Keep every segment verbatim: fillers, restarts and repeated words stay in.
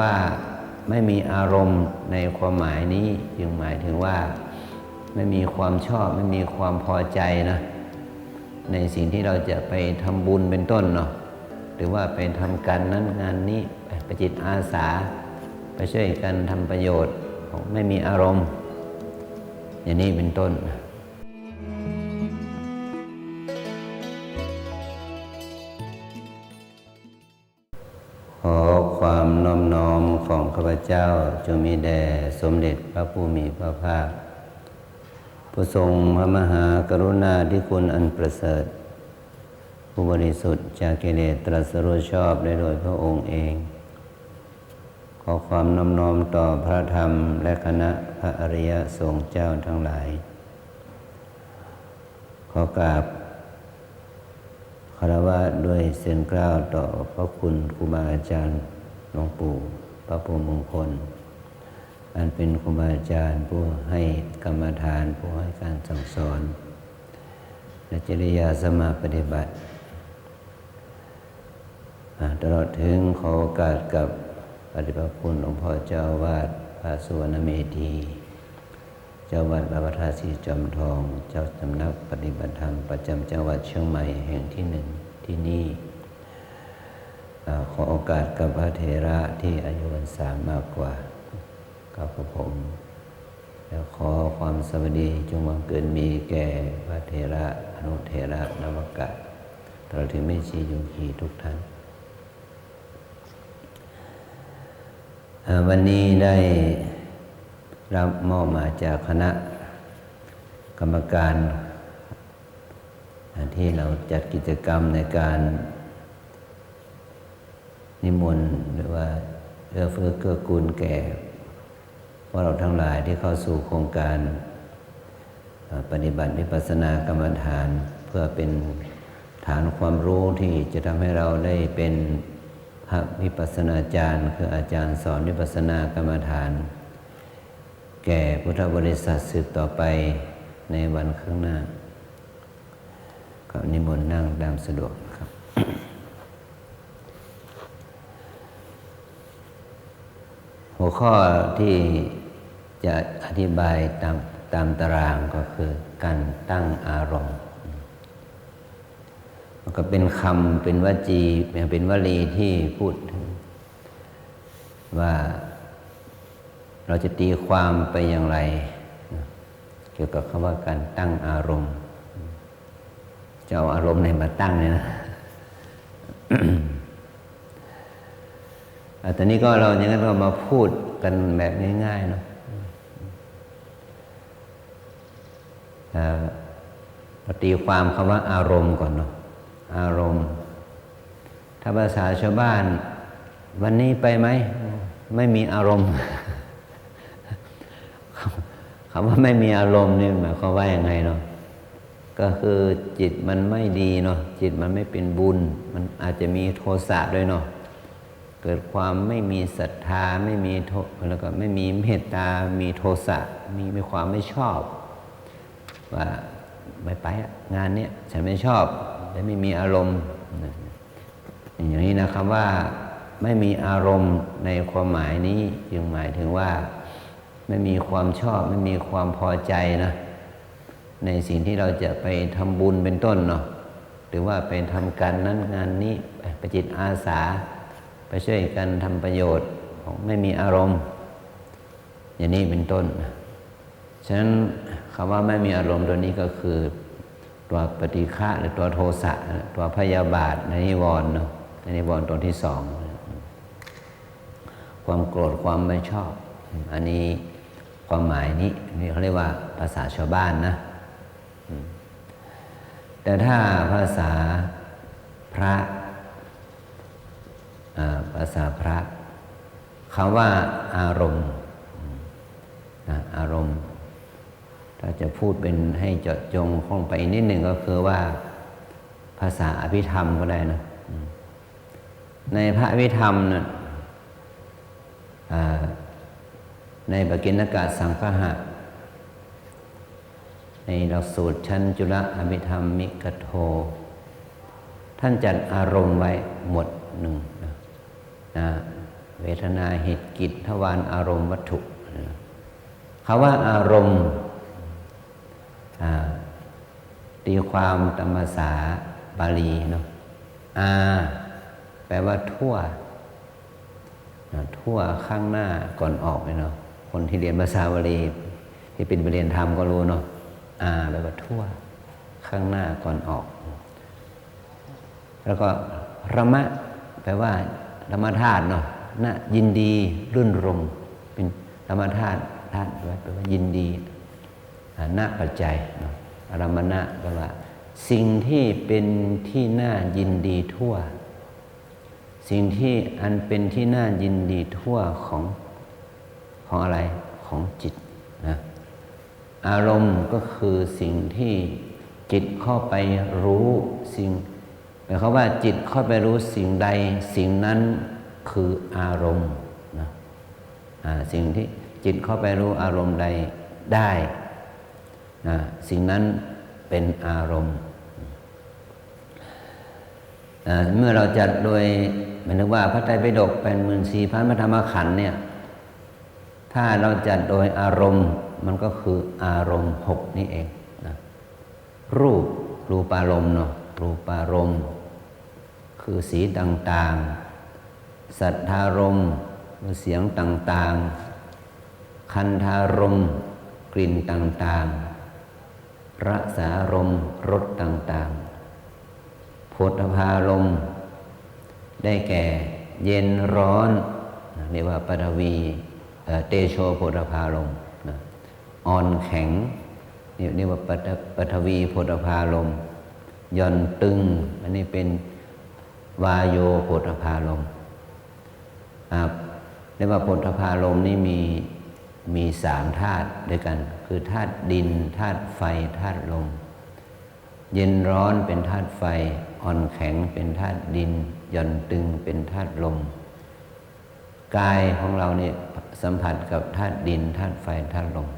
ว่าไม่มีอารมณ์ในความหมายนี้ จึงหมายถึงว่าไม่มีความชอบ ไม่มีความพอใจนะ ในสิ่งที่เราจะไปทำบุญเป็นต้นเนาะ หรือว่าไปทำการนั้นงานนี้ ไป ไปจิตอาสา ไปช่วยกันทำประโยชน์ ไม่มีอารมณ์ อย่างนี้เป็นต้น ขอความนอบน้อมของข้าพเจ้าจงมีแด่สมเด็จพระผู้มีพระภาค ผู้ทรงพระมหากรุณาธิคุณอันประเสริฐ ผู้บริสุทธิ์จากกิเลส ตรัสรู้ชอบได้โดยพระองค์เอง ขอความนอบน้อมต่อพระธรรมและคณะพระอริยสงฆ์เจ้าทั้งหลาย ขอกราบคารวะด้วยเสียงกล้าวต่อพระคุณครูบาอาจารย์หลวงปู่พระพรหมมงคล อันเป็นครูบาอาจารย์ผู้ให้กรรมฐาน ผู้ให้การสั่งสอน และจริยาสมาปฏิบัติ อ่า ตลอดถึงขอโอกาสกับพระเดชพระคุณหลวงพ่อเจ้าอาวาสพระสุวรรณเมธี เจ้าวัดวัดพระธาตุศรีจอมทอง เจ้าสำนักปฏิบัติธรรมประจำจังหวัดเชียงใหม่แห่งที่หนึ่งที่นี่ อ่า ขอโอกาสกับพระเถระที่อายุพรรษามากกว่า กับผม และขอความสวัสดีจงบังเกิดมีแก่พระเถระอนุเถระนวกะ ตลอดถึงแม่ชีโยคีทุกท่าน อ่า วันนี้ได้รับมอบหมายจากคณะกรรมการ อ่า ที่เราจัดกิจกรรมในการนิมนต์ หรือว่าเอื้อเฟื้อเกื้อกูลแก่พวกเราทั้งหลายที่เข้าสู่โครงการ อ่า ปฏิบัติวิปัสสนากรรมฐาน เพื่อเป็นฐานความรู้ที่จะทำให้เราได้เป็นพระวิปัสสนาจารย์ คืออาจารย์สอนวิปัสสนากรรมฐาน แก่พุทธบริษัทสืบต่อไปในวันข้างหน้า ก็นิมนต์นั่งตามสะดวกครับ หัวข้อที่จะอธิบายตาม ตามตารางก็คือการตั้งอารมณ์ มันก็เป็นคำ เป็นวจี เป็นวลีที่พูดถึงว่า เราจะตีความไปอย่างไร เกี่ยวกับคำว่าการตั้งอารมณ์ จะเอาอารมณ์ไหนมาตั้งเนี่ยนะ อ่ะ ตอนนี้ก็เราอย่างนั้นก็มาพูดกันแบบง่ายๆเนาะ อ่า เราตีความคำว่าอารมณ์ก่อนเนาะ อารมณ์ ถ้าภาษาชาวบ้าน วันนี้ไปไหม ไม่มีอารมณ์ คำว่าไม่มีอารมณ์นี่หมายความว่ายังไงเนาะ ก็คือจิตมันไม่ดีเนาะ จิตมันไม่เป็นบุญ มันอาจจะมีโทสะด้วยเนาะ เกิดความไม่มีศรัทธา ไม่มีโท แล้วก็ไม่มีเมตตา มีโทสะ มี มีความไม่ชอบ ว่าไม่ไปอะ งานเนี้ยฉันไม่ชอบ และไม่มีอารมณ์ อย่างนี้นะ คำว่าไม่มีอารมณ์ในความหมายนี้ จึงหมายถึงว่าไม่มีความชอบ ไม่มีความพอใจนะ ในสิ่งที่เราจะไปทำบุญเป็นต้นเนาะ หรือว่าไปทำการนั้นงานนี้ ไป ไปจิตอาสา ไปช่วยกันทำประโยชน์ ไม่มีอารมณ์ อย่างนี้เป็นต้นนะ ฉะนั้นคำว่าไม่มีอารมณ์ตัวนี้ก็คือตัวปฏิฆะหรือตัวโทสะ ตัวพยาบาทในนิวรณ์เนาะ ในนิวรณ์ตัวที่สอง ความโกรธ ความไม่ชอบ อันนี้ความหมายนี้ นี่เขาเรียกว่าภาษาชาวบ้านนะ อืม แต่ถ้าภาษาพระ อ่า ภาษาพระ คำว่าอารมณ์ นะ อารมณ์ ถ้าจะพูดเป็นให้เจาะจงเข้าไปอีกนิดหนึ่งก็คือว่า ภาษาอภิธรรมก็ได้นะ อืม ในพระอภิธรรมน่ะ อ่า ในปกิณณกสังคหะ ในหลักสูตรชั้นจุลอภิธรรมิกโท ท่านจัดอารมณ์ไว้หมวดหนึ่งนะ นะ เวทนา เหตุ กิจ ทวาร อารมณ์ วัตถุ คำว่าอารมณ์ อ่า ตีความตามภาษาบาลีเนาะ อา แปลว่าทั่ว นะ ทั่ว ข้างหน้า ก่อนออกเนี่ยเนาะ คนที่เรียนภาษาบาลี ที่เป็นไปเรียนธรรมก็รู้เนาะ อา แปลว่าทั่ว ข้างหน้า ก่อนออก แล้วก็ระมะ แปลว่าระมะธาตุเนาะ นะ ยินดี รื่นรมย์ เป็นระมะธาตุ ธาตุ แปลว่ายินดี อ่า นะ ปัจจัยเนาะ อารมณะ แปลว่าสิ่งที่เป็นที่น่ายินดีทั่ว สิ่งที่อันเป็นที่น่ายินดีทั่วของ ของอะไร ของจิตนะ อารมณ์ก็คือสิ่งที่จิตเข้าไปรู้สิ่ง หมายความว่าจิตเข้าไปรู้สิ่งใด สิ่งนั้นคืออารมณ์นะ อ่า สิ่งที่จิตเข้าไปรู้อารมณ์ใดได้นะ สิ่งนั้นเป็นอารมณ์ อ่า เมื่อเราจัดโดย หมายถึงว่าพระไตรปิฎกแปดหมื่นสี่พันพระธรรมขันธ์เนี่ย ถ้าเราจัดโดยอารมณ์ มันก็คืออารมณ์หกนี่เองนะ รูป รูปารมณ์เนาะ รูปารมณ์ คือสีต่างๆ สัทธารมณ์ คือเสียงต่างๆ คันธารมณ์ กลิ่นต่างๆ รสารมณ์ รสต่างๆ โผฏฐัพพารมณ์ ได้แก่ เย็นร้อน เรียกว่าปฐวี เอ่อ เตโชโผฏฐัพพารมณ์นะ อ่อนแข็ง เรียก เรียกว่าปฐ- ปฐวีโผฏฐัพพารมณ์ หย่อนตึง อันนี้เป็นวาโยโผฏฐัพพารมณ์ อ่า เรียกว่าโผฏฐัพพารมณ์นี่มี มีสามธาตุด้วยกัน คือธาตุดิน ธาตุไฟ ธาตุลม เย็นร้อนเป็นธาตุไฟ อ่อนแข็งเป็นธาตุดิน หย่อนตึงเป็นธาตุลม กายของเราเนี่ยสัมผัสกับธาตุดิน ธาตุไฟ ธาตุลม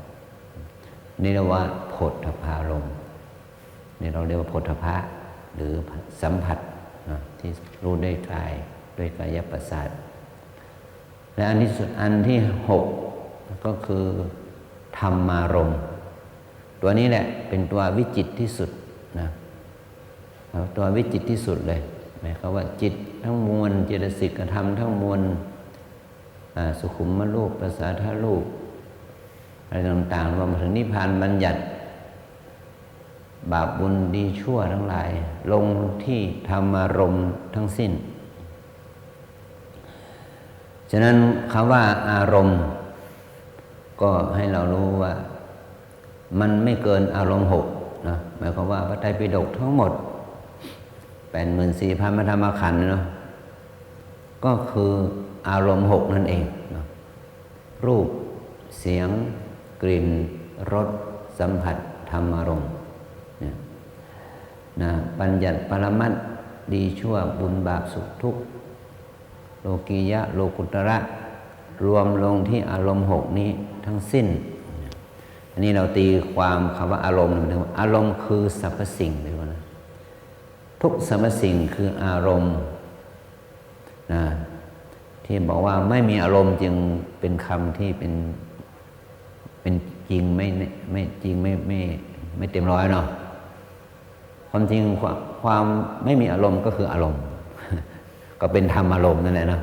นี่เรียกว่าโผฏฐัพพารมณ์ นี่เราเรียกว่าโผฏฐัพพะ หรือสัมผัสนะ ที่รู้ด้วยกาย ด้วยกายประสาท และอันที่สุด อันที่หก ก็คือธรรมารมณ์ ตัวนี้แหละเป็นตัววิจิตรที่สุดนะ เอาตัววิจิตรที่สุดเลย หมายความว่าจิตทั้งมวล เจตสิกธรรมทั้งมวล อ่า สุขุมรูป ปสาทรูป อะไรต่างๆ รวมถึงนิพพานบัญญัติ บาปบุญดีชั่วทั้งหลาย ลงที่ธรรมารมณ์ทั้งสิ้น ฉะนั้นคำว่าอารมณ์ ก็ให้เรารู้ว่ามันไม่เกินอารมณ์หกนะ หมายความว่าพระไตรปิฎกทั้งหมด แปดหมื่นสี่พันพระธรรมขันธ์เนาะ ก็คืออารมณ์หกนั่นเองเนาะ รูป เสียง กลิ่น รส สัมผัส ธรรมารมณ์เนี่ยนะ บัญญัติปรมัตถ์ ดีชั่ว บุญบาปสุขทุกข์ โลกียะ โลกุตระ รวมลงที่อารมณ์หกนี้ทั้งสิ้น อันนี้เราตีความคำว่าอารมณ์ หมายถึงว่าอารมณ์คือสรรพสิ่งเลยว่านะ ทุกสรรพสิ่งคืออารมณ์นะ ที่บอกว่าไม่มีอารมณ์จึงเป็นคำที่เป็น เป็นจริงไม่ ไม่จริงไม่ ไม่ ไม่เต็มร้อยเนาะ ความจริงความ ความไม่มีอารมณ์ก็คืออารมณ์ ก็เป็นธรรมารมณ์นั่นแหละเนาะ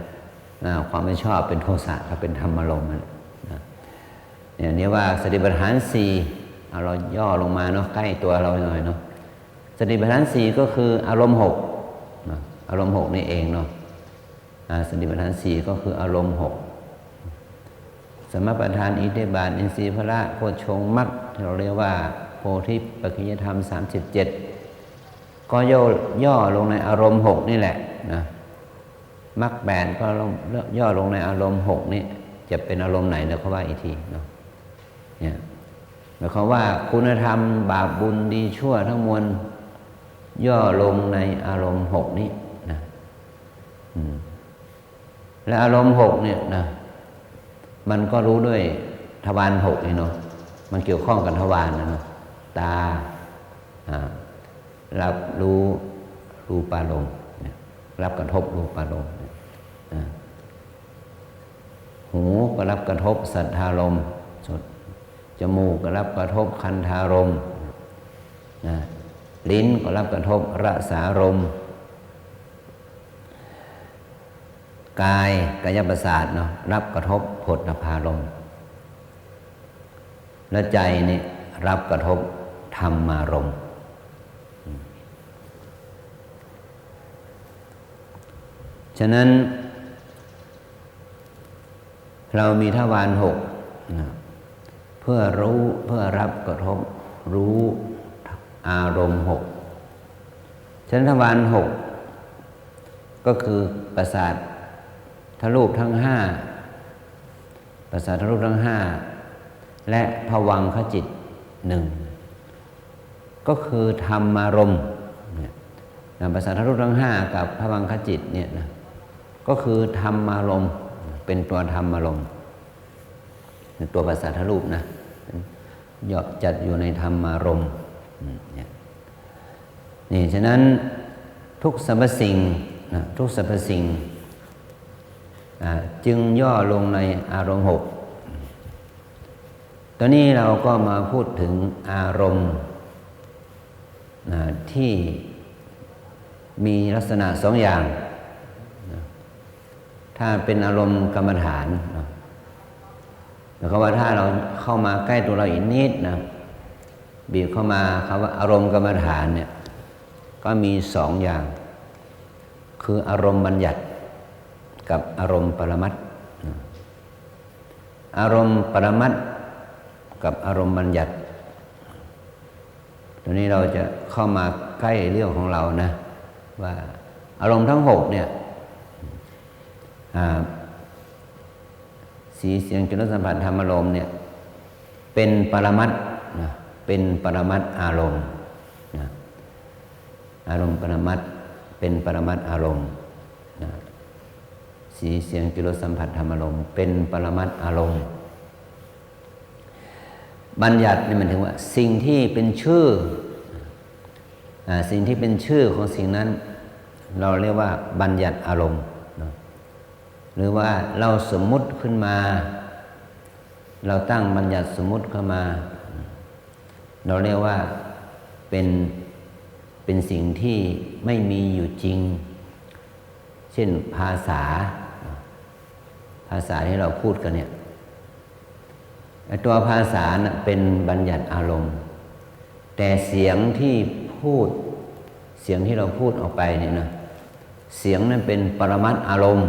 อ่า ความไม่ชอบเป็นโทสะก็เป็นธรรมารมณ์นั่นแหละนะ เนี่ย เรียกว่าสติปัฏฐานสี่ เอาเราย่อลงมาเนาะ ใกล้ตัวเราหน่อยเนาะ สติปัฏฐานสี่ก็คืออารมณ์หกนะ อารมณ์หกนี่เองเนาะ อ่า สติปัฏฐานสี่ก็คืออารมณ์หก สมปัฏฐาน อิทธิบาท อินทรีย์พละ โพชฌงค์มรรค ที่เราเรียกว่าโพธิปักขิยธรรมสามสิบเจ็ด ก็ย่อ ย่อลงในอารมณ์หกนี่แหละนะ มรรคแปดก็ย่อลงในอารมณ์หกนี่ จะเป็นอารมณ์ไหนเดี๋ยวเขาว่าอีกทีเนาะ เนี่ย หมายความว่าคุณธรรมบาปบุญดีชั่วทั้งมวล ย่อลงในอารมณ์หกนี้นะ อืม และอารมณ์หกเนี่ยนะ มันก็รู้ด้วยทวารหกนี่เนาะ มันเกี่ยวข้องกับทวารนะเนาะ ตา อ่า รับรู้รูปารมณ์เนี่ย รับกระทบรูปารมณ์เนี่ย อ่า หูก็รับกระทบสัทธารมณ์ จมูกก็รับกระทบคันธารมณ์ นะ ลิ้นก็รับกระทบรสารมณ์ กาย กายประสาทเนาะ รับกระทบโผฏฐัพพารมณ์ และใจนี่รับกระทบธรรมารมณ์ ฉะนั้น เรามีทวารหกนะ เพื่อรู้ เพื่อรับกระทบ รู้อารมณ์หก ฉะนั้นทวารหก ก็คือประสาทรูปทั้งห้า ประสาทรูปทั้งห้า และภวังคจิตหนึ่ง ก็คือธรรมารมณ์เนี่ยนะ ประสาทรูปทั้งห้ากับภวังคจิตเนี่ยนะ ก็คือธรรมารมณ์ เป็นตัวธรรมารมณ์ ตัวประสาทรูปนะ ย่อมจัดอยู่ในธรรมารมณ์ อืม เนี่ย นี่ ฉะนั้นทุกสรรพสิ่งนะ ทุกสรรพสิ่ง อ่า จึงย่อลงในอารมณ์หก ตอนนี้เราก็มาพูดถึงอารมณ์ นะ ที่มีลักษณะสองอย่างนะ ถ้าเป็นอารมณ์กรรมฐานนะ หมายความว่าถ้าเราเข้ามาใกล้ตัวเราอีกนิดนะ บีบเข้ามา คำว่าอารมณ์กรรมฐานเนี่ย ก็มีสองอย่าง คืออารมณ์บัญญัติกับอารมณ์ปรมัตถ์นะ อารมณ์ปรมัตถ์กับอารมณ์บัญญัติ ตอนนี้เราจะเข้ามาใกล้เรื่องของเรานะ ว่าอารมณ์ทั้งหกเนี่ย อ่า สี เสียง กลิ่น รส สัมผัส ธรรมารมณ์เนี่ย เป็นปรมัตถ์นะ เป็นปรมัตถ์อารมณ์นะ อารมณ์ปรมัตถ์ เป็นปรมัตถ์อารมณ์นะ สี เสียง กลิ่น รส สัมผัส ธรรมารมณ์ เป็นปรมัตถ์อารมณ์ บัญญัตินี่หมายถึงว่าสิ่งที่เป็นชื่อ อ่า สิ่งที่เป็นชื่อของสิ่งนั้น เราเรียกว่าบัญญัติอารมณ์เนาะ หรือว่าเราสมมุติขึ้นมา เราตั้งบัญญัติสมมุติขึ้นมา เราเรียกว่าเป็น เป็นสิ่งที่ไม่มีอยู่จริง เช่นภาษา ภาษาที่เราพูดกันเนี่ย ไอ้ตัวภาษาน่ะเป็นบัญญัติอารมณ์ แต่เสียงที่พูด เสียงที่เราพูดออกไปเนี่ยนะ เสียงนั้นเป็นปรมัตถ์อารมณ์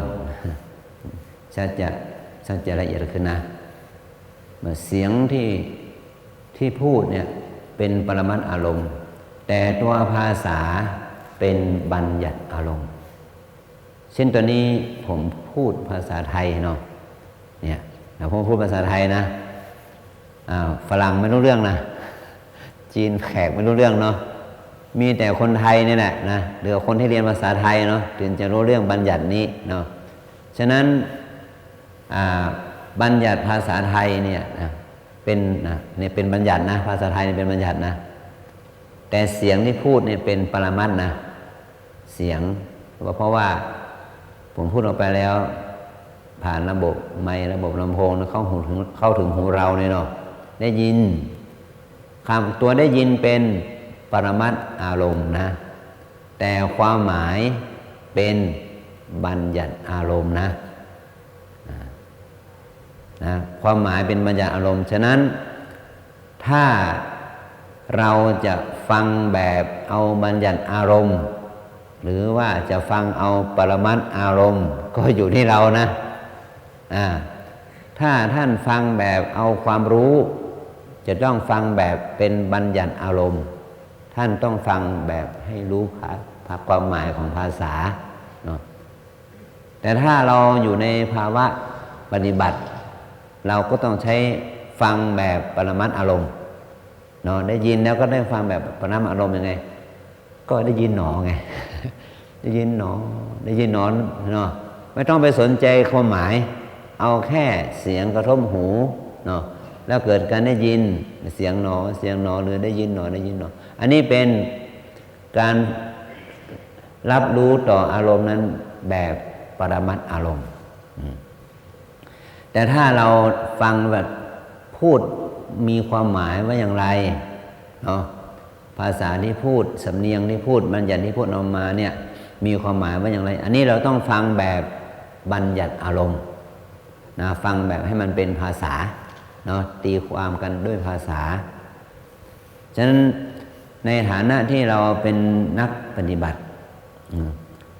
สัจจะ สัจจะละเอียดขึ้นนะ เสียงที่ ที่พูดเนี่ยเป็นปรมัตถ์อารมณ์ แต่ตัวภาษาเป็นบัญญัติอารมณ์ เช่นตอนนี้ผมพูดภาษาไทยเนาะ เนี่ย แล้วผมพูดภาษาไทยนะ อ่า ฝรั่งไม่รู้เรื่องนะ จีนแขกไม่รู้เรื่องเนาะ มีแต่คนไทยเนี่ยแหละนะ หรือคนที่เรียนภาษาไทยเนาะ ถึงจะรู้เรื่องบัญญัตินี้เนาะ ฉะนั้น อ่า บัญญัติภาษาไทยเนี่ยนะ เป็นนะ เนี่ยเป็นบัญญัตินะ ภาษาไทยเนี่ยเป็นบัญญัตินะ แต่เสียงที่พูดเนี่ยเป็นปรมัตถ์นะ เสียง เพราะว่าผมพูดออกไปแล้ว ผ่านระบบไมค์ ระบบลำโพงนะ เข้าหูถึง เข้าถึงหูเราเนี่ยเนาะ ได้ยิน คำ ตัวได้ยินเป็นปรมัตถ์อารมณ์นะ แต่ความหมายเป็นบัญญัติอารมณ์นะ อ่า นะ ความหมายเป็นบัญญัติอารมณ์ ฉะนั้น ถ้าเราจะฟังแบบเอาบัญญัติอารมณ์ หรือว่าจะฟังเอาปรมัตถ์อารมณ์ ก็อยู่ที่เรานะ อ่า ถ้าท่านฟังแบบเอาความรู้ จะต้องฟังแบบเป็นบัญญัติอารมณ์ ท่านต้องฟังแบบให้รู้ภา ภา ความหมายของภาษาเนาะ แต่ถ้าเราอยู่ในภาวะปฏิบัติ เราก็ต้องใช้ฟังแบบปรมัตถ์อารมณ์เนาะ ได้ยินแล้วก็ได้ฟังแบบปรมัตถ์อารมณ์ยังไง ก็ได้ยินหนอไง ได้ยินหนอ ได้ยินหนอเนาะ ไม่ต้องไปสนใจความหมาย เอาแค่เสียงกระทบหูเนาะ แล้วเกิดการได้ยิน เสียงหนอ เสียงหนอ หรือได้ยินหนอ ได้ยินหนอ อันนี้เป็นการรับรู้ต่ออารมณ์นั้นแบบปรมัตถ์อารมณ์ อืม แต่ถ้าเราฟังแบบพูดมีความหมายว่าอย่างไรเนาะ ภาษาที่พูด สำเนียงที่พูด บัญญัติที่พูดออกมาเนี่ย มีความหมายว่าอย่างไร อันนี้เราต้องฟังแบบบัญญัติอารมณ์นะ ฟังแบบให้มันเป็นภาษาเนาะ ตีความกันด้วยภาษา ฉะนั้นในฐานะที่เราเป็นนักปฏิบัติ อืม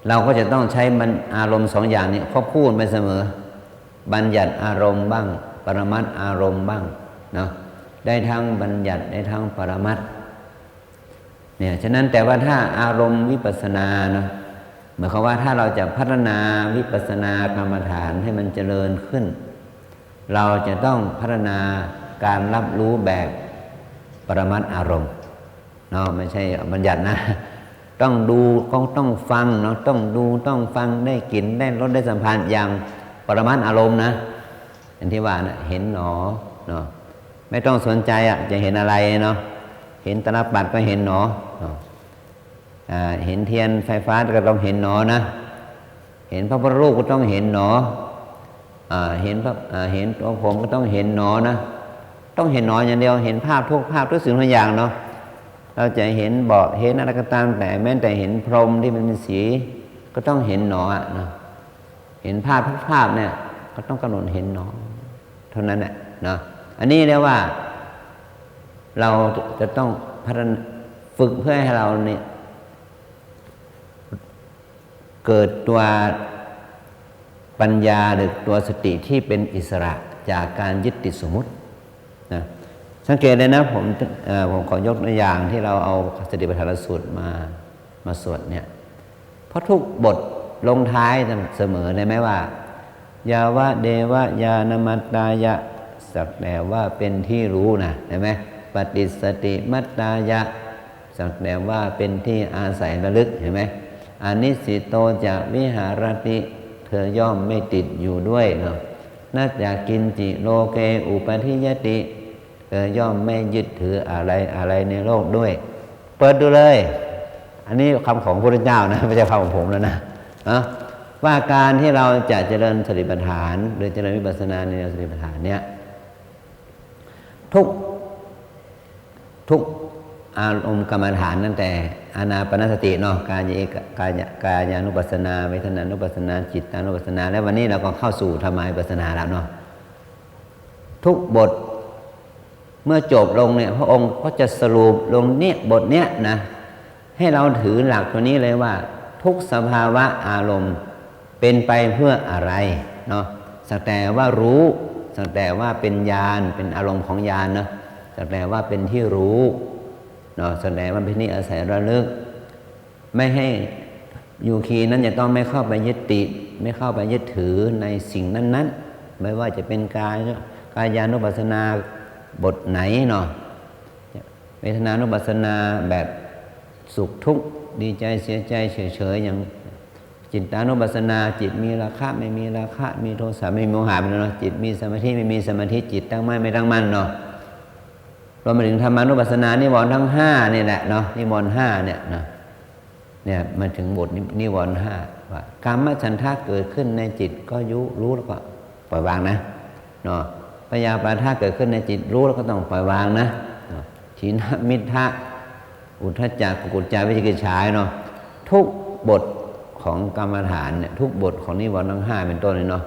เราก็จะต้องใช้มัน อารมณ์สองอย่างนี้ควบคู่กันไปเสมอ บัญญัติอารมณ์บ้าง ปรมัตถ์อารมณ์บ้างเนาะ ได้ทั้งบัญญัติได้ทั้งปรมัตถ์ เนี่ย ฉะนั้นแต่ว่าถ้าอารมณ์วิปัสสนาเนาะ หมายความว่าถ้าเราจะพัฒนาวิปัสสนากรรมฐานให้มันเจริญขึ้น เราจะต้องพัฒนาการรับรู้แบบปรมัตถ์อารมณ์เนาะ ไม่ใช่บัญญัตินะ ต้องดู ก็ต้องฟังเนาะ ต้องดู ต้องฟัง ได้กลิ่น ได้รส ได้สัมผัสอย่างปรมัตถ์อารมณ์นะ อย่างที่ว่านะ เห็นหนอเนาะ ไม่ต้องสนใจอะ จะเห็นอะไรเนาะ เห็นตาลปัตรก็เห็นหนอเนาะ อ่า เห็นเทียนไฟฟ้าก็ต้องเห็นหนอนะ เห็นพระพุทธรูปก็ต้องเห็นหนอ อ่า เห็นพระ อ่า เห็นตัวผมก็ต้องเห็นหนอนะ ต้องเห็นหนออย่างเดียว เห็นภาพทุกภาพ ทุกสิ่งทุกอย่างเนาะ เราจะเห็นเบาะ เห็นอะไรก็ตามแต่ แม้แต่เห็นพรมที่มันเป็นสี ก็ต้องเห็นหนออะนะ เห็นภาพทุกภาพเนี่ย ก็ต้องกำหนดเห็นหนอ เท่านั้นแหละเนาะ อันนี้เรียกว่า เราจะต้องพัฒนา ฝึกเพื่อให้เราเนี่ย เกิดตัวปัญญาหรือตัวสติที่เป็นอิสระจากการยึดติดสมมุตินะ สังเกตเลยนะ ผม เอ่อ ผมขอยกตัวอย่างที่เราเอาสติปัฏฐานสูตรมา มาสวดเนี่ย เพราะทุกบทลงท้ายเสมอเลยไหมว่า ยาวะเดวะญาณมัตตายะ สักแต่ว่าเป็นที่รู้นะ เห็นไหม ปฏิสสติมัตตายะ สักแต่ว่าเป็นที่อาศัยระลึก เห็นไหม อนิสสิโตจะวิหารติ เธอย่อมไม่ติดอยู่ด้วยเนาะ นะจักกิญจิโลเกอุปัฏฐิยติ เธอย่อมไม่ยึดถืออะไรอะไรในโลกด้วย เปิดดูเลย อันนี้คำของพระพุทธเจ้านะ ไม่ใช่คำของผมแล้วนะ เนาะ ว่าการที่เราจะเจริญสติปัฏฐาน หรือเจริญวิปัสสนาในสติปัฏฐานเนี่ย ทุก ทุกอารมณ์กรรมฐานตั้งแต่อานาปานสติเนาะ กายเอก กาย กายานุปัสสนา เวทนานุปัสสนา จิตตานุปัสสนา แล้ววันนี้เราก็เข้าสู่ธรรมานุปัสสนาแล้วเนาะ ทุกบทเมื่อจบลงเนี่ย พระองค์ก็จะสรุปลงเนี่ย บทเนี้ยนะ ให้เราถือหลักตัวนี้เลยว่า ทุกสภาวะอารมณ์เป็นไปเพื่ออะไรเนาะ สักแต่ว่ารู้ สักแต่ว่าเป็นญาณ เป็นอารมณ์ของญาณเนาะ สักแต่ว่าเป็นที่รู้เนาะ สักแต่ว่าเป็นที่อาศัยระลึก ไม่ให้ โยคีนั้นจะต้องไม่เข้าไปยึดติด ไม่เข้าไปยึดถือในสิ่งนั้นๆ ไม่ว่าจะเป็นกาย กายานุปัสสนาบทไหนเนาะ เวทนานุปัสสนาแบบสุขทุกข์ ดีใจเสียใจเฉยๆ อย่างจิตตานุปัสสนา จิตมีราคะไม่มีราคะ มีโทสะไม่มีโมหะ เป็นต้นเนาะ จิตมีสมาธิไม่มีสมาธิ จิตตั้งมั่นไม่ตั้งมั่นเนาะ รวมไปถึงธรรมานุปัสสนา นิวรณ์ทั้งห้านี่แหละเนาะ นิวรณ์ห้าเนี่ยเนาะ เนี่ยมาถึงบทนิ นิวรณ์ห้า ว่ากามฉันทะเกิดขึ้นในจิตก็ยุ รู้แล้วก็ปล่อยวางนะเนาะ พยาบาทเกิดขึ้นในจิต รู้แล้วก็ต้องปล่อยวางนะเนาะ ถีนมิทธะ อุทธัจจะ กุกุจจะ วิจิกิจฉาเนาะ ทุกบทของกรรมฐานเนี่ย ทุกบทของนิวรณ์ทั้งห้าเป็นต้นเนี่ยเนาะ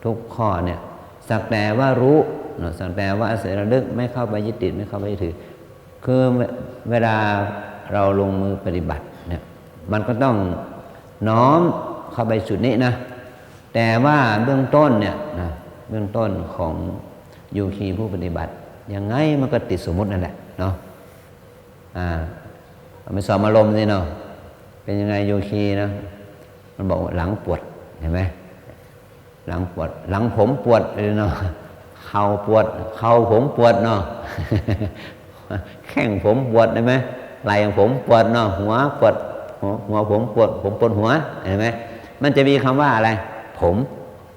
ทุกข้อเนี่ย สักแต่ว่ารู้เนาะ สักแต่ว่าอาศัยระลึก ไม่เข้าไปยึดติด ไม่เข้าไปยึดถือ คือเว เวลาเราลงมือปฏิบัติเนี่ย มันก็ต้องน้อมเข้าไปจุดนี้นะ แต่ว่าเบื้องต้นเนี่ยนะ เบื้องต้นของโยคีผู้ปฏิบัติ ยังไงมันก็ติดสมมุตินั่นแหละเนาะ อ่า เอาไปสอบอารมณ์สิเนาะ เป็นยังไงโยคีนะ มันบอกว่าหลังปวด เห็นไหม หลังปวด หลังผมปวดเลยเนาะ เข่าปวด เข่าผมปวดเนาะ แข้งผมปวด เห็นไหม ไหล่ผมปวดเนาะ หัวปวด หัว หัวผมปวด ผมปวดหัว เห็นไหม มันจะมีคำว่าอะไร ผม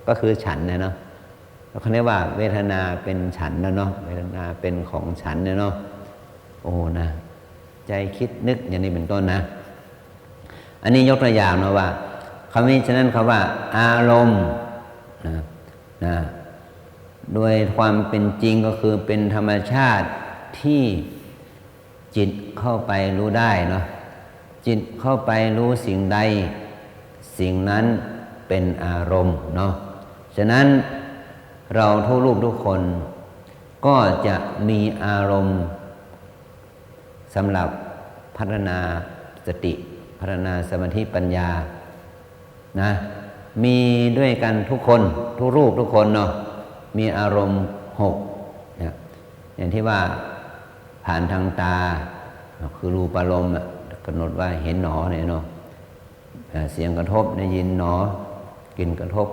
ก็คือฉันนะเนาะ แล้วเขาเรียกว่าเวทนาเป็นฉันนะเนาะ เวทนาเป็นของฉันเนี่ยเนาะ โอ้นะ ใจคิดนึกอย่างนี้เป็นต้นนะ อันนี้ยกตัวอย่างนะว่า คำนี้ ฉะนั้นคำว่าอารมณ์นะ นะ โดยความเป็นจริงก็คือเป็นธรรมชาติที่จิตเข้าไปรู้ได้เนาะ จิตเข้าไปรู้สิ่งใด สิ่งนั้นเป็นอารมณ์เนาะ ฉะนั้นเราทุกรูปทุกคนก็จะมีอารมณ์ สำหรับพัฒนาสติ พัฒนาสมาธิปัญญานะ มีด้วยกันทุกคน ทุกรูปทุกคนเนาะ มีอารมณ์หกเนี่ย อย่างที่ว่าผ่านทางตา คือรูปารมณ์อะ กำหนดว่าเห็นหนอเนี่ยเนาะ อ่า เสียงกระทบได้ยินหนอ กลิ่นกระทบ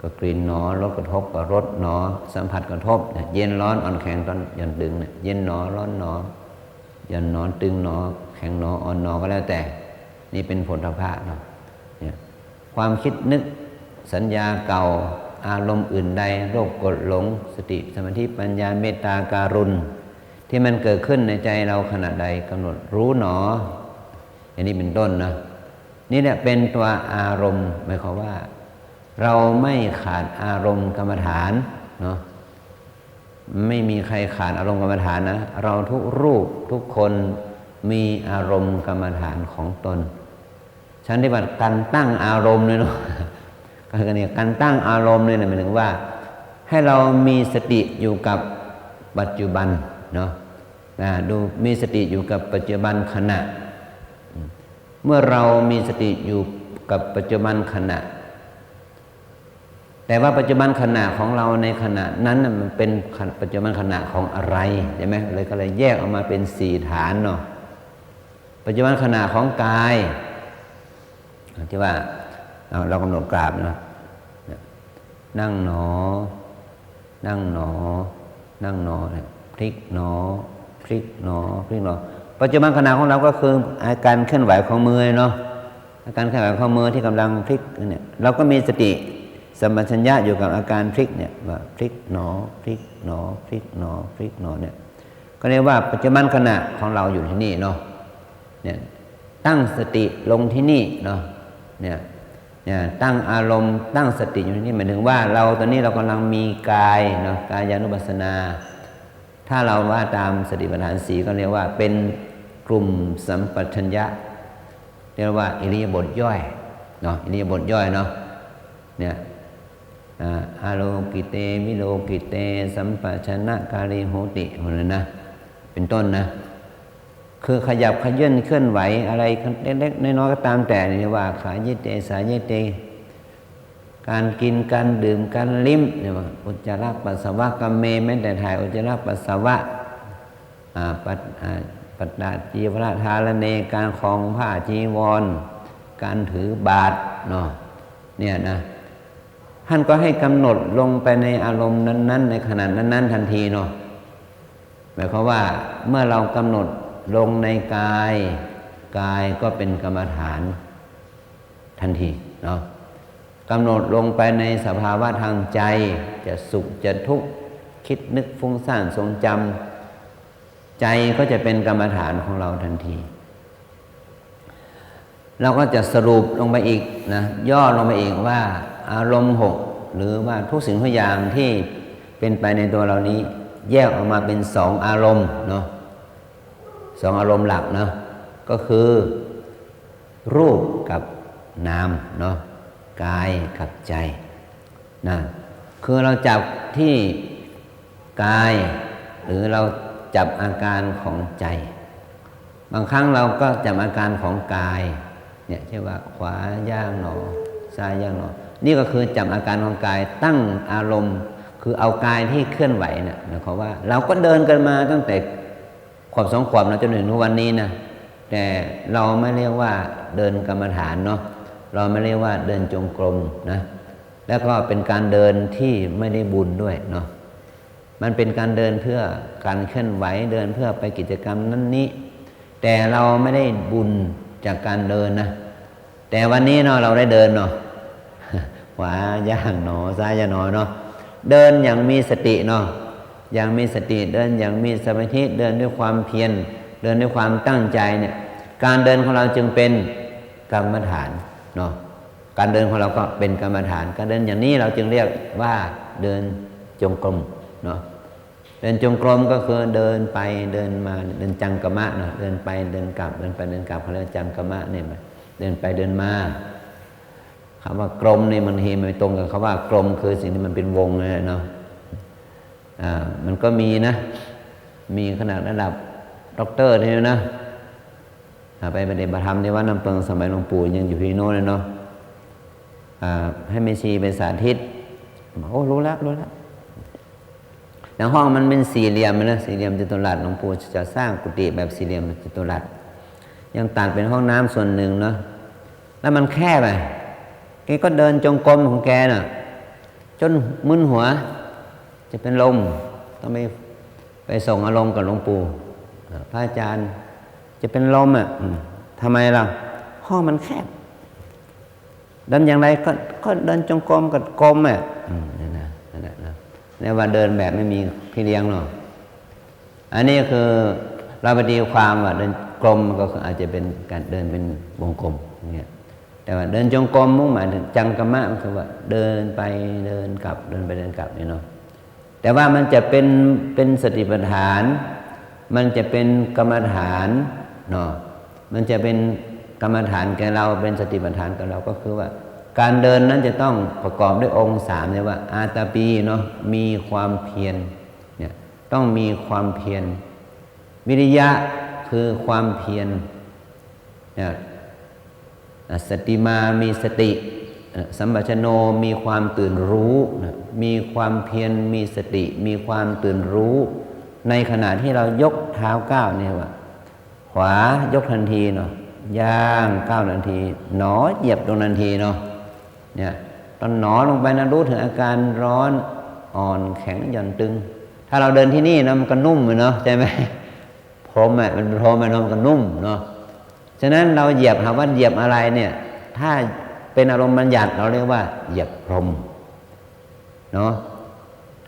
ก็กลิ่นหนอ รสกระทบก็รสหนอ สัมผัสกระทบเนี่ย เย็นร้อนอ่อนแข็งต้อนหย่อนตึงเนี่ย เย็นหนอ ร้อนหนอ หย่อนหนอ ตึงหนอ แข็งหนอ อ่อนหนอ ก็แล้วแต่ นี่เป็นโผฏฐัพพะเนาะ เนี่ย ความคิดนึก สัญญาเก่า อารมณ์อื่นใด โลภโกรธหลง สติ สมาธิ ปัญญา เมตตา กรุณา ที่มันเกิดขึ้นในใจเราขณะใด กำหนดรู้หนอ อย่างนี้เป็นต้นนะ นี่แหละเป็นตัวอารมณ์ หมายความว่า เราไม่ขาดอารมณ์กรรมฐานเนาะ ไม่มีใครขาดอารมณ์กรรมฐานนะ เราทุกรูปทุกคนมีอารมณ์กรรมฐานของตน ฉันที่ว่าการตั้งอารมณ์เนี่ยเนาะ การเนี่ย การตั้งอารมณ์เนี่ยนะ หมายถึงว่า ให้เรามีสติอยู่กับปัจจุบันเนาะ อ่า ดู มีสติอยู่กับปัจจุบันขณะ เมื่อเรามีสติอยู่กับปัจจุบันขณะ แต่ว่าปัจจุบันขณะของเราในขณะนั้นน่ะ มันเป็นปัจจุบันขณะของอะไร ใช่ไหม เลยก็เลยแยกออกมาเป็นสี่ฐานเนาะ ปัจจุบันขณะของกาย ที่ว่า เอา เรากำหนดกราบเนาะ นั่งหนอ นั่งหนอ นั่งหนอเนี่ย พลิกหนอ พลิกหนอ พลิกหนอ ปัจจุบันขณะของเราก็คืออาการเคลื่อนไหวของมือเนาะ อาการเคลื่อนไหวของมือที่กำลังพลิกเนี่ย เราก็มีสติสัมปชัญญะอยู่กับอาการพลิกเนี่ย ว่าพลิกหนอ พลิกหนอ พลิกหนอ พลิกหนอเนี่ย ก็เรียกว่าปัจจุบันขณะของเราอยู่ที่นี่เนาะ เนี่ย ตั้งสติลงที่นี่เนาะ เนี่ย เนี่ย ตั้งอารมณ์ ตั้งสติอยู่ที่นี่ หมายถึงว่าเราตอนนี้เรากำลังมีกายเนาะ กายานุปัสสนา ถ้าเราว่าตามสติปัฏฐานสี่ก็เรียกว่าเป็นกลุ่มสัมปชัญญะ เรียกว่าอิริยาบถย่อยเนาะ อิริยาบถย่อยเนาะ เนี่ย อ่า อาโลกิเต วิโลกิเต สัมปชัญญะการีโหติ พวกนั้นนะ เป็นต้นนะ คือขยับเขยื้อนเคลื่อนไหวอะไรเล็กๆน้อยๆก็ตามแต่ เรียกว่า ขายเยเต สายเยเต การกิน การดื่ม การลิ้ม เรียกว่า อุจจาระปัสสาวะกรรมเม แม้แต่ถ่ายอุจจาระปัสสาวะ อ่า ปัต อ่า ปัตตาจีวรธารเณ การครองผ้าจีวร การถือบาตรเนาะ เนี่ยนะ ท่านก็ให้กำหนดลงไปในอารมณ์นั้นๆ ในขณะนั้นๆ ทันทีเนาะ หมายความว่าเมื่อเรากำหนดลงในกาย กายก็เป็นกรรมฐานทันทีเนาะ กำหนดลงไปในสภาวะทางใจ จะสุขจะทุกข์ คิดนึกฟุ้งซ่านทรงจำ ใจก็จะเป็นกรรมฐานของเราทันที เราก็จะสรุปลงไปอีกนะ ย่อลงไปอีกว่าอารมณ์หก หรือว่าทุกสิ่งทุกอย่างที่เป็นไปในตัวเรานี้ แยกออกมาเป็นสองอารมณ์เนาะ สองอารมณ์หลักเนาะ ก็คือรูปกับนามเนาะ กายกับใจ นะ คือเราจับที่กาย หรือเราจับอาการของใจ บางครั้งเราก็จับอาการของกาย เนี่ย เช่นว่าขวาย่างหนอ ซ้ายย่างหนอ นี่ก็คือจับอาการของกาย ตั้งอารมณ์ คือเอากายที่เคลื่อนไหวเนี่ย หมายความว่าเราก็เดินกันมาตั้งแต่ขวบสองขวบนะ จนถึงทุกวันนี้นะ แต่เราไม่เรียกว่าเดินกรรมฐานเนาะ เราไม่เรียกว่าเดินจงกรมนะ แล้วก็เป็นการเดินที่ไม่ได้บุญด้วยเนาะ มันเป็นการเดินเพื่อการเคลื่อนไหว เดินเพื่อไปกิจกรรมนั้นนี้ แต่เราไม่ได้บุญจากการเดินนะ แต่วันนี้เนาะ เราได้เดินเนาะ ขวาย่างหนอ ซ้ายย่างหนอเนาะ เดินอย่างมีสติเนาะ อย่างมีสติ เดินอย่างมีสมาธิ เดินด้วยความเพียร เดินด้วยความตั้งใจเนี่ย การเดินของเราจึงเป็นกรรมฐานเนาะ การเดินของเราก็เป็นกรรมฐาน การเดินอย่างนี้เราจึงเรียกว่าเดิน จงกรมเนาะ เดินจงกรมก็คือเดินไปเดินมา เดินจังกรรมะเนาะ เดินไปเดินกลับ เดินไปเดินกลับ เขาเรียกจังกรรมะเนี่ย เดินไปเดินมา คำว่ากรมนี่บางทีมันไปตรงกับคำว่ากลม คือสิ่งที่มันเป็นวงนั่นแหละเนาะ อ่า มันก็มีนะ มีขนาดระดับด็อกเตอร์นี่นะ อ่า ไปปฏิบัติธรรมที่วัดน้ำเปิงสมัยหลวงปู่ยังอยู่ที่โน้นเลยเนาะ อ่า ให้แม่ชีไปสาธิต บอก โอ้ รู้แล้ว รู้แล้ว แล้วห้องมันเป็นสี่เหลี่ยมนะ สี่เหลี่ยมจัตุรัส หลวงปู่จะสร้างกุฏิแบบสี่เหลี่ยมจัตุรัส ยังตัดเป็นห้องน้ำส่วนหนึ่งเนาะ แล้วมันแคบอะ แกก็เดินจงกรมของแกน่ะ จนมึนหัว จะเป็นลม ต้องไป ไปส่งอารมณ์กับหลวงปู่ อ่า พระอาจารย์ จะเป็นลมอะ อืม ทำไมล่ะ ห้องมันแคบ เดินอย่างไรก็ ก็เดินจงกรมกับกรมอะ อืม นั่นนะ นั่นแหละนะ เรียกว่าเดินแบบไม่มีพี่เลี้ยงเนาะ อันนี้คือเราไปตีความว่าเดินกรมก็คืออาจจะเป็นการเดินเป็นวงกลมเนี่ย แต่ว่าเดินจงกรมมุ่งหมายถึงจังกรรมะ ก็คือว่าเดินไปเดินกลับ เดินไปเดินกลับนี่เนาะ แต่ว่ามันจะเป็น เป็นสติปัฏฐาน มันจะเป็นกรรมฐานเนาะ มันจะเป็นกรรมฐานแก่เรา เป็นสติปัฏฐานแก่เรา ก็คือว่าการเดินนั้นจะต้องประกอบด้วยองค์สาม เรียกว่าอาตาปีเนาะ มีความเพียรเนี่ย ต้องมีความเพียร วิริยะคือความเพียรเนี่ย อ่ะ สตติมา มีสติ เอ่อ สัมปชัญโญ มีความตื่นรู้นะ มีความเพียร มีสติ มีความตื่นรู้ ในขณะที่เรายกเท้าก้าวเนี่ยว่า ขวายกทันทีเนาะ ย่างก้าวทันที หนอเหยียบลงทันทีเนาะ เนี่ย ตอนหนอลงไปนะ รู้ถึงอาการร้อนอ่อนแข็งหย่อนตึง ถ้าเราเดินที่นี่นะ มันก็นุ่มเลยเนาะ ใช่ไหม พรมอะ มันเป็นพรมอะเนาะ มันก็นุ่มเนาะ ฉะนั้นเราเหยียบ หาว่าเหยียบอะไรเนี่ย ถ้าเป็นอารมณ์บัญญัติ เราเรียกว่าเหยียบพรมเนาะ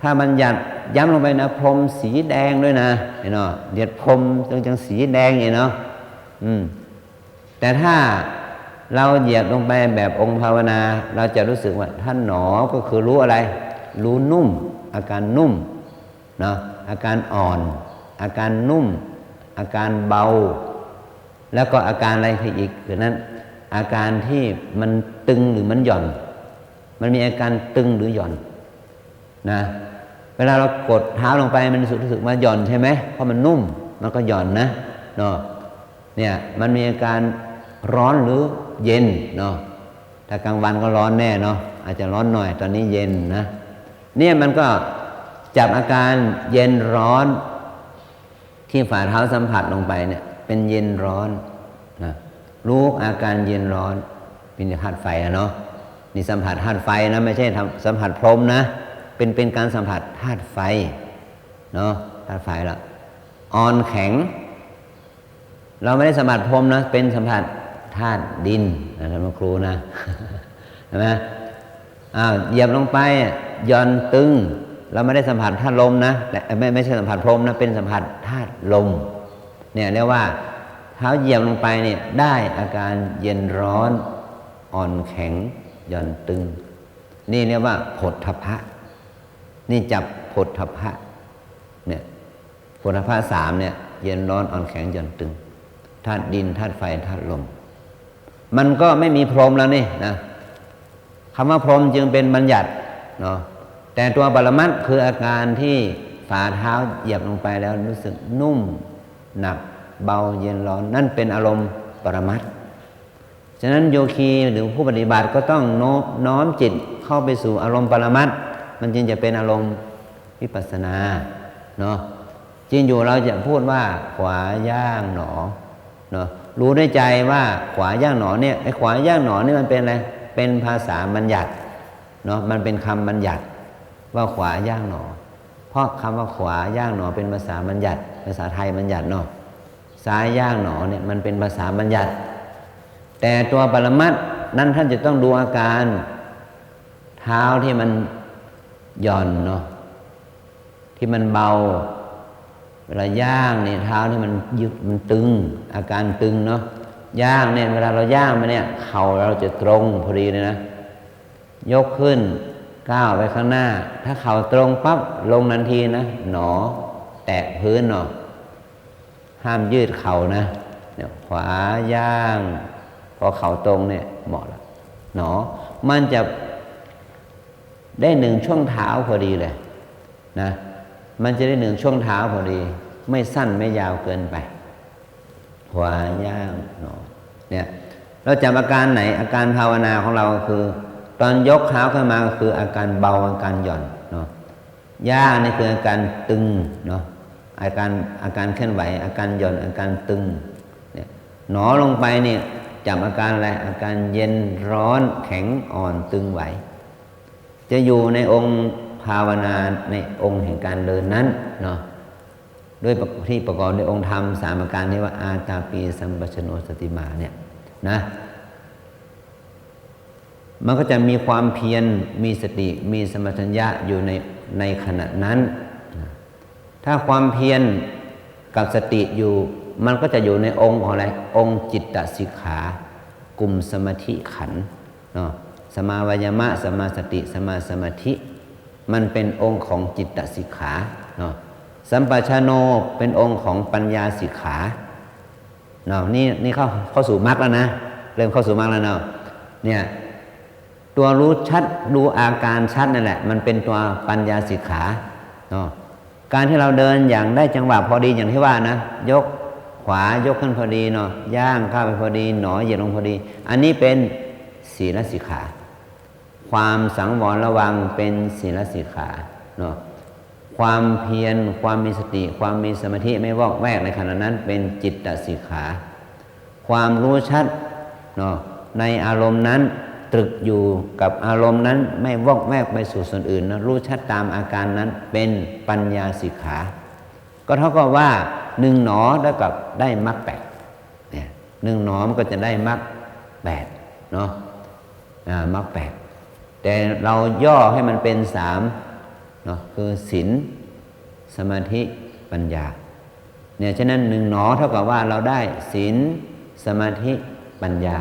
ถ้าบัญญัติย้ำลงไปนะ พรมสีแดงด้วยนะ เห็นเนาะ เหยียบพรมจนจังสีแดงเนี่ยเนาะ อืม แต่ถ้าเราเหยียบลงไปแบบองค์ภาวนา เราจะรู้สึกว่าท่านหนอก็คือรู้อะไร รู้นุ่ม อาการนุ่มเนาะ อาการอ่อน อาการนุ่ม อาการเบา แล้วก็อาการอะไรอีก คือนั้น อาการที่มันตึงหรือมันหย่อน มันมีอาการตึงหรือหย่อนนะ เวลาเรากดเท้าลงไปมันรู้สึก รู้สึกว่าหย่อนใช่ไหม เพราะมันนุ่ม มันก็หย่อนนะเนาะ เนี่ย มันมีอาการร้อนหรือเย็นเนาะ ถ้ากลางวันก็ร้อนแน่เนาะ อาจจะร้อนหน่อย ตอนนี้เย็นนะ เนี่ยมันก็จับอาการเย็นร้อน ที่ฝ่าเท้าสัมผัสลงไปเนี่ย เป็นเย็นร้อนนะ รู้อาการเย็นร้อน เป็นธาตุไฟอะเนาะ นี่สัมผัสธาตุไฟนะ ไม่ใช่ทำ สัมผัสพรมนะ เป็น เป็นการสัมผัสธาตุไฟเนาะ ธาตุไฟละ อ่อนแข็ง เราไม่ได้สัมผัสพรมนะ เป็นสัมผัสธาตุดินนะ ท่านพระครูนะ เห็นไหม อ้าว เหยียบลงไป หย่อนตึง เราไม่ได้สัมผัสธาตุลมนะ แต่ ไม่ ไม่ใช่สัมผัสพรมนะ เป็นสัมผัสธาตุลม เนี่ย เรียกว่าเท้าเหยียบลงไปเนี่ย ได้อาการเย็นร้อน อ่อนแข็ง หย่อนตึง นี่เรียกว่าโผฏฐัพพะ นี่จับโผฏฐัพพะ เนี่ย โผฏฐัพพะสามเนี่ย เย็นร้อน อ่อนแข็ง หย่อนตึง ธาตุดิน ธาตุไฟ ธาตุลม มันก็ไม่มีพรมแล้วนี่นะ คำว่าพรมจึงเป็นบัญญัติเนาะ แต่ตัวปรมัตถ์คืออาการที่ฝ่าเท้าเหยียบลงไปแล้วรู้สึกนุ่ม หนัก เบา เย็น ร้อน นั่นเป็นอารมณ์ปรมัตถ์ ฉะนั้นโยคีหรือผู้ปฏิบัติก็ต้องโน้ม น้อมจิตเข้าไปสู่อารมณ์ปรมัตถ์ มันจึงจะเป็นอารมณ์วิปัสสนาเนาะ จริงอยู่เราจะพูดว่าขวาย่างหนอเนาะ รู้ในใจว่าขวาย่างหนอเนี่ย ไอ้ขวาย่างหนอนี่มันเป็นอะไร เป็นภาษาบัญญัติเนาะ มันเป็นคำบัญญัติว่าขวาย่างหนอ เพราะคำว่าขวาย่างหนอเป็นภาษาบัญญัติ ภาษาไทยบัญญัติเนาะ ซ้ายย่างหนอเนี่ยมันเป็นภาษาบัญญัติ แต่ตัวปรมัตถ์นั้นท่านจะต้องดูอาการเท้าที่มันหย่อนเนาะ ที่มันเบา เวลาย่างเนี่ยเท้าที่มันยึก มันตึง อาการตึงเนาะ ย่างเนี่ย เวลาเราย่างไปเนี่ย เข่าเราจะตรงพอดีเลยนะ ยกขึ้น ก้าวไปข้างหน้า ถ้าเข่าตรงปั๊บ ลงทันทีนะ หนอ แตะพื้นเนาะ ห้ามยืดเข่านะ เนี่ย ขวาย่าง พอเข่าตรงเนี่ย เหมาะละ หนอ มันจะได้หนึ่งช่วงเท้าพอดีเลยนะ มันจะได้หนึ่งช่วงเท้าพอดี ไม่สั้นไม่ยาวเกินไป ขวาย่าง หนอ เนี่ย เราจำอาการไหน อาการภาวนาของเราคือ ตอนยกเท้าขึ้นมาก็คืออาการเบา อาการหย่อนเนาะ ย่างนี่คืออาการตึงเนาะ อาการ อาการเคลื่อนไหว อาการหย่อน อาการตึง เนี่ย หนอลงไปเนี่ย จำอาการอะไร อาการเย็น ร้อน แข็ง อ่อน ตึง ไหว จะอยู่ในองค์ภาวนา ในองค์แห่งการเดินนั้นเนาะ ด้วยประ- ที่ประกอบด้วยองค์ธรรมสามประการที่ว่า อาตาปีสัมปชัญโญสติมาเนี่ยนะ มันก็จะมีความเพียร มีสติ มีสัมปชัญญะอยู่ใน- ในขณะนั้น ถ้าความเพียรกับสติอยู่ มันก็จะอยู่ในองค์ของอะไร องค์จิตตสิกขา กลุ่มสมาธิขันธ์เนาะ สัมมาวายามะ สัมมาสติ สัมมาสมาธิ มันเป็นองค์ของจิตตสิกขาเนาะ สัมปชัญโญเป็นองค์ของปัญญาสิกขาเนาะ นี่- นี่เข้า- เข้าสู่มรรคแล้วนะ เริ่มเข้าสู่มรรคแล้วเนาะ เนี่ย ตัวรู้ชัด ดูอาการชัดนั่นแหละ มันเป็นตัวปัญญาสิกขาเนาะ การที่เราเดินอย่างได้จังหวะพอดีอย่างที่ว่านะ ยกขวายกขึ้นพอดีเนาะ ย่างก้าวไปพอดี หนอเหยียดลงพอดี อันนี้เป็นศีลสิกขา ความสังวรระวังเป็นศีลสิกขาเนาะ ความเพียร ความมีสติ ความมีสมาธิ ไม่วอกแวกในขณะนั้นเป็นจิตตสิกขา ความรู้ชัดเนาะ ในอารมณ์นั้น ตรึกอยู่กับอารมณ์นั้น ไม่วอกแวกไปสู่ส่วนอื่นนะ รู้ชัดตามอาการนั้นเป็นปัญญาสิกขา ก็เท่ากับว่าหนึ่งหนอเท่ากับได้มรรคแปด เนี่ย หนึ่งหนอมันก็จะได้มรรคแปดเนาะ อ่า มรรคแปด แต่เราย่อให้มันเป็นสามเนาะ คือศีล สมาธิ ปัญญา เนี่ย ฉะนั้นหนึ่งหนอเท่ากับว่าเราได้ศีล สมาธิ ปัญญา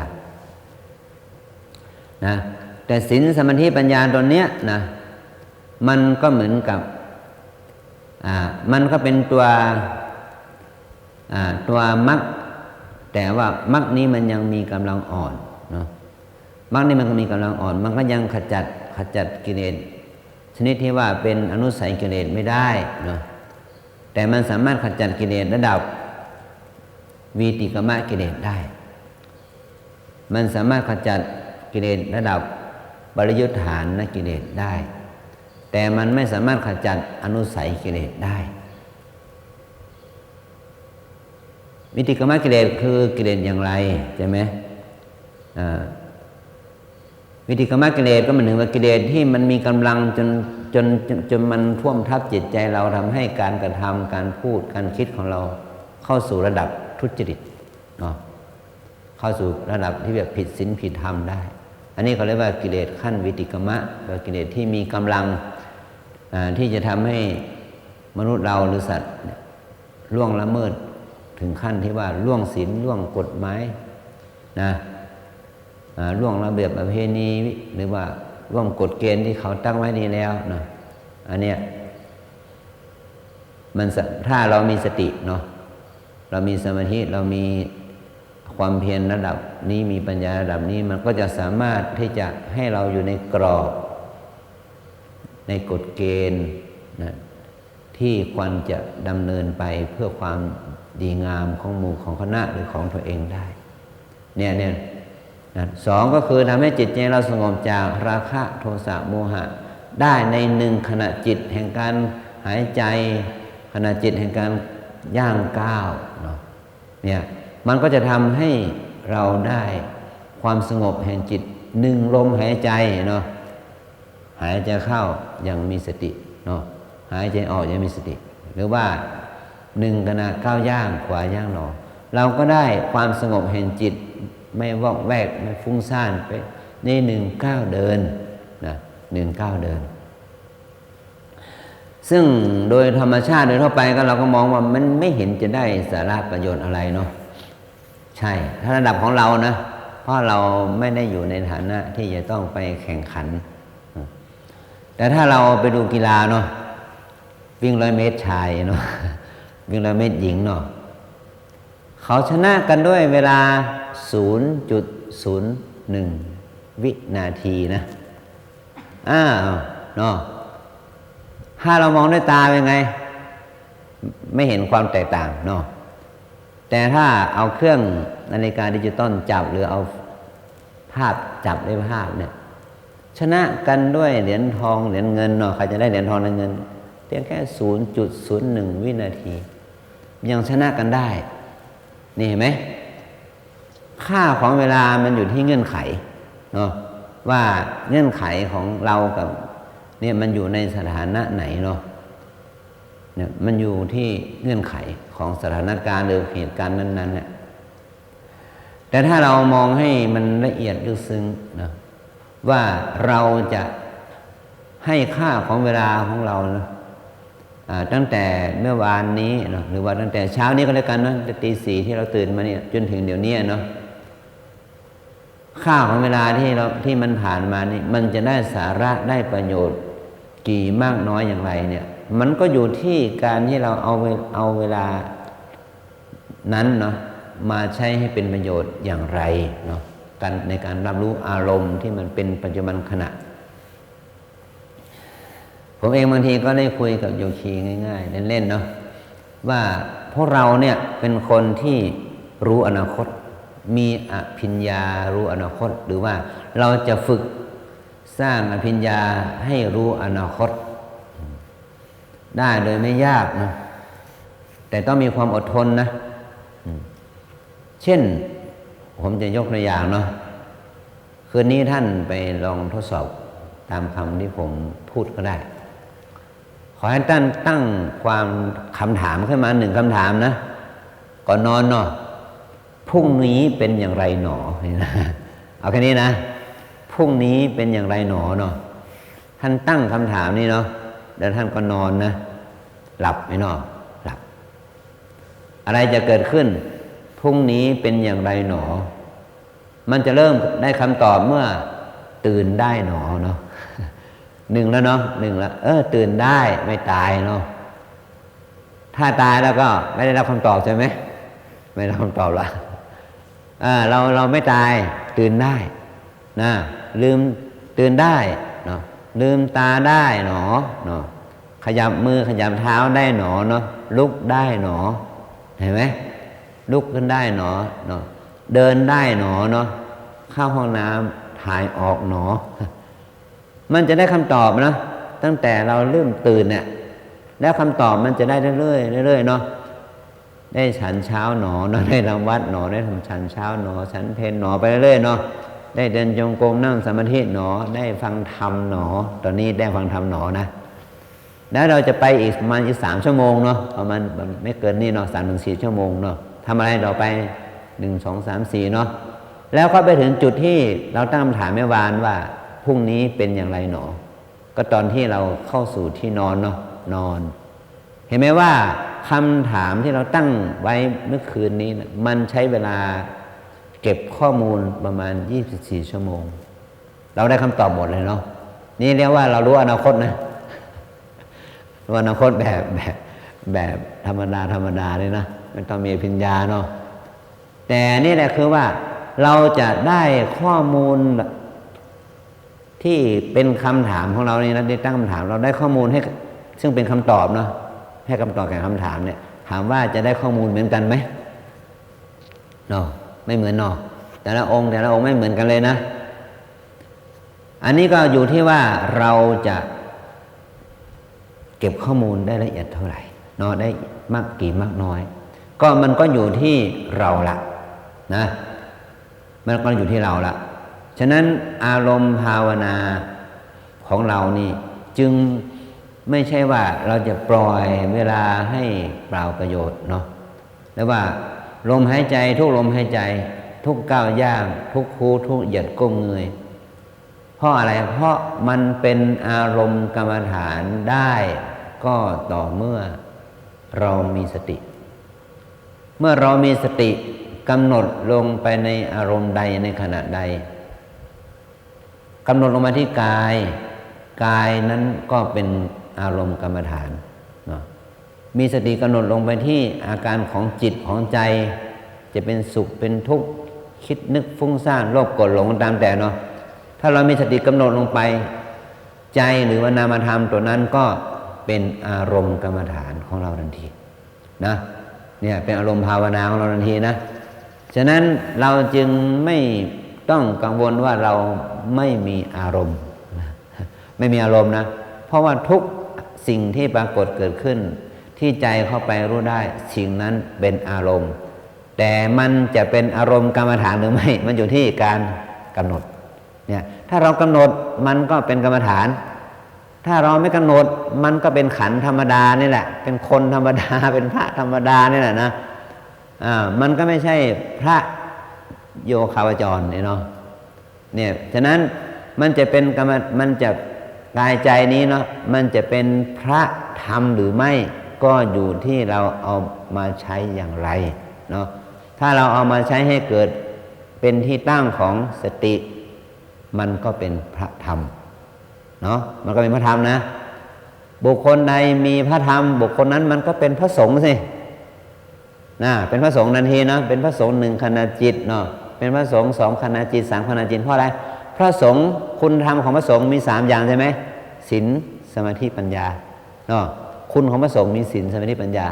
นะ แต่ศีล สมาธิ ปัญญาตัวเนี้ยนะ มันก็เหมือนกับ อ่า มันก็เป็นตัว อ่า ตัวมรรค แต่ว่ามรรคนี้มันยังมีกำลังอ่อนเนาะ มรรคนี้มันก็มีกำลังอ่อน มันก็ยังขจัด- ขจัดกิเลสชนิดที่ว่าเป็นอนุสัยกิเลสไม่ได้เนาะ แต่มันสามารถขจัดกิเลสระดับวีติกรรมกิเลสได้ มันสามารถขจัดกิเลสระดับปริยุทธานกิเลสได้ แต่มันไม่สามารถขจัดอนุสัยกิเลสได้ วีติกรรมกิเลสคือกิเลสอย่างไร ใช่ไหม อ่า วีติกรรมกิเลสก็หมายถึงว่ากิเลสที่มันมีกำลังจน- จน- จน- จนมันท่วมทับจิตใจเรา ทำให้การกระทำ การพูด การคิดของเราเข้าสู่ระดับทุจริตเนาะ เข้าสู่ระดับที่แบบผิดศีลผิดธรรมได้ อันนี้เขาเรียกว่ากิเลสขั้นวีติกรรม เป็นกิเลสที่มีกำลัง อ่า ที่จะทำให้มนุษย์เราหรือสัตว์เนี่ยล่วงละเมิดถึงขั้นที่ว่าล่วงศีล ล่วงกฎหมายนะ อ่า ล่วงระเบียบประเพณี หรือว่าล่วงกฎเกณฑ์ที่เขาตั้งไว้นี้แล้วนะ อันเนี้ย มันส- ถ้าเรามีสติเนาะ เรามีสมาธิ เรามีความเพียรระดับนี้ มีปัญญาระดับนี้ มันก็จะสามารถที่จะให้เราอยู่ในกรอบ ในกฎเกณฑ์นะ ที่ควรจะดำเนินไปเพื่อความดีงามของหมู่ของคณะหรือของตัวเองได้ เนี่ย- เนี่ยนะ สองก็คือทำให้จิตใจเราสงบจากราคะ โทสะ โมหะ ได้ในหนึ่งขณะจิตแห่งการหายใจ ขณะจิตแห่งการย่างก้าวเนาะ เนี่ย มันก็จะทำให้เราได้ความสงบแห่งจิต หนึ่งลมหายใจเนาะ หายใจเข้าอย่างมีสติเนาะ หายใจออกอย่างมีสติ หรือว่าหนึ่งขณะก้าวย่างขวาย่างหนอ เราก็ได้ความสงบแห่งจิต ไม่วอกแวก ไม่ฟุ้งซ่านไปในหนึ่งก้าวเดินนะ หนึ่งก้าวเดิน ซึ่งโดยธรรมชาติโดยทั่วไปก็เราก็มองว่ามันไม่เห็นจะได้สาระประโยชน์อะไรเนาะ ใช่ ถ้าระดับของเรานะ เพราะเราไม่ได้อยู่ในฐานะที่จะต้องไปแข่งขัน อืม แต่ถ้าเราไปดูกีฬาเนาะ วิ่งร้อยเมตรชายเนาะ วิ่งร้อยเมตรหญิงเนาะ เขาชนะกันด้วยเวลา ศูนย์จุดศูนย์หนึ่ง วินาทีนะ อ้าว เนาะ ถ้าเรามองด้วยตาเป็นไง ไม่เห็นความแตกต่างเนาะ แต่ถ้าเอาเครื่องนาฬิกาดิจิตอลจับ หรือเอาภาพจับด้วยภาพเนี่ย ชนะกันด้วยเหรียญทองเหรียญเงินเนาะ ใครจะได้เหรียญทองเหรียญเงิน เพียงแค่ ศูนย์จุดศูนย์หนึ่ง วินาที ยังชนะกันได้ นี่เห็นไหม ค่าของเวลามันอยู่ที่เงื่อนไขเนาะ ว่าเงื่อนไขของเรากับเนี่ยมันอยู่ในสถานะไหนเนาะ เนี่ยมันอยู่ที่เงื่อนไขของสถานการณ์หรือเหตุการณ์นั้นๆ เนี่ย แต่ถ้าเรามองให้มันละเอียดลึกซึ้งนะ ว่าเราจะให้ค่าของเวลาของเรานะ อ่า ตั้งแต่เมื่อวานนี้เนาะ หรือว่าตั้งแต่เช้านี้ก็แล้วกันนะ ตั้งแต่ตีสี่ที่เราตื่นมาเนี่ย จนถึงเดี๋ยวนี้เนาะ ค่าของเวลาที่เรา ที่มันผ่านมานี่ มันจะได้สาระได้ประโยชน์กี่มากน้อยอย่างไรเนี่ย มันก็อยู่ที่การที่เราเอาเว เอาเวลานั้นเนาะ มาใช้ให้เป็นประโยชน์อย่างไรเนาะ การ ในการรับรู้อารมณ์ที่มันเป็นปัจจุบันขณะ ผมเองบางทีก็ได้คุยกับโยคีง่ายๆ เล่นๆ เนาะ ว่าพวกเราเนี่ยเป็นคนที่รู้อนาคต มีอภิญญารู้อนาคต หรือว่าเราจะฝึกสร้างอภิญญาให้รู้อนาคต ได้โดยไม่ยากนะ แต่ต้องมีความอดทนนะ อืม เช่น ผมจะยกตัวอย่างเนาะ คืนนี้ท่านไปลองทดสอบตามคำที่ผมพูดก็ได้ ขอให้ท่านตั้งความ คำถามขึ้นมาหนึ่งคำถามนะ ก่อนนอนเนาะ พรุ่งนี้เป็นอย่างไรหนอ เอาแค่นี้นะ พรุ่งนี้เป็นอย่างไรหนอเนาะ ท่านตั้งคำถามนี้เนาะ แล้วท่านก็นอนนะ หลับไหมเนาะ หลับ อะไรจะเกิดขึ้น พรุ่งนี้เป็นอย่างไรหนอ มันจะเริ่มได้คำตอบเมื่อตื่นได้หนอเนาะ หนึ่งแล้วเนาะ หนึ่งแล้ว เออ ตื่นได้ ไม่ตายเนาะ ถ้าตายแล้วก็ไม่ได้รับคำตอบใช่ไหม ไม่ได้รับคำตอบละ อ่า เรา เราไม่ตาย ตื่นได้นะ ลืม ตื่นได้เนาะ ลืมตาได้หนอเนาะ ขยับมือขยับเท้าได้หนอเนาะ ลุกได้หนอ เห็นไหม ลุกขึ้นได้หนอเนาะ เดินได้หนอเนาะ เข้าห้องน้ำถ่ายออกหนอ มันจะได้คำตอบนะ ตั้งแต่เราเริ่มตื่นเนี่ย แล้วคำตอบมันจะได้เรื่อยๆ เรื่อยๆ เนาะ ได้ฉันเช้าหนอเนาะ ได้ทำวัตรหนอ ได้ทำฉันเช้าหนอ ฉันเพลหนอ ไปเรื่อยๆ เนาะ ได้เดินจงกรมนั่งสมาธิหนอ ได้ฟังธรรมหนอ ตอนนี้ได้ฟังธรรมหนอนะ แล้วเราจะไปอีกประมาณอีกสามชั่วโมงเนาะ ประมาณไม่เกินนี้เนาะ สามถึงสี่ชั่วโมงเนาะ ทำอะไรต่อไป หนึ่ง สอง สาม สี่ เนาะ แล้วก็ไปถึงจุดที่เราตั้งคำถามเมื่อวานว่า พรุ่งนี้เป็นอย่างไรหนอ ก็ตอนที่เราเข้าสู่ที่นอนเนาะ นอน เห็นไหมว่าคำถามที่เราตั้งไว้เมื่อคืนนี้นะ มันใช้เวลาเก็บข้อมูลประมาณยี่สิบสี่ชั่วโมง เราได้คำตอบหมดเลยเนาะ นี่เรียกว่าเรารู้อนาคตนะ รู้อนาคตแบบ แบบ แบบธรรมดาธรรมดาเลยนะ ไม่ต้องมีปัญญาเนาะ แต่นี่แหละคือว่าเราจะได้ข้อมูลที่เป็นคำถามของเรานี่นะ ได้ตั้งคำถาม เราได้ข้อมูลให้ ซึ่งเป็นคำตอบเนาะ ให้คำตอบแก่คำถามเนี่ย ถามว่าจะได้ข้อมูลเหมือนกันไหมเนาะ ไม่เหมือนเนาะ แต่ละองค์แต่ละองค์ไม่เหมือนกันเลยนะ อันนี้ก็อยู่ที่ว่าเราจะเก็บข้อมูลได้ละเอียดเท่าไหร่เนาะ ได้มากกี่มากน้อย ก็มันก็อยู่ที่เราละนะ มันก็อยู่ที่เราละ ฉะนั้นอารมณ์ภาวนาของเรานี่จึงไม่ใช่ว่าเราจะปล่อยเวลาให้เปล่าประโยชน์เนาะ เรียกว่าลมหายใจทุกลมหายใจ ทุกก้าวย่าง ทุกคู้ทุกเหยียดก้มเงย เพราะอะไร เพราะมันเป็นอารมณ์กรรมฐานได้ ก็ต่อเมื่อเรามีสติ เมื่อเรามีสติกำหนดลงไปในอารมณ์ใดในขณะใด กำหนดลงมาที่กาย กายนั้นก็เป็นอารมณ์กรรมฐานเนาะ มีสติกำหนดลงไปที่อาการของจิตของใจ จะเป็นสุขเป็นทุกข์ คิดนึกฟุ้งซ่าน โลภโกรธหลง ตามแต่เนาะ ถ้าเรามีสติกำหนดลงไป ใจหรือว่านามธรรมตัวนั้นก็เป็นอารมณ์กรรมฐานของเราทันทีนะ เนี่ยเป็นอารมณ์ภาวนาของเราทันทีนะ ฉะนั้นเราจึงไม่ต้องกังวลว่าเราไม่มีอารมณ์ ไม่มีอารมณ์นะ เพราะว่าทุกสิ่งที่ปรากฏเกิดขึ้น ที่ใจเข้าไปรู้ได้ สิ่งนั้นเป็นอารมณ์ แต่มันจะเป็นอารมณ์กรรมฐานหรือไม่ มันอยู่ที่การกำหนด เนี่ย ถ้าเรากำหนดมันก็เป็นกรรมฐาน ถ้าเราไม่กำหนดมันก็เป็นขันธ์ธรรมดานี่แหละ เป็นคนธรรมดา เป็นพระธรรมดานี่แหละนะ อ่า มันก็ไม่ใช่พระโยคาวจรเนี่ยเนาะ เนี่ย ฉะนั้นมันจะเป็นกรรม มันจะ กายใจนี้เนาะ มันจะเป็นพระธรรมหรือไม่ ก็อยู่ที่เราเอามาใช้อย่างไรเนาะ ถ้าเราเอามาใช้ให้เกิดเป็นที่ตั้งของสติ มันก็เป็นพระธรรมเนาะ มันก็เป็นพระธรรมนะ บุคคลใดมีพระธรรม บุคคลนั้นมันก็เป็นพระสงฆ์สิ นะ เป็นพระสงฆ์ทันทีเนาะ เป็นพระสงฆ์หนึ่งขณะจิตเนาะ เป็นพระสงฆ์สองขณะจิต สามขณะจิต เพราะอะไร พระสงฆ์ คุณธรรมของพระสงฆ์มีสามอย่างใช่ไหม ศีล สมาธิ ปัญญาเนาะ คุณของพระสงฆ์มีศีล สมาธิ ปัญญา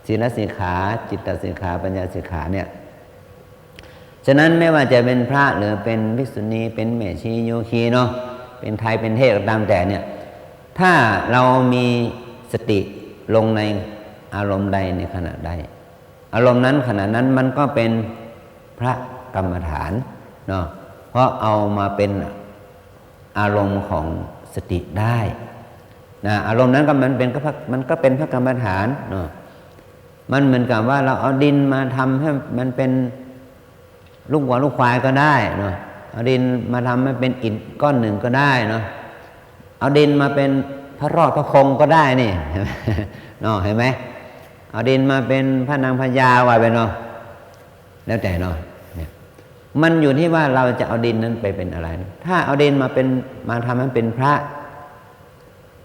ศีลสิกขา จิตตสิกขา ปัญญาสิกขาเนี่ย ฉะนั้นไม่ว่าจะเป็นพระหรือเป็นภิกษุณี เป็นแม่ชีโยคีเนาะ เป็นไทยเป็นเทศก็ตามแต่เนี่ย ถ้าเรามีสติลงในอารมณ์ใดในขณะใด อารมณ์นั้นขณะนั้นมันก็เป็นพระกรรมฐานเนาะ เพราะเอามาเป็นอารมณ์ของสติได้นะ อารมณ์นั้นก็มันเป็น ก็พระ มันก็เป็นพระกรรมฐานเนาะ มันเหมือนกับว่าเราเอาดินมาทำให้มันเป็นลูกวัวลูกควายก็ได้เนาะ เอาดินมาทำให้เป็นอิฐก้อนหนึ่งก็ได้เนาะ เอาดินมาเป็นพระรอดพระคงก็ได้นี่ เนาะ เห็นไหม เอาดินมาเป็นพระนางพญาว่าไปเนาะ แล้วแต่เนาะ เนี่ย มันอยู่ที่ว่าเราจะเอาดินนั้นไปเป็นอะไร ถ้าเอาดินมาเป็น มาทำให้เป็นพระ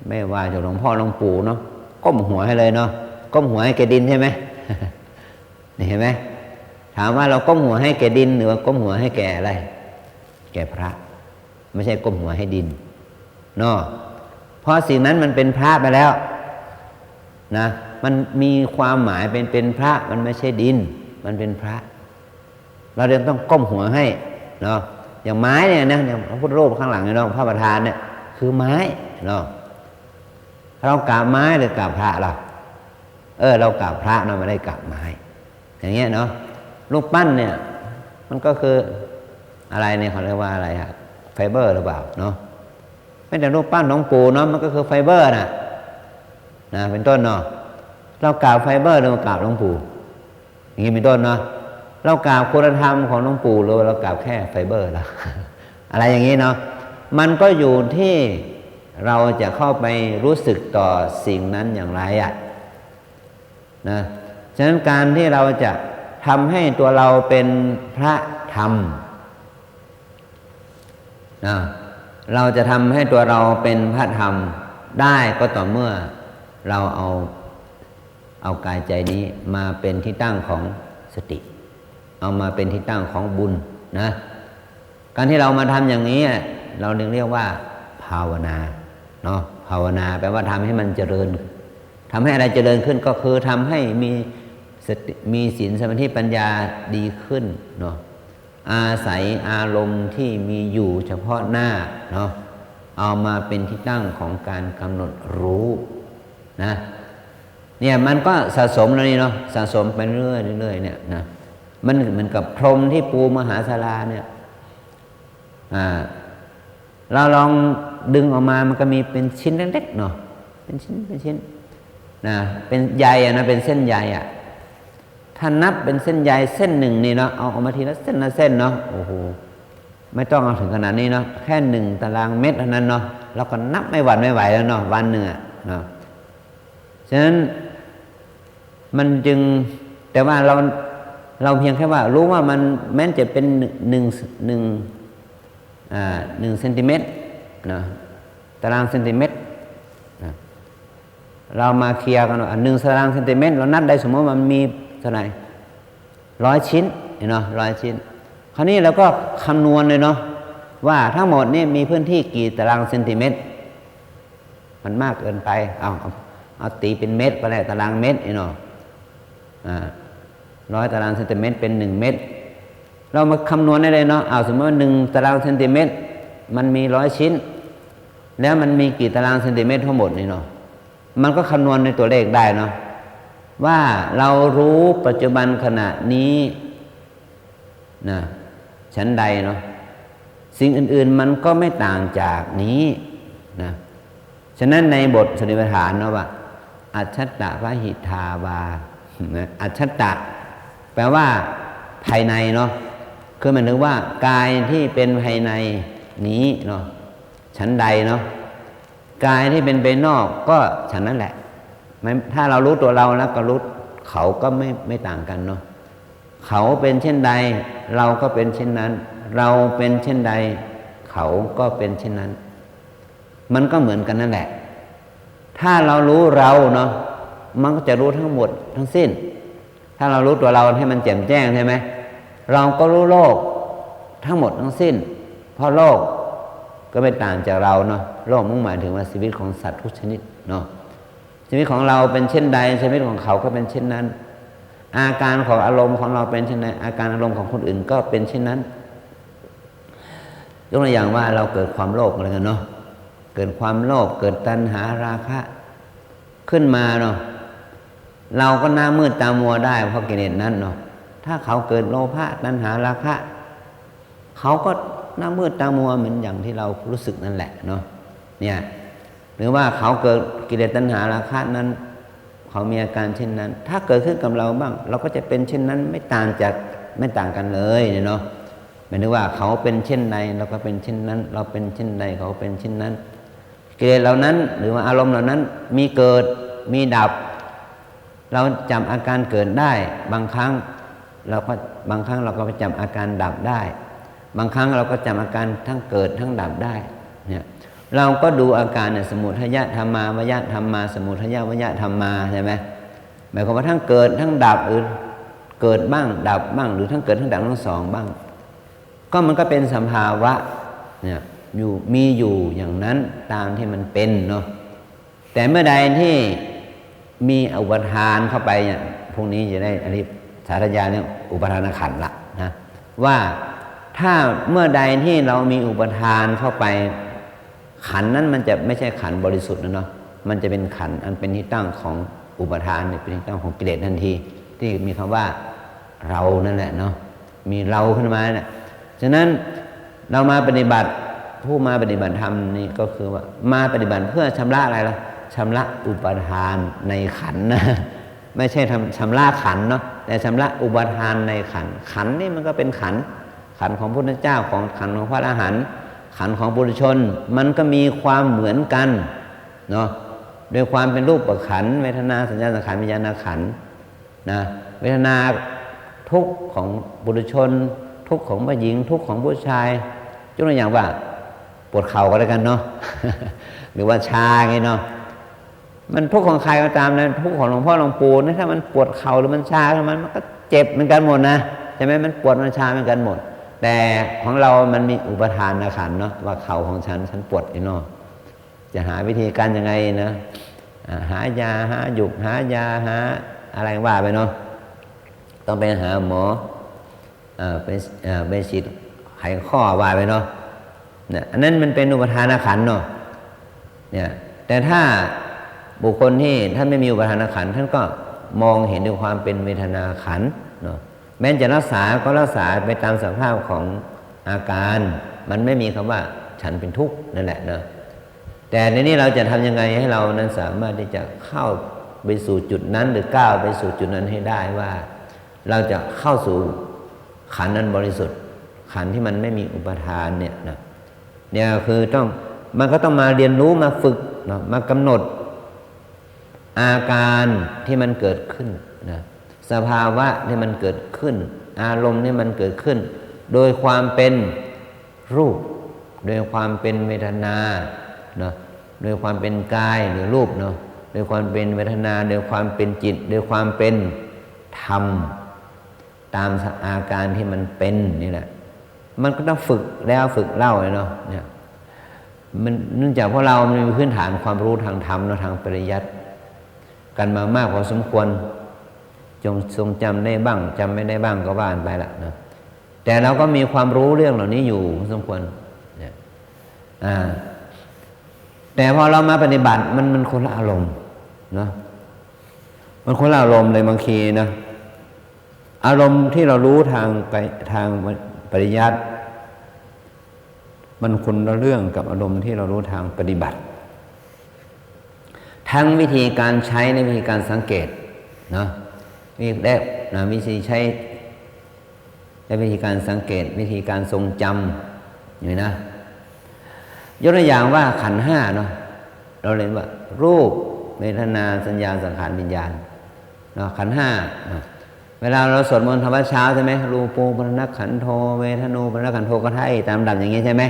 ไม่ว่าจะหลวงพ่อหลวงปู่เนาะ ก้มหัวให้เลยเนาะ ก้มหัวให้แก่ดินใช่ไหม นี่เห็นไหม ถามว่าเราก้มหัวให้แก่ดินหรือว่าก้มหัวให้แก่อะไร แก่พระ ไม่ใช่ก้มหัวให้ดินเนาะ เพราะสิ่งนั้นมันเป็นพระไปแล้วนะ มันมีความหมายเป็น เป็นพระ มันไม่ใช่ดิน มันเป็นพระ เราจึงต้องก้มหัวให้เนาะ อย่างไม้เนี่ยนะ อย่างพระพุทธรูปข้างหลังเนี่ยเนาะ พระประธานเนี่ย คือไม้เนาะ เรากราบไม้หรือกราบพระล่ะ เออ เรากราบพระเนาะ ไม่ได้กราบไม้ อย่างเงี้ยเนาะ รูปปั้นเนี่ย มันก็คืออะไรเนี่ย เขาเรียกว่าอะไรอะ ไฟเบอร์หรือเปล่าเนาะ แม้แต่รูปปั้นหลวงปู่เนาะ มันก็คือไฟเบอร์น่ะ นะ เป็นต้นเนาะ เรากราบไฟเบอร์หรือว่ากราบหลวงปู่ อย่างนี้เป็นต้นเนาะ เรากราบคุณธรรมของหลวงปู่หรือว่าเรากราบแค่ไฟเบอร์ล่ะ อะไรอย่างนี้เนาะ มันก็อยู่ที่เราจะเข้าไปรู้สึกต่อสิ่งนั้นอย่างไรอะนะ ฉะนั้นการที่เราจะทำให้ตัวเราเป็นพระธรรมนะ เราจะทำให้ตัวเราเป็นพระธรรมได้ก็ต่อเมื่อเราเอา เอากายใจนี้มาเป็นที่ตั้งของสติ เอามาเป็นที่ตั้งของบุญนะ การที่เรามาทำอย่างนี้ เราจึงเรียกว่าภาวนาเนาะ ภาวนาแปลว่าทำให้มันเจริญ ทำให้อะไรเจริญขึ้น ก็คือทำให้มีสติ มีศีล สมาธิ ปัญญาดีขึ้นเนาะ อาศัยอารมณ์ที่มีอยู่เฉพาะหน้าเนาะ เอามาเป็นที่ตั้งของการกำหนดรู้นะ เนี่ยมันก็สะสมแล้วนี่เนาะ สะสมไปเรื่อยๆเรื่อยๆเนี่ยนะ มันเหมือนกับพรมที่ปูมหาศาลาเนี่ย อ่า เราลองดึงออกมา มันก็มีเป็นชิ้นเล็กๆเนาะ เป็นชิ้น เป็นชิ้นนะ เป็นใยอะนะ เป็นเส้นใยอะ ถ้านับเป็นเส้นใยเส้นหนึ่งนี่เนาะ เอาออกมาทีละเส้นละเส้นเนาะ โอ้โห ไม่ต้องเอาถึงขนาดนี้เนาะ แค่หนึ่งตารางเมตรเท่านั้นเนาะ เราก็นับไม่หวั่นไม่ไหวแล้วเนาะ วันหนึ่งอะเนาะ ฉะนั้นมันจึง แต่ว่าเรา เราเพียงแค่ว่ารู้ว่ามันแม้นจะเป็นหนึ่ง หนึ่ง หนึ่ง อ่า หนึ่งเซนติเมตรเนาะ ตารางเซนติเมตรนะ เรามาเคลียร์กั๋นว่า หนึ่งตารางเซนติเมตร เรานับได้ สมมุติว่ามันมีเท่าไหร่ ร้อยชิ้น เห็นเนาะ ร้อยชิ้น คราวนี้เราก็คำนวณเลยเนาะ ว่าทั้งหมดนี่มีพื้นที่กี่ตารางเซนติเมตร มันมากเกินไป เอา เอา เอาตี๋เป๋นเมตรก็ได้ ตารางเมตร เห็นเนาะ อ่า ร้อยตารางเซนติเมตร เป๋นหนึ่งเมตร เรามาคำนวณได้เลยเนาะ เอา สมมุติว่าหนึ่งตารางเซนติเมตร มันมีร้อยชิ้น แล้วมันมีกี่ตารางเซนติเมตรทั้งหมดนี่เนาะ มันก็คำนวณในตั๋วเลขได้เนาะ ว่าเรารู้ปัจจุบันขณะนี้นะ ฉันใดเนาะ สิ่งอื่นๆมันก็ไม่ต่างจากนี้นะ ฉะนั้นในบทสติปัฏฐานเนาะว่า อัจฉัตตะปะหิทาวา นะ อัจฉัตตะ แปลว่าภายในเนาะ คือหมายถึงว่ากายที่เป็นภายในนี้เนาะ ฉันใดเนาะ กายที่เป็นภายนอกก็ฉันนั้นแหละ ไม่ ถ้าเรารู้ตัวเราแล้วก็รู้ เขาก็ไม่ ไม่ต่างกันเนาะ เขาเป็นเช่นใด เราก็เป็นเช่นนั้น เราเป็นเช่นใด เขาก็เป็นเช่นนั้น มันก็เหมือนกันนั่นแหละ ถ้าเรารู้เราเนาะ มันก็จะรู้ทั้งหมดทั้งสิ้น ถ้าเรารู้ตัวเราให้มันแจ่มแจ้งใช่ไหม เราก็รู้โลกทั้งหมดทั้งสิ้น เพราะโลกก็ไม่ต่างจากเราเนาะ โลกมุ่งหมายถึงว่าชีวิตของสัตว์ทุกชนิดเนาะ ชีวิตของเราเป็นเช่นใด ชีวิตของเขาก็เป็นเช่นนั้น อาการของอารมณ์ของเราเป็นเช่นใด อาการอารมณ์ของคนอื่นก็เป็นเช่นนั้น ยกตัวอย่างว่าเราเกิดความโลภอะไรกันเนาะ เกิดความโลภ เกิดตัณหาราคะขึ้นมาเนาะ เราก็หน้ามืดตามัวได้เพราะกิเลสนั้นเนาะ ถ้าเขาเกิดโลภะ ตัณหาราคะ เขาก็หน้ามืดตามัวเหมือนอย่างที่เรารู้สึกนั่นแหละเนาะ เนี่ย หรือว่าเขาเกิดกิเลสตัณหาราคะนั้น เขามีอาการเช่นนั้น ถ้าเกิดขึ้นกับเราบ้าง เราก็จะเป็นเช่นนั้น ไม่ต่างจาก ไม่ต่างกันเลยเนี่ยเนาะ หมายถึงว่าเขาเป็นเช่นใด เราก็เป็นเช่นนั้น เราเป็นเช่นใด เขาเป็นเช่นนั้น กิเลสเหล่านั้น หรือว่าอารมณ์เหล่านั้น มีเกิด มีดับ เราจำอาการเกิดได้ บางครั้งเราก็ บางครั้งเราก็ไปจำอาการดับได้ บางครั้งเราก็จำอาการทั้งเกิดทั้งดับได้ เนี่ย เราก็ดูอาการเนี่ย สมุทัยธัมมา วยธัมมา สมุทัยวยธัมมา ใช่ไหม หมายความว่าทั้งเกิดทั้งดับ หรือเกิดบ้างดับบ้าง หรือทั้งเกิดทั้งดับทั้งสองบ้าง ก็มันก็เป็นสภาวะเนี่ย อยู่ มีอยู่อย่างนั้นตามที่มันเป็นเนาะ แต่เมื่อใดที่มีอุปาทานเข้าไปเนี่ย พวกนี้จะได้ อันนี้สาธยายเรื่องอุปาทานขันธ์ละนะ ว่าถ้าเมื่อใดที่เรามีอุปาทานเข้าไป ขันธ์นั้นมันจะไม่ใช่ขันธ์บริสุทธิ์นะเนาะ มันจะเป็นขันธ์อันเป็นที่ตั้งของอุปาทานเนี่ย เป็นที่ตั้งของกิเลสทันที ที่มีคำว่าเรานั่นแหละเนาะ มีเราขึ้นมาเนี่ย ฉะนั้นเรามาปฏิบัติ ผู้มาปฏิบัติธรรมนี่ก็คือว่ามาปฏิบัติเพื่อชำระอะไรล่ะ ชำระอุปาทานในขันธ์นะ ไม่ใช่ทำ ชำระขันธ์เนาะ แต่ชำระอุปาทานในขันธ์ ขันธ์นี่มันก็เป็นขันธ์ ขันธ์ของพุทธเจ้า ของขันธ์ของพระอรหันต์ ขันธ์ของปุถุชน มันก็มีความเหมือนกันเนาะ โดยความเป็นรูปขันธ์ เวทนา สัญญา สังขาร วิญญาณขันธ์ นะ เวทนาทุกข์ของปุถุชน ทุกข์ของผู้หญิง ทุกข์ของผู้ชาย ยกตัวอย่างว่าปวดเข่าก็แล้วกันเนาะ หรือว่าชาไงเนาะ มันทุกข์ของใครก็ตามนะ ทุกข์ของหลวงพ่อหลวงปู่นะ ถ้ามันปวดเข่าหรือมันชา มัน มันก็เจ็บเหมือนกันหมดนะ ใช่ไหม มันปวดมันชาเหมือนกันหมด แต่ของเรามันมีอุปาทานขันธ์เนาะ ว่าเข่าของฉัน ฉันปวดนี่เนาะ จะหาวิธีการยังไงนะ อ่า หายา หาหยุก หายา หาอะไรว่าไปเนาะ ต้องไปหาหมอ เอ่อ ไป เอ่อ ไปฉีดไขข้อว่าไปเนาะ เนี่ย อันนั้นมันเป็นอุปาทานขันธ์เนาะ เนี่ย แต่ถ้าบุคคลที่ท่านไม่มีอุปาทานขันธ์ ท่านก็มองเห็นด้วยความเป็นเวทนาขันธ์เนาะ แม้จะรักษาก็รักษาไปตามสภาพของอาการ มันไม่มีคำว่าฉันเป็นทุกข์นั่นแหละเนาะ แต่ในนี้เราจะทำยังไงให้เรานั้นสามารถที่จะเข้าไปสู่จุดนั้น หรือก้าวไปสู่จุดนั้นให้ได้ว่า เราจะเข้าสู่ขันธ์อันบริสุทธิ์ ขันธ์ที่มันไม่มีอุปาทานเนี่ยนะ เนี่ยคือต้อง มันก็ต้องมาเรียนรู้ มาฝึกเนาะ มากำหนดอาการที่มันเกิดขึ้นนะ สภาวะที่มันเกิดขึ้น อารมณ์ที่มันเกิดขึ้น โดยความเป็นรูป โดยความเป็นเวทนาเนาะ โดยความเป็นกายหรือรูปเนาะ โดยความเป็นเวทนา โดยความเป็นจิต โดยความเป็นธรรม ตามอาการที่มันเป็นนี่แหละ มันก็ต้องฝึกแล้วฝึกเล่าเลยเนาะ เนี่ย มัน เนื่องจากพวกเรามันมีพื้นฐานความรู้ทางธรรมเนาะ ทางปริยัติ กันมามากพอสมควร จง ทรงจำได้บ้าง จำไม่ได้บ้างก็ว่ากันไปละนะ แต่เราก็มีความรู้เรื่องเหล่านี้อยู่พอสมควร เนี่ย อ่า แต่พอเรามาปฏิบัติ มัน มันคนละอารมณ์เนาะ มันคนละอารมณ์เลยบางทีนะ อารมณ์ที่เรารู้ทางไป ทางปริยัติ มันคนละเรื่องกับอารมณ์ที่เรารู้ทางปฏิบัติ ทั้งวิธีการใช้และวิธีการสังเกตเนาะ วิธีแรกนะ วิธีใช้ และวิธีการสังเกต วิธีการทรงจำอยู่นะ ยกตัวอย่างว่าขันธ์ห้าเนาะ เราเรียนว่ารูป เวทนา สัญญา สังขาร วิญญาณเนาะ ขันธ์ห้าเนาะ เวลาเราสวดมนต์ทำวัตรเช้าใช่ไหม รูปูปะระณักขันโธ เวทนูปะระณักขันโธ ก็ไล่ตามลำดับอย่างนี้ใช่ไหม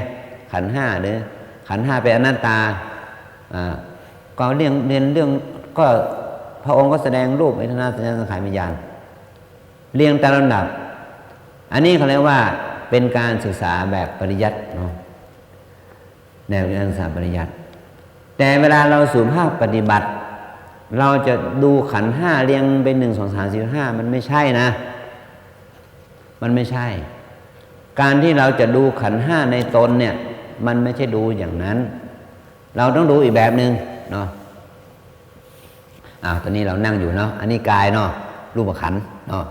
ขันธ์ห้า หรือขันธ์ห้าเป็นอนัตตา อ่า ก็เรียน เรียนเรื่อง ก็พระองค์ก็แสดงรูป เวทนา สัญญา สังขาร วิญญาณ เรียงตามลำดับ อันนี้เขาเรียกว่าเป็นการศึกษาแบบปริยัติเนาะ แนวการศึกษาปริยัติ แต่เวลาเราสู่ภาคปฏิบัติ เราจะดูขันธ์ห้าเรียงเป็น หนึ่ง สอง สาม สี่ ห้า มันไม่ใช่นะ มันไม่ใช่ การที่เราจะดูขันธ์ห้าในตนเนี่ย มันไม่ใช่ดูอย่างนั้น เราต้องดูอีกแบบหนึ่งเนาะ อ้าว ตอนนี้เรานั่งอยู่เนาะ อันนี้กายเนาะ รูปขันธ์เนาะ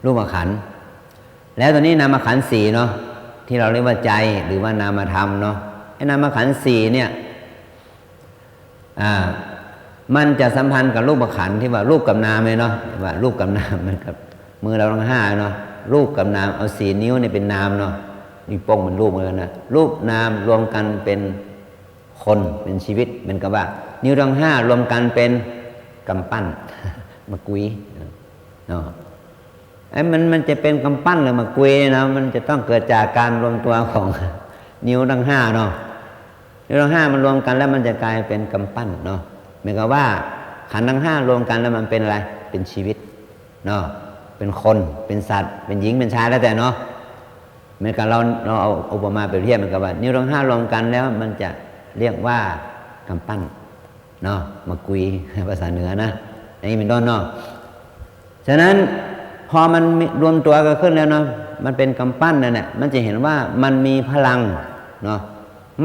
รูปขันธ์ แล้วตอนนี้นามขันธ์สี่เนาะ ที่เราเรียกว่าใจหรือว่านามธรรมเนาะ ไอ้นามขันธ์สี่เนี่ย อ่า มันจะสัมพันธ์กับรูปขันธ์ที่ว่ารูปกับนามเลยเนาะ ว่ารูปกับนามมันกับมือเราทั้งห้าเนาะ รูปกับนาม เอาสี่นิ้วเนี่ยเป็นนามเนาะ นิ้วโป้งเป็นรูปเหมือนกันนะ รูปนามรวมกันเป็นคน เป็นชีวิต เหมือนกับว่า นิ้วทั้งห้ารวมกันเป็นกำปั้น มากุยเนาะ ไอ้มัน มันจะเป็นกำปั้นหรือมากุยเนี่ยนะ มันจะต้องเกิดจากการรวมตัวของ นิ้วทั้งห้าเนาะ นิ้วทั้งห้ามันรวมกันแล้วมันจะกลายเป็นกำปั้นเนาะ เหมือนกับว่าขันธ์ทั้งห้ารวมกันแล้วมันเป็นอะไร เป็นชีวิตเนาะ เป็นคน เป็นสัตว์ เป็นหญิง เป็นชาย แล้วแต่เนาะ เหมือนกับเรา เราเอาอุปมาเปรียบเทียบเหมือนกับว่า นิ้วทั้งห้ารวมกันแล้วมันจะเรียกว่ากำปั้นเนาะ มากุย ภาษาเหนือนะ อย่างนี้เป็นต้นเนาะ ฉะนั้นพอมันมี รวมตัวกันขึ้นแล้วเนาะ มันเป็นกำปั้นนั่นแหละ มันจะเห็นว่ามันมีพลังเนาะ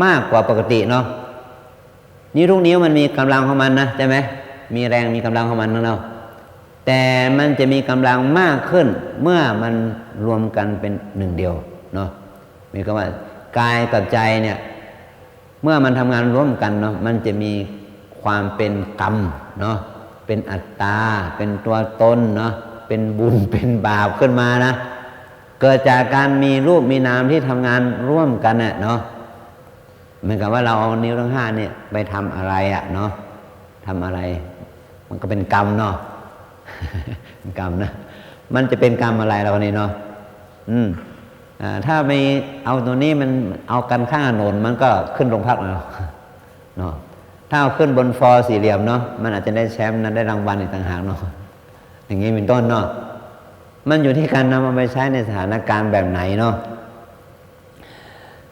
มากกว่าปกติเนาะ นิ้วทุกนิ้วมันมีกำลังของมันนะ ใช่ไหม มีแรง มีกำลังของมันเนาะ แต่มันจะมีกำลังมากขึ้นเมื่อมันรวมกันเป็นหนึ่งเดียวเนาะ มีคำว่ากายกับใจเนี่ย เมื่อมันทำงานร่วมกันเนาะ มันจะมีความเป็นกรรมเนาะ เป็นอัตตา เป็นตัวตนเนาะ เป็นบุญ เป็นบาปขึ้นมานะ เกิดจากการมีรูปมีนามที่ทำงานร่วมกันน่ะเนาะ เหมือนกับว่าเราเอานิ้วทั้งห้าเนี่ยไปทำอะไรอะเนาะ ทำอะไร มันก็เป็นกรรมเนาะ เป็นกรรมนะ มันจะเป็นกรรมอะไรเราเนี่ยเนาะ อืม อ่า ถ้าไม่เอาตัวนี้มันเอากันข้างถนนมันก็ขึ้นโรงพักแล้วเนาะ ถ้าเอาขึ้นบนฟอสี่เหลี่ยมเนาะ มันอาจจะได้แชมป์นะ ได้รางวัลอีกต่างหากเนาะ อย่างนี้เป็นต้นเนาะ มันอยู่ที่การนำเอาไปใช้ในสถานการณ์แบบไหนเนาะ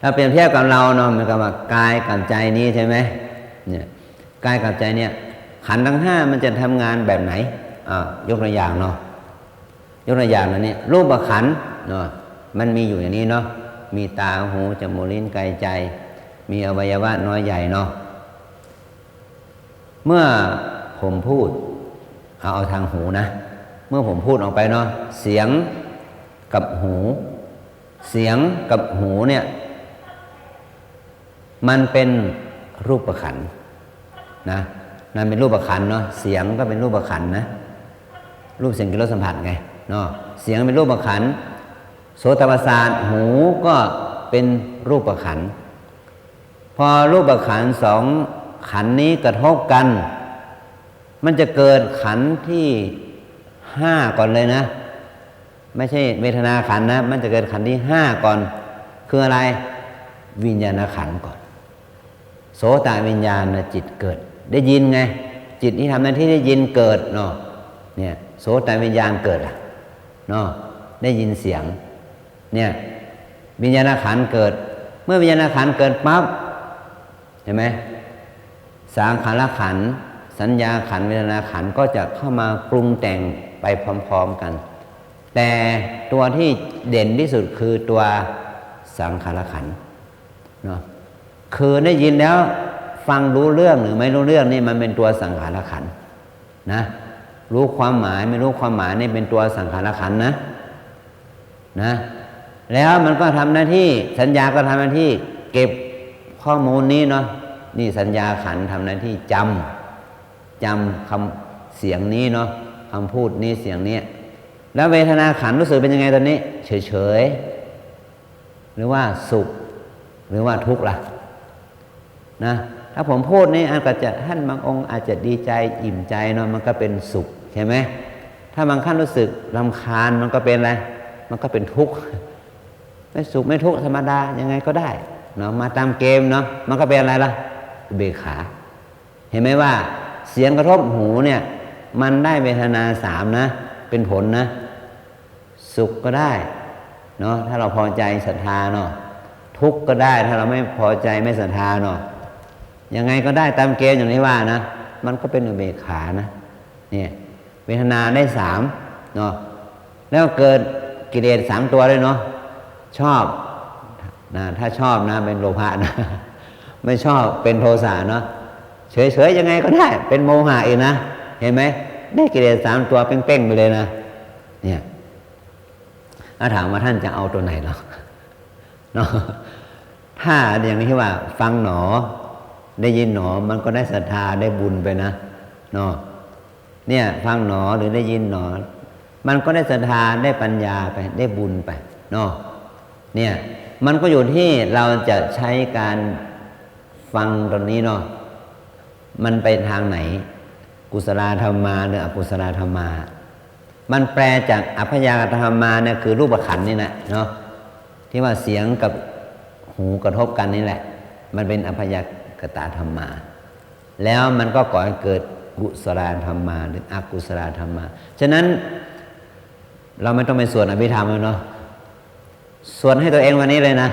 ถ้าเปรียบเทียบกับเราเนาะ เหมือนกับว่ากายกับใจนี้ใช่ไหม เนี่ย กายกับใจเนี่ย ขันธ์ทั้งห้ามันจะทำงานแบบไหน อ่า ยกตัวอย่างเนาะ ยกตัวอย่างนะเนี่ย รูปขันธ์เนาะ มันมีอยู่อย่างนี้เนาะ มีตา หู จมูก ลิ้น กาย ใจ มีอวัยวะน้อยใหญ่เนาะ เมื่อผมพูด เอา เอาทางหูนะ เมื่อผมพูดออกไปเนาะ เสียงกับหู เสียงกับหูเนี่ย มันเป็นรูปขันธ์นะ นั่นเป็นรูปขันธ์เนาะ เสียงก็เป็นรูปขันธ์นะ รูปเสียงกลิ่นรสสัมผัสไงเนาะ เสียงเป็นรูปขันธ์ โสตประสาท หูก็เป็นรูปขันธ์ พอรูปขันธ์สองขันธ์นี้กระทบกัน มันจะเกิดขันธ์ที่ห้าก่อนเลยนะ ไม่ใช่เวทนาขันธ์นะ มันจะเกิดขันธ์ที่ห้าก่อน คืออะไร วิญญาณขันธ์ก่อน โสตวิญญาณจิตเกิด ได้ยินไง จิตที่ทำหน้าที่ได้ยินเกิดเนาะ เนี่ย โสตวิญญาณเกิดอะเนาะ ได้ยินเสียง เนี่ย วิญญาณขันธ์เกิด เมื่อวิญญาณขันธ์เกิดปั๊บ เห็นไหม สังขารขันธ์ สัญญาขันธ์ เวทนาขันธ์ ก็จะเข้ามาปรุงแต่งไปพร้อมๆ กัน แต่ตัวที่เด่นที่สุดคือตัวสังขารขันธ์เนาะ คือได้ยินแล้ว ฟังรู้เรื่องหรือไม่รู้เรื่องนี่ มันเป็นตัวสังขารขันธ์นะ รู้ความหมายไม่รู้ความหมายนี่เป็นตัวสังขารขันธ์นะ นะ แล้วมันก็ทำหน้าที่ สัญญาก็ทำหน้าที่เก็บข้อมูลนี้เนาะ นี่สัญญาขันธ์ทำหน้าที่จำ จำคำเสียงนี้เนาะ คำพูดนี้ เสียงนี้ แล้วเวทนาขันธ์รู้สึกเป็นยังไงตอนนี้ เฉยๆ หรือว่าสุข หรือว่าทุกข์ล่ะ นะ ถ้าผมพูดนี่ อาจจะ ท่านบางองค์อาจจะดีใจ อิ่มใจเนาะ มันก็เป็นสุข ใช่ไหม ถ้าบางท่านรู้สึกรำคาญ มันก็เป็นอะไร มันก็เป็นทุกข์ ไม่สุขไม่ทุกข์ ธรรมดา ยังไงก็ได้เนาะ มาตามเกมเนาะ มันก็เป็นอะไรล่ะ อุเบกขา เห็นไหมว่าเสียงกระทบหูเนี่ย มันได้เวทนาสามนะ เป็นผลนะ สุขก็ได้เนาะ ถ้าเราพอใจศรัทธาเนาะ ทุกข์ก็ได้ ถ้าเราไม่พอใจไม่ศรัทธาเนาะ ยังไงก็ได้ตามเกณฑ์อย่างที่ว่านะ มันก็เป็นอุเบกขานะ เนี่ย เวทนาได้สามเนาะ แล้วเกิดกิเลสสามตัวด้วยเนาะ ชอบนะ ถ้าชอบนะ เป็นโลภะนะ ไม่ชอบเป็นโทสะเนาะ เฉยๆ ยังไงก็ได้ เป็นโมหะอีกนะ เห็นไหม ได้กิเลสสามตัวเป้งๆ ไปเลยนะ เนี่ย ถ้าถามว่าท่านจะเอาตัวไหนเนาะ เนาะ ถ้าอย่างที่ว่าฟังหนอ ได้ยินหนอ มันก็ได้ศรัทธาได้บุญไปนะ เนาะ เนี่ย ฟังหนอหรือได้ยินหนอ มันก็ได้ศรัทธาได้ปัญญาไป ได้บุญไป เนาะ เนี่ย มันก็อยู่ที่เราจะใช้การฟังตรงนี้เนาะ มันไปทางไหน กุศลาธรรมาหรืออกุศลาธรรมา มันแปลจากอัพพยากตธรรมาเนี่ย คือรูปขันธ์นี่แหละเนาะ ที่ว่าเสียงกับหูกระทบกันนี่แหละ มันเป็นอัพพยากตธรรมา แล้วมันก็ก่อให้เกิดกุศลาธรรมาหรืออกุศลาธรรมา ฉะนั้นเราไม่ต้องไปสวดอภิธรรมแล้วเนาะ สวดให้ตัวเองวันนี้เลยนะ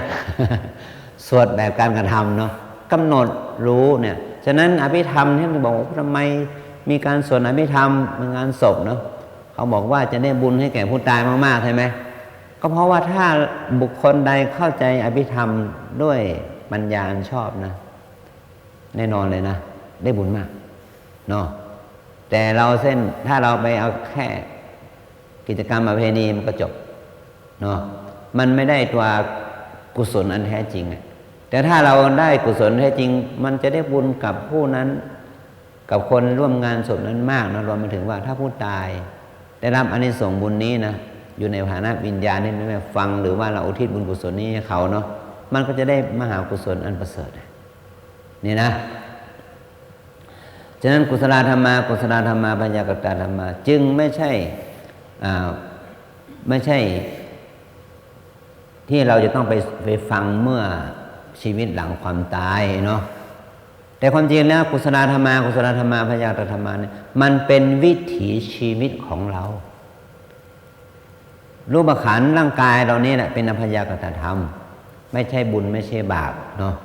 สวดแบบการกระทำเนาะ กำหนดรู้เนี่ย ฉะนั้นอภิธรรมที่มันบอกว่าทำไมมีการสวดอภิธรรมในงานศพเนาะ เขาบอกว่าจะได้บุญให้แก่ผู้ตายมากๆ ใช่ไหม ก็เพราะว่าถ้าบุคคลใดเข้าใจอภิธรรมด้วยปัญญาอันชอบนะ แน่นอนเลยนะ ได้บุญมากเนาะ แต่เราเส้น ถ้าเราไปเอาแค่กิจกรรมประเพณีมันก็จบเนาะ มันไม่ได้ตัวกุศลอันแท้จริงอะ แต่ถ้าเราได้กุศลแท้จริง มันจะได้บุญกับผู้นั้น กับคนร่วมงานศพนั้นมากนะ รวมไปถึงว่าถ้าผู้ตายได้รับอานิสงส์บุญนี้นะ อยู่ในฐานะวิญญาณนี่ ไม่ว่าฟังหรือว่าเราอุทิศบุญกุศลนี้ให้เขาเนาะ มันก็จะได้มหากุศลอันประเสริฐ นี่นะ ฉะนั้นกุศลาธรรมา กุศลาธรรมา พยากตาธรรมา จึงไม่ใช่ อ่า ไม่ใช่ ที่เราจะต้องไป ไปฟังเมื่อชีวิตหลังความตายเนาะ แต่ความจริงแล้วกุศลาธรรมา กุศลาธรรมา พยากตาธรรมาเนี่ย มันเป็นวิถีชีวิตของเรา รูปขันธ์ร่างกายเรานี่แหละเป็นอัพยากตธรรม ไม่ใช่บุญไม่ใช่บาปเนาะ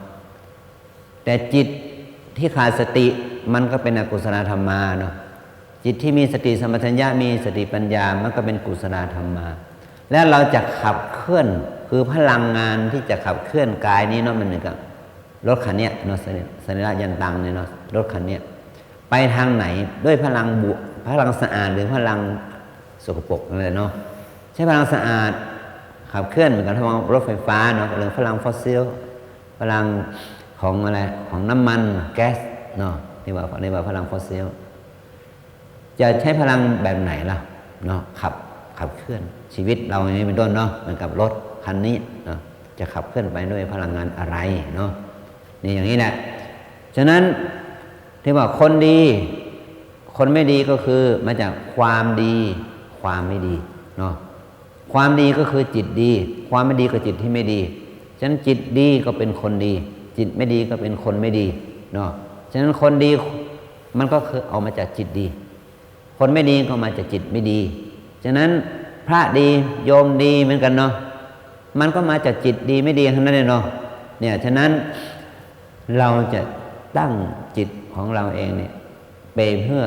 แต่จิตที่ขาดสติมันก็เป็นอกุศลาธรรมาเนาะ จิตที่มีสติสัมปชัญญะ มีสติปัญญา มันก็เป็นกุศลาธรรมา และเราจะขับเคลื่อน คือพลังงานที่จะขับเคลื่อนกายนี้เนาะ มันเหมือนกับรถคันเนี้ยเนาะ สรี- สรีระยันตังเนี่ยเนาะ รถคันเนี้ย ไปทางไหน ด้วยพลังบวก พลังสะอาดหรือพลังสกปรกนั่นแหละเนาะ ใช้พลังสะอาดขับเคลื่อนเหมือนกับพลังรถไฟฟ้าเนาะ หรือพลังฟอสซิล พลังของอะไร ของน้ำมันแก๊สเนาะ ที่ว่า เรียกว่าพลังฟอสซิล จะใช้พลังแบบไหนล่ะเนาะ ขับ ขับเคลื่อนชีวิตเราอย่างนี้เป็นต้นเนาะ เหมือนกับรถคันนี้เนาะ จะขับเคลื่อนไปด้วยพลังงานอะไรเนาะ นี่อย่างนี้แหละ ฉะนั้นที่ว่าคนดี คนไม่ดีก็คือมาจากความดี ความไม่ดีเนาะ ความดีก็คือจิตดี ความไม่ดีก็จิตที่ไม่ดี ฉะนั้นจิตดีก็เป็นคนดี จิตไม่ดีก็เป็นคนไม่ดี เนาะ ฉะนั้นคนดีมันก็คือออกมาจากจิตดี คนไม่ดีก็มาจากจิตไม่ดี ฉะนั้นพระดีโยมดีเหมือนกันเนาะ มันก็มาจากจิตดีไม่ดีทั้งนั้นเลยเนาะ เนี่ย ฉะนั้นเราจะตั้งจิตของเราเองเนี่ยไปเพื่อ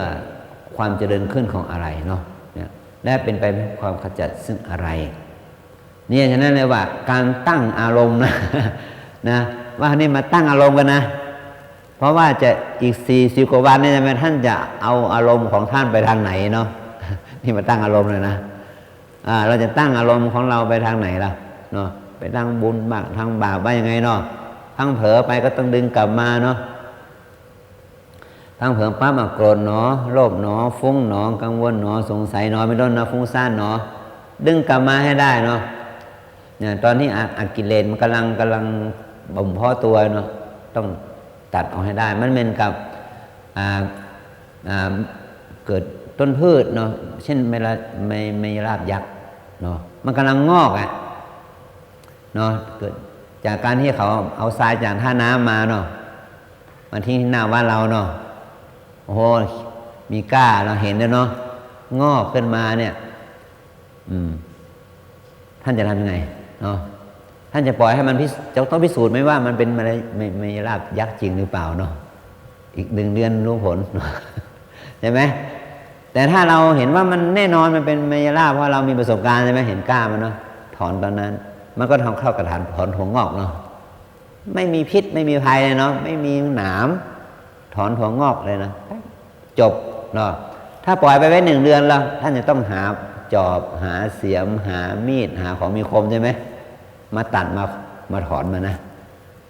ความเจริญขึ้นของอะไรเนาะ เนี่ย และเป็นไปเพื่อความขจัดซึ่งอะไร เนี่ย ฉะนั้นเลยว่าการตั้งอารมณ์นะ นะ ว่านี่มาตั้งอารมณ์กันนะ เพราะว่าจะอีกสี่สิบกว่าวันเนี่ย ท่านจะเอาอารมณ์ของท่านไปทางไหนเนาะ นี่มาตั้งอารมณ์เลยนะ อ่า เราจะตั้งอารมณ์ของเราไปทางไหนล่ะ เนาะ ไปทางบุญบ้าง ทางบาป ว่ายังไงเนาะ พลั้งเผลอไปก็ต้องดึงกลับมาเนาะ พลั้งเผลอปั๊บ อ่ะ โกรธหนอ โลภหนอ ฟุ้งหนอ กังวลหนอ สงสัยหนอ เป็นต้นนะ ฟุ้งซ่านหนอ ดึงกลับมาให้ได้เนาะ เนี่ย ตอนนี้อ- อกิเลสมันกำลัง กำลังบ่มเพาะตัวเนาะ ต้องตัดออกให้ได้ มันเหมือนกับ อ่า อ่า เกิดต้นพืชเนาะ เช่นไมยรา- ไม- ไมยราบยักษ์เนาะ มันกำลังงอกอะเนาะ เกิดจากการที่เขาเอาทรายจากท่าน้ำมาเนาะ มาทิ้งที่หน้าวัดเราเนาะ โอ้โห มีกล้า เราเห็นแล้วเนาะ งอกขึ้นมาเนี่ย อืม ท่านจะทำยังไงเนาะ ท่านจะปล่อยให้มันพิส- จะต้องพิสูจน์ไหมว่ามันเป็นไมย- ไมย- ไมยราบยักษ์จริงหรือเปล่าเนาะ อีกหนึ่งเดือนรู้ผล ใช่ไหม แต่ถ้าเราเห็นว่ามันแน่นอน มันเป็นไมยราบ เพราะเรามีประสบการณ์ใช่ไหม เห็นกล้ามันเนาะ ถอนตอนนั้น มันก็ทำเข้ากระถางถอนถั่วงอกเนาะ ไม่มีพิษไม่มีภัยเลยเนาะ ไม่มีหนาม ถอนถั่วงอกเลยนะ จบเนาะ ถ้าปล่อยไปไว้หนึ่งเดือนแล้ว ท่านจะต้องหาจอบ หาเสียม หามีด หาของมีคมใช่ไหม มาตัด มา มาถอนมันนะ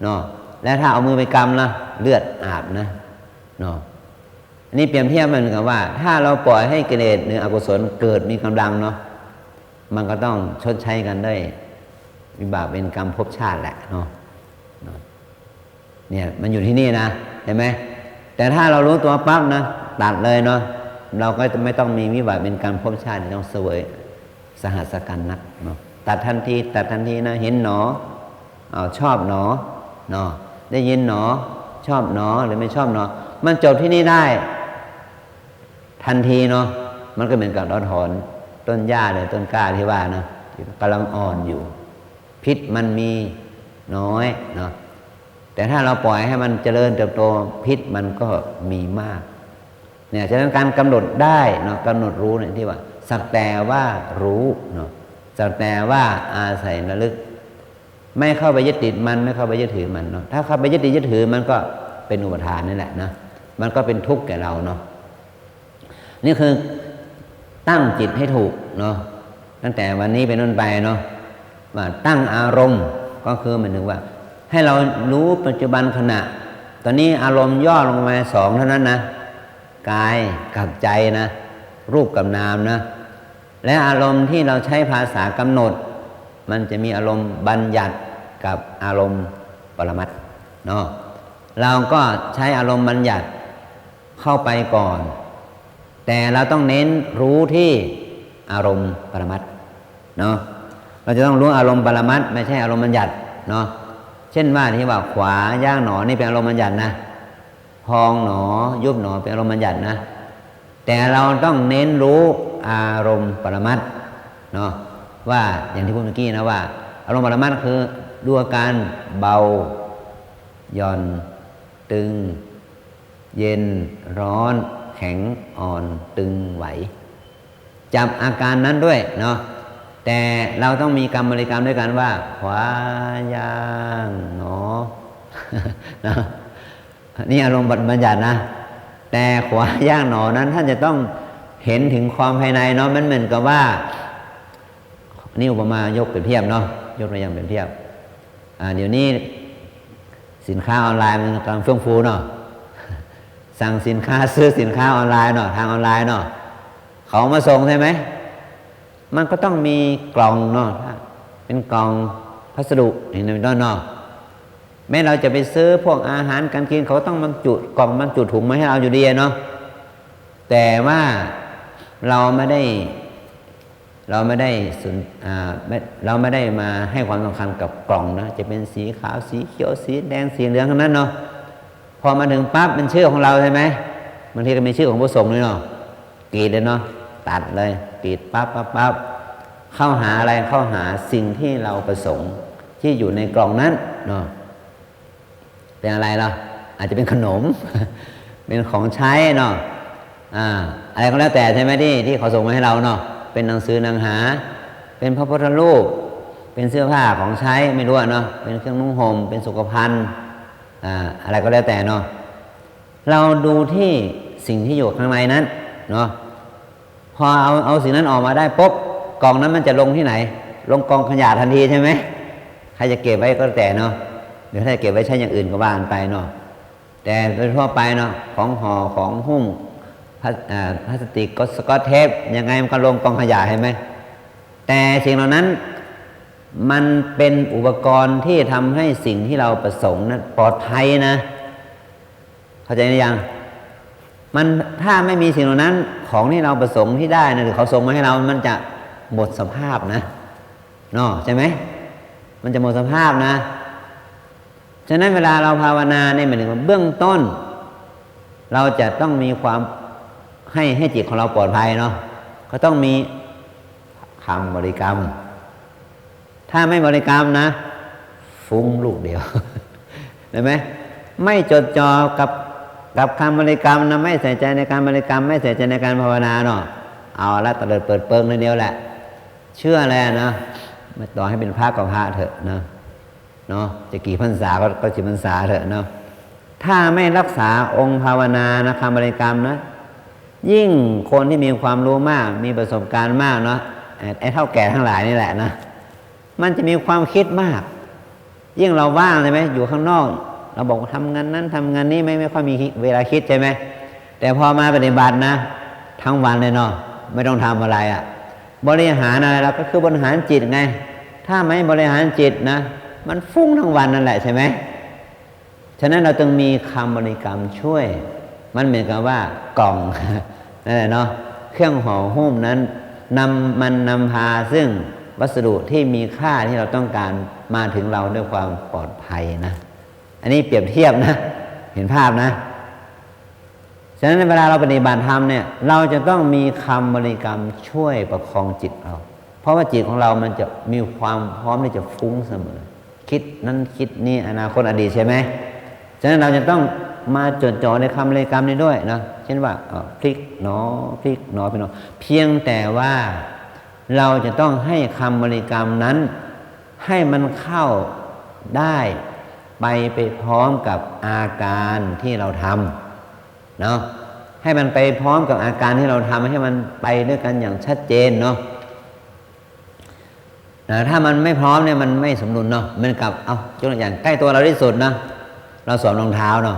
เนาะ และถ้าเอามือไปกำนะ เลือดอาบนะเนาะ อันนี้เปรียบเทียบเหมือนกับว่า ถ้าเราปล่อยให้กิเลสหรืออกุศลเกิดมีกำลังเนาะ มันก็ต้องชดใช้กันด้วยวิบากเวรกรรมภพชาติแหละเนาะ เนี่ย มันอยู่ที่นี่นะ เห็นไหม แต่ถ้าเรารู้ตัวปั๊บนะ ตัดเลยเนาะ เราก็จะไม่ต้องมีวิบากเวรกรรมภพชาติที่ต้องเสวยสหัสกันนักเนาะ ตัดทันที ตัดทันทีนะ เห็นหนอ เอา ชอบหนอ เนาะ ได้ยินหนอ ชอบหนอ หรือไม่ชอบหนอ มันจบที่นี่ได้ ทันทีเนาะ มันก็เหมือนกับเราถอนต้นหญ้าหรือต้นกล้าที่ว่านะ ที่กำลังอ่อนอยู่ พิษมันมีน้อยเนาะ แต่ถ้าเราปล่อยให้มันเจริญเติบโต พิษมันก็มีมาก เนี่ย ฉะนั้นการกำหนดได้เนาะ กำหนดรู้เนี่ยที่ว่า สักแต่ว่ารู้เนาะ สักแต่ว่าอาศัยระลึก ไม่เข้าไปยึดติดมัน ไม่เข้าไปยึดถือมันเนาะ ถ้าเข้าไปยึดติดยึดถือมันก็เป็นอุปาทานนั่นแหละนะ มันก็เป็นทุกข์แก่เราเนาะ นี่คือตั้งจิตให้ถูกเนาะ ตั้งแต่วันนี้เป็นต้นไปเนาะ ว่าตั้งอารมณ์ก็คือหมายถึงว่า ให้เรารู้ปัจจุบันขณะ ตอนนี้อารมณ์ย่อลงมาสองเท่านั้นนะ กายกับใจนะ รูปกับนามนะ และอารมณ์ที่เราใช้ภาษากำหนด มันจะมีอารมณ์บัญญัติกับอารมณ์ปรมัตถ์เนาะ เราก็ใช้อารมณ์บัญญัติเข้าไปก่อน แต่เราต้องเน้นรู้ที่อารมณ์ปรมัตถ์เนาะ เราจะต้องรู้อารมณ์ปรมัตถ์ ไม่ใช่อารมณ์บัญญัติเนาะ เช่นว่าที่ว่าขวาย่างหนอ นี่เป็นอารมณ์บัญญัตินะ พองหนอ ยุบหนอ เป็นอารมณ์บัญญัตินะ แต่เราต้องเน้นรู้อารมณ์ปรมัตถ์เนาะ ว่าอย่างที่พูดเมื่อกี้นะว่า อารมณ์ปรมัตถ์คือดูอาการเบา หย่อน ตึง เย็น ร้อน แข็ง อ่อน ตึง ไหว จับอาการนั้นด้วยเนาะ แต่เราต้องมีกรรมบริกรรมด้วยกันว่า ขวาย่างหนอ เนาะ นี่อารมณ์บัญญัตินะ แต่ขวาย่างหนอนั้นท่านจะต้องเห็นถึงความภายในเนาะ มันเหมือนกับว่า นี่อุปมายกเปรียบเทียบเนาะ ยกตัวอย่างเปรียบเทียบ อ่า เดี๋ยวนี้สินค้าออนไลน์มันกำลังเฟื่องฟูเนาะ สั่งสินค้า ซื้อสินค้าออนไลน์เนาะ ทางออนไลน์เนาะ เขามาส่งใช่ไหม มันก็ต้องมีกล่องเนาะ เป็นกล่องพัสดุอย่างนี้เป็นต้นเนาะ แม้เราจะไปซื้อพวกอาหารการกิน เขาต้องบรรจุกล่องบรรจุถุงมาให้เราอยู่ดีอะเนาะ แต่ว่าเราไม่ได้ เราไม่ได้สน- อ่า ไม่- เราไม่ได้มาให้ความสำคัญกับกล่องนะ จะเป็นสีขาว สีเขียว สีแดง สีเหลืองทั้งนั้นเนาะ พ พอมาถึงปั๊บ เป็นชื่อของเราใช่ไหม บางทีก็มีชื่อของพระสงฆ์ด้วยเนาะ กรีดเลยเนาะ ตัดเลย กรีดปั๊บปั๊บปั๊บ เข้าหาอะไร เข้าหาสิ่งที่เราประสงค์ที่อยู่ในกล่องนั้นเนาะ เป็นอะไรล่ะ อาจจะเป็นขนม เป็นของใช้เนาะ อ่า อะไรก็แล้วแต่ใช่ไหม ที่ ที่เขาส่งมาให้เราเนาะ เป็นหนังสือหนังหา เป็นพระพุทธรูป เป็นเสื้อผ้าของใช้ ไม่รู้อะเนาะ เป็นเครื่องนุ่งห่ม เป็นสุขภัณฑ์ อ่า อะไรก็แล้วแต่เนาะ เราดูที่สิ่งที่อยู่ข้างในนั้นเนาะ พอเอา เอาสิ่งนั้นออกมาได้ปุ๊บ กล่องนั้นมันจะลงที่ไหน ลงกองขยะทันทีใช่ไหม ใครจะเก็บไว้ก็แล้วแต่เนาะ หรือถ้าจะเก็บไว้ใช้อย่างอื่นก็ว่ากันไปเนาะ แต่โดยทั่วไปเนาะ ของห่อ ของหุ้ม พลาส- อ่า พลาสติก ก็สกอตเทป ยังไงมันก็ลงกองขยะ เห็นไหม แต่สิ่งเหล่านั้น มันเป็นอุปกรณ์ที่ทำให้สิ่งที่เราประสงค์นั้นปลอดภัยนะ เข้าใจหรือยัง มัน ถ้าไม่มีสิ่งเหล่านั้น ของที่เราประสงค์ที่ได้นะ หรือเขาส่งมาให้เรา มันจะหมดสภาพนะ เนาะ ใช่ไหม มันจะหมดสภาพนะ ฉะนั้นเวลาเราภาวนาเนี่ย หมายถึงว่าเบื้องต้น เราจะต้องมีความ ให้ ให้จิตของเราปลอดภัยเนาะ ก็ต้องมีคำบริกรรม ถ้าไม่บริกรรมนะ ฟุ้งลูกเดียว เห็นไหม ไม่จดจ่อกับ กับคำบริกรรมนะ ไม่ใส่ใจในการบริกรรม ไม่ใส่ใจในการภาวนาเนาะ เอาละ เตลิดเปิดเปิงเลยเดียวแหละ เชื่อเลยนะ ไม่ ต่อให้เป็นพระก็พระเถอะนะ เนาะ จะกี่พรรษาก็ ก็กี่พรรษาเถอะเนาะ ถ้าไม่รักษาองค์ภาวนานะ คำบริกรรมนะ ยิ่งคนที่มีความรู้มาก มีประสบการณ์มากเนาะ ไอ้ ไอ้เฒ่าแก่ทั้งหลายนี่แหละนะ มันจะมีความคิดมาก ยิ่งเราว่างใช่ไหม อยู่ข้างนอก เราบอกว่าทำงานนั้นทำงานนี้ ไม่ ไม่ค่อยมีเวลาคิดใช่ไหม แต่พอมาปฏิบัตินะ ทั้งวันเลยเนาะ ไม่ต้องทำอะไรอะ บริหารอะไร เราก็คือบริหารจิตไง ถ้าไม่บริหารจิตนะ มันฟุ้งทั้งวันนั่นแหละใช่ไหม ฉะนั้นเราจึงมีคำบริกรรมช่วย มันเหมือนกับว่ากล่อง นั่นแหละเนาะ เครื่องห่อหุ้มนั้นนำ มันนำพาซึ่งวัสดุที่มีค่าที่เราต้องการมาถึงเราด้วยความปลอดภัยนะ อันนี้เปรียบเทียบนะ เห็นภาพนะ ฉะนั้นเวลาเราปฏิบัติธรรมเนี่ย เราจะต้องมีคำบริกรรมช่วยประคองจิตเรา เพราะว่าจิตของเรามันจะมีความพร้อมที่จะฟุ้งเสมอ คิดนั้นคิดนี้ อนาคตอดีตใช่ไหม ฉะนั้นเราจะต้องมาจดจ่อในคำบริกรรมนี้ด้วยนะ เช่นว่า เอ่อ พลิกหนอ พลิกหนอ พลิกหนอ เพียงแต่ว่าเราจะต้องให้คำบริกรรมนั้น ให้มันเข้าได้ไป ไปพร้อมกับอาการที่เราทำเนาะ ให้มันไปพร้อมกับอาการที่เราทำ ให้มันไปด้วยกันอย่างชัดเจนเนาะ นะ ถ้ามันไม่พร้อมเนี่ย มันไม่สมดุลเนาะ เหมือนกับ เอายกตัวอย่างใกล้ตัวเราที่สุดนะ เราสวมรองเท้าเนาะ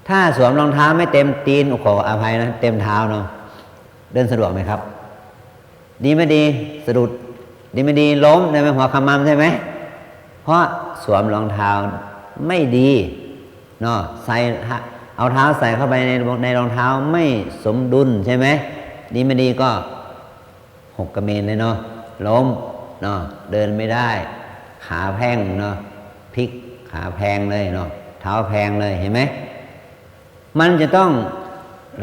ถ้าสวมรองเท้าไม่เต็มตีน โอ้โห ขออภัยนะ เต็มเท้าเนาะ เดินสะดวกไหมครับ ดีไม่ดี สะดุด ดีไม่ดี ล้ม ใช่ไหม หัวขมำใช่ไหม เพราะสวมรองเท้าไม่ดีเนาะ ใส่ เอาเท้าใส่เข้าไปใน ในรองเท้าไม่สมดุลใช่ไหม ดีไม่ดีก็หกกระเมนเลยเนาะ ล้มเนาะ เดินไม่ได้ ขาแพลงเนาะ พลิกขาแพลงเลยเนาะ เท้าแพลงเลย เห็นไหม มันจะต้อง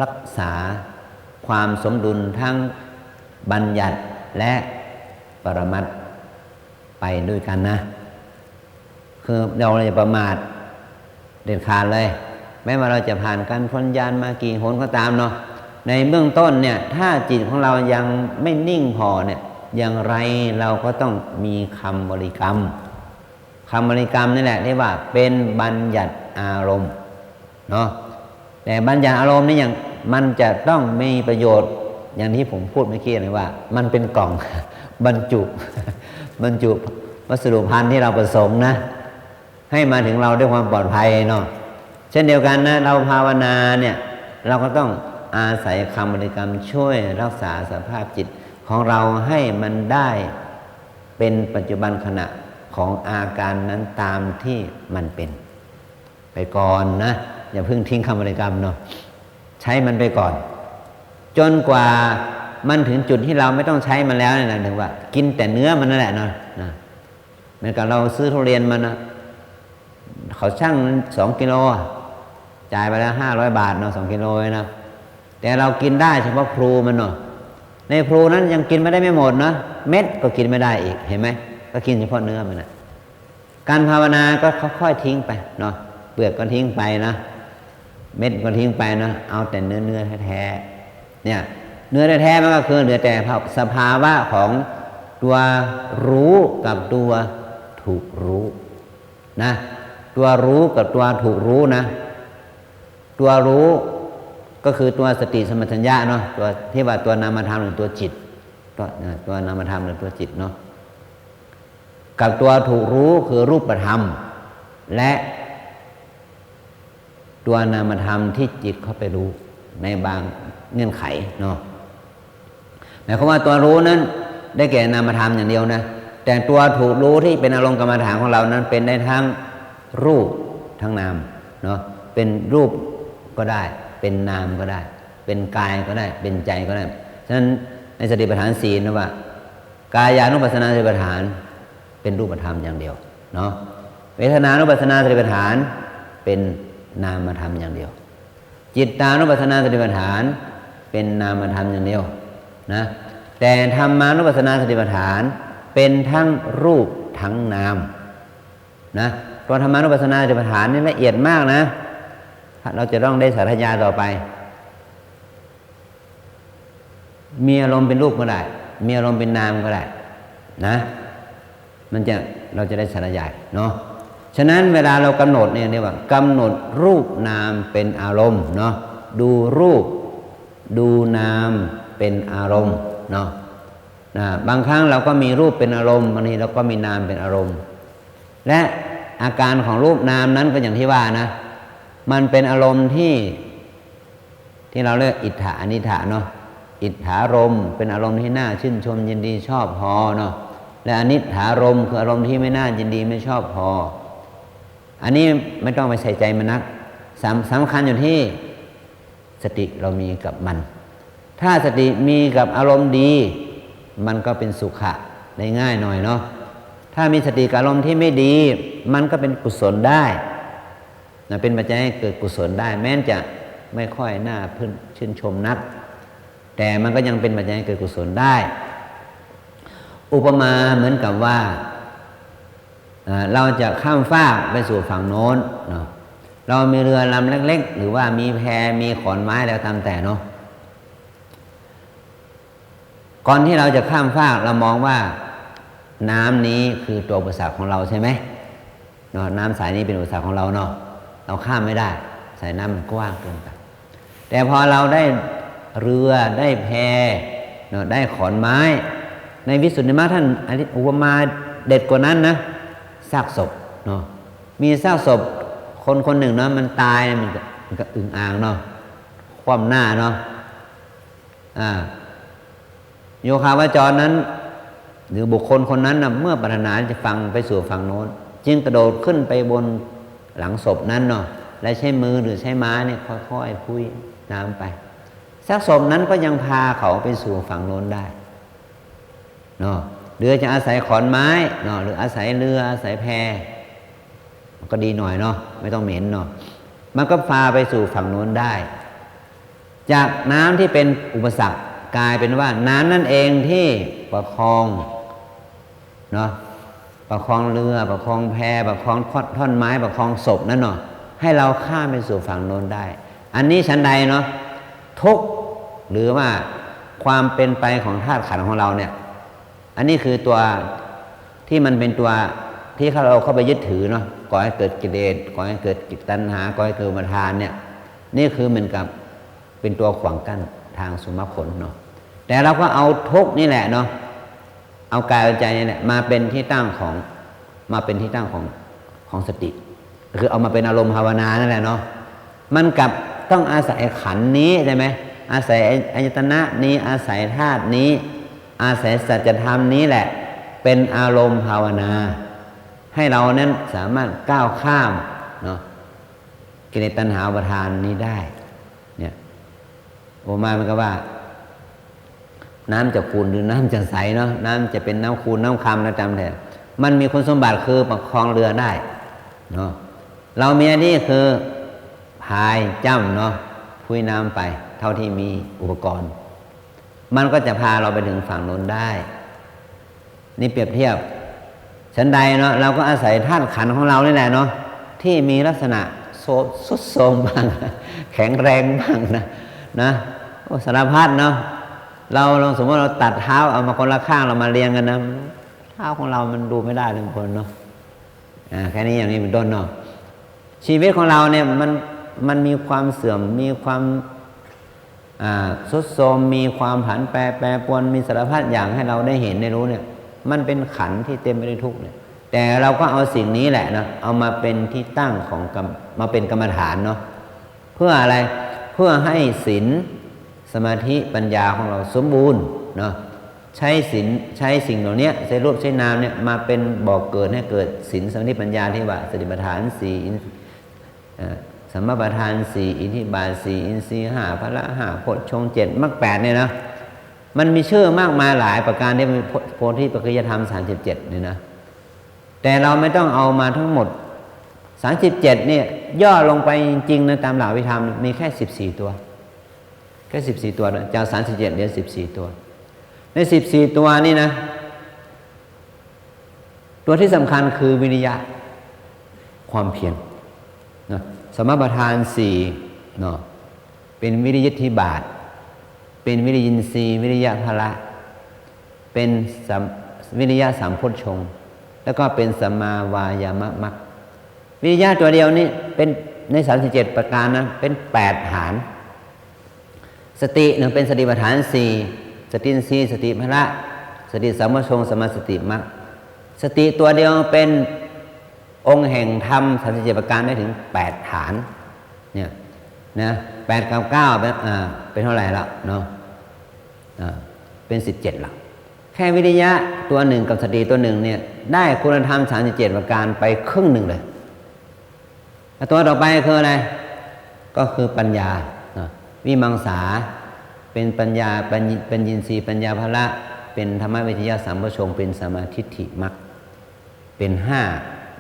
รักษาความสมดุลทั้งบัญญัติและปรมัตถ์ไปด้วยกันนะ คือเราอย่าประมาทเด็ดขาดเลย แม้ว่าเราจะผ่านการพ้นญาณมากี่หนก็ตามเนาะ ในเบื้องต้นเนี่ย ถ้าจิตของเรายังไม่นิ่งพอเนี่ย อย่างไรเราก็ต้องมีคำบริกรรม คำบริกรรมนี่แหละเรียกว่าเป็นบัญญัติอารมณ์เนาะ แต่บัญญัติอารมณ์นี่อย่าง มันจะต้องมีประโยชน์ อย่างที่ผมพูดเมื่อกี้เลยว่า มันเป็นกล่อง บรรจุ บรรจุวัสดุภัณฑ์ที่เราประสงค์นะ ให้มาถึงเราด้วยความปลอดภัยเนาะ เช่นเดียวกันนะ เราภาวนาเนี่ย เราก็ต้องอาศัยคำบริกรรมช่วยรักษาสภาพจิตของเราให้มันได้เป็นปัจจุบันขณะของอาการนั้นตามที่มันเป็น ไปก่อนนะ อย่าเพิ่งทิ้งคำบริกรรมเนาะ ใช้มันไปก่อน จนกว่ามันถึงจุดที่เราไม่ต้องใช้มันแล้วเนี่ยนะ ถึงว่ากินแต่เนื้อมันนั่นแหละเนาะ นะ เหมือนกับเราซื้อทุเรียนมานะ เขาชั่งสองกิโลอะ จ่ายไปแล้วห้าร้อยบาทเนาะ สองกิโลนะ แต่เรากินได้เฉพาะพลูมันเนาะ ในพลูนั้นยังกินไม่ได้ไม่หมดนะ เม็ดก็กินไม่ได้อีก เห็นไหม ก็กินเฉพาะเนื้อมันนะ การภาวนาก็ค่อยๆทิ้งไปเนาะ เปลือกก็ทิ้งไปนะ เม็ดก็ทิ้งไปนะ เอาแต่เนื้อ เนื้อแท้ๆ เนี่ย เนื้อแท้ๆมันก็คือเหลือแต่สภาวะของตัวรู้กับตัวถูกรู้นะ ตัวรู้กับตัวถูกรู้นะ ตัวรู้ก็คือตัวสติสัมปชัญญะเนาะ ตัวที่ว่าตัวนามธรรมหรือตัวจิต ตัว ตัวนามธรรมหรือตัวจิตเนาะ กับตัวถูกรู้คือรูปธรรม และตัวนามธรรมที่จิตเข้าไปรู้ในบางเงื่อนไขเนาะ หมายความว่าตัวรู้นั้นได้แก่นามธรรมอย่างเดียวนะ แต่ตัวถูกรู้ที่เป็นอารมณ์กรรมฐานของเรานั้นเป็นได้ทั้งรูปทั้งนามเนาะ เป็นรูปก็ได้ เป็นนามก็ได้ เป็นกายก็ได้ เป็นใจก็ได้ ฉะนั้นในสติปัฏฐานสี่นะว่า กายานุปัสสนาสติปัฏฐานเป็นรูปธรรมอย่างเดียวเนาะ เวทนานุปัสสนาสติปัฏฐานเป็นนามธรรมอย่างเดียว จิตตานุปัสสนาสติปัฏฐานเป็นนามธรรมอย่างเดียวนะ แต่ธรรมานุปัสสนาสติปัฏฐานเป็นทั้งรูปทั้งนามนะ ตัวธรรมานุปัสสนาสติปัฏฐานนี่ละเอียดมากนะ เราจะต้องได้สาธยายต่อไป มีอารมณ์เป็นรูปก็ได้ มีอารมณ์เป็นนามก็ได้นะ มันจะ เราจะได้สาธยายเนาะ ฉะนั้นเวลาเรากำหนดเนี่ยเรียกว่ากำหนดรูปนามเป็นอารมณ์เนาะ ดูรูป ดูนามเป็นอารมณ์เนาะ นะ บางครั้งเราก็มีรูปเป็นอารมณ์ บางทีเราก็มีนามเป็นอารมณ์ และอาการของรูปนามนั้นก็อย่างที่ว่านะ มันเป็นอารมณ์ที่ ที่เราเรียกอิฏฐะอนิฏฐะเนาะ อิฏฐารมณ์เป็นอารมณ์ที่น่าชื่นชมยินดีชอบพอเนาะ และอนิฏฐารมณ์คืออารมณ์ที่ไม่น่ายินดีไม่ชอบพอ อันนี้ไม่ต้องไปใส่ใจมันนัก สำ- สำคัญอยู่ที่สติเรามีกับมัน ถ้าสติมีกับอารมณ์ดี มันก็เป็นสุขะได้ง่ายหน่อยเนาะ ถ้ามีสติกับอารมณ์ที่ไม่ดี มันก็เป็นกุศลได้นะ เป็นปัจจัยให้เกิดกุศลได้ แม้จะไม่ค่อยน่าชื่นชมนัก แต่มันก็ยังเป็นปัจจัยให้เกิดกุศลได้ อุปมาเหมือนกับว่า เอ่อ เราจะข้ามฟากไปสู่ฝั่งโน้นเนาะ เรามีเรือลำเล็กๆ หรือว่ามีแพมีขอนไม้แล้วตามแต่เนาะ ก่อนที่เราจะข้ามฟาก เรามองว่าน้ำนี้คือตัวอุปสรรคของเราใช่ไหมเนาะ น้ำสายนี้เป็นอุปสรรคของเราเนาะ เราข้ามไม่ได้ สายน้ำมันกว้างเกินไป แต่พอเราได้เรือ ได้แพเนาะ ได้ขอนไม้ ในวิสุทธิมรรคท่านอุปมาเด็ดกว่านั้นนะ ซากศพเนาะ มีซากศพคนคนหนึ่งเนาะ มันตาย มันก็ มันก็อึ่งอ่างเนาะ คว่ำหน้าเนาะ อ่า โยคาวจรนั้น หรือบุคคลคนนั้นนะ เมื่อปรารถนาจะฝั่ง ไปสู่ฝั่งโน้น จึงกระโดดขึ้นไปบนหลังศพนั้นเนาะ และใช้มือหรือใช้ไม้เนี่ยค่อยๆพุ้ยน้ำไป ซากศพนั้นก็ยังพาเขาไปสู่ฝั่งโน้นได้เนาะ หรือจะอาศัยขอนไม้เนาะ หรืออาศัยเรือ อาศัยแพ ก็ดีหน่อยเนาะ ไม่ต้องเหม็นเนาะ มันก็พาไปสู่ฝั่งโน้นได้ จากน้ำที่เป็นอุปสรรค กลายเป็นว่าน้ำนั่นเองที่ประคองเนาะ ประคองเรือ ประคองแพ ประคองท่อน ท่อนไม้ ประคองศพนั้นเนาะ ให้เราข้ามไปสู่ฝั่งโน้นได้ อันนี้ฉันใดเนาะ ทุกข์หรือว่าความเป็นไปของธาตุขันธ์ของเราเนี่ย อันนี้คือตัวที่มันเป็นตัวที่เราเข้าไปยึดถือเนาะ ก่อให้เกิดกิเลส ก่อให้เกิดตัณหา ก่อให้เกิดอุปาทานเนี่ย นี่คือเหมือนกับเป็นตัวขวางกั้นทางสู่มรรคผลเนาะ แต่เราก็เอาทุกข์นี่แหละเนาะ เอากายเอาใจนี่แหละมาเป็นที่ตั้งของ มาเป็นที่ตั้งของ ของสติ คือเอามาเป็นอารมณ์ภาวนานั่นแหละเนาะ มันกลับต้องอาศัยขันธ์นี้ใช่ไหม อาศัยอายตนะนี้ อาศัยธาตุนี้ อาศัยสัจธรรมนี้แหละ เป็นอารมณ์ภาวนา ให้เรานั้นสามารถก้าวข้ามเนาะ กิเลสตัณหาอุปาทานนี้ได้ เนี่ย อุปมามันก็ว่า น้ำจะขุ่นหรือน้ำจะใสเนาะ น้ำจะเป็นน้ำคูนน้ำคำแล้วตามแต่ มันมีคุณสมบัติคือประคองเรือได้เนาะ เรามีหน้าที่คือพ พายจ้ำเนาะ พุ้ยน้ำไปเท่าที่มีอุปกรณ์ มันก็จะพาเราไปถึงฝั่งโน้นได้ นี่เปรียบเทียบ ฉันใดเนาะ เราก็อาศัยธาตุขันธ์ของเรานี่แหละเนาะ ที่มีลักษณะโทรม ทรุดโทรมบ้าง แข็งแรงบ้างนะ นะ โอ้ สารพัดเนาะ เราลองสมมติเราตัดเท้า เอามาคนละข้าง เรามาเรียงกันนะ เท้าของเรามันดูไม่ได้เลยบางคนเนาะ อ่า แค่นี้อย่างนี้เป็นต้นเนาะ ชีวิตของเราเนี่ยมัน มันมีความเสื่อม มีความ อ่า ทรุดโทรม มีความผันแปร แปรปรวน มีสารพัดอย่างให้เราได้เห็นได้รู้เนี่ย มันเป็นขันธ์ที่เต็มไปด้วยทุกข์เนี่ย แต่เราก็เอาสิ่งนี้แหละนะ เอามาเป็นที่ตั้งของกรรม มาเป็นกรรมฐานเนาะ เพื่ออะไร เพื่อให้ศีล สมาธิ ปัญญาของเราสมบูรณ์เนาะ ใช้ศีล ใช้สิ่งเหล่านี้ ใช้รูปใช้นามเนี่ย มาเป็นบ่อเกิดให้เกิดศีล สมาธิ ปัญญา ที่ว่าสติปัฏฐานสี่ อิน เอ่อ สัมมาปัฏฐานสี่ อิทธิบาทสี่ อินทรีย์ห้า พละห้า โพชฌงค์เจ็ด มรรคแปดเนี่ยนะ มันมีชื่อมากมายหลายประการที่เป็นโพ โพธิปัจจยธรรม สามสิบเจ็ด เนี่ยนะ แต่เราไม่ต้องเอามาทั้งหมด สามสิบเจ็ด เนี่ย ย่อลงไปจริงๆ นะ ตามหลักอภิธรรมมีแค่ สิบสี่ ตัว แค่ สิบสี่ ตัวนะ จาก สามสิบเจ็ด เหลือ สิบสี่ ตัว ใน สิบสี่ ตัวนี่นะ ตัวที่สำคัญคือวิริยะ ความเพียรนะ สัมมาปัฏฐานสี่เนาะ เป็นวิริยะอิทธิบาท เป็นวิริยินทรีย์ วิริยะพละ เป็นสัม วิริยะสัมโพชฌงค์ แล้วก็เป็นสัมมาวายามะมรรค วิริยะตัวเดียวนี่เป็นใน สามสิบเจ็ด ประการนะ เป็น แปด ฐาน สติเนี่ยเป็นสติปัฏฐานสี่ สติอินทรีย์ สติพละ สติสัมโพชฌงค์ สัมมาสติมรรค สติตัวเดียวเป็นองค์แห่งธรรม สามสิบเจ็ด ประการได้ถึง แปด ฐาน เนี่ยนะ แปด กับ เก้า เป็น อ่า เป็นเท่าไหร่ละเนาะ อ่า เป็น สิบเจ็ด ละ แค่วิริยะตัวหนึ่งกับสติตัวหนึ่งเนี่ย ได้คุณธรรม สามสิบเจ็ด ประการไปครึ่งหนึ่งเลย แล้วตัวต่อไปคืออะไร ก็คือปัญญาเนาะ วิมังสา เป็นปัญญา เป็น เป็นยินทรีย์ ปัญญาพละ เป็นธรรมวิจยะสัมโพชฌงค์ เป็นสัมมาทิฏฐิมรรค เป็นห้า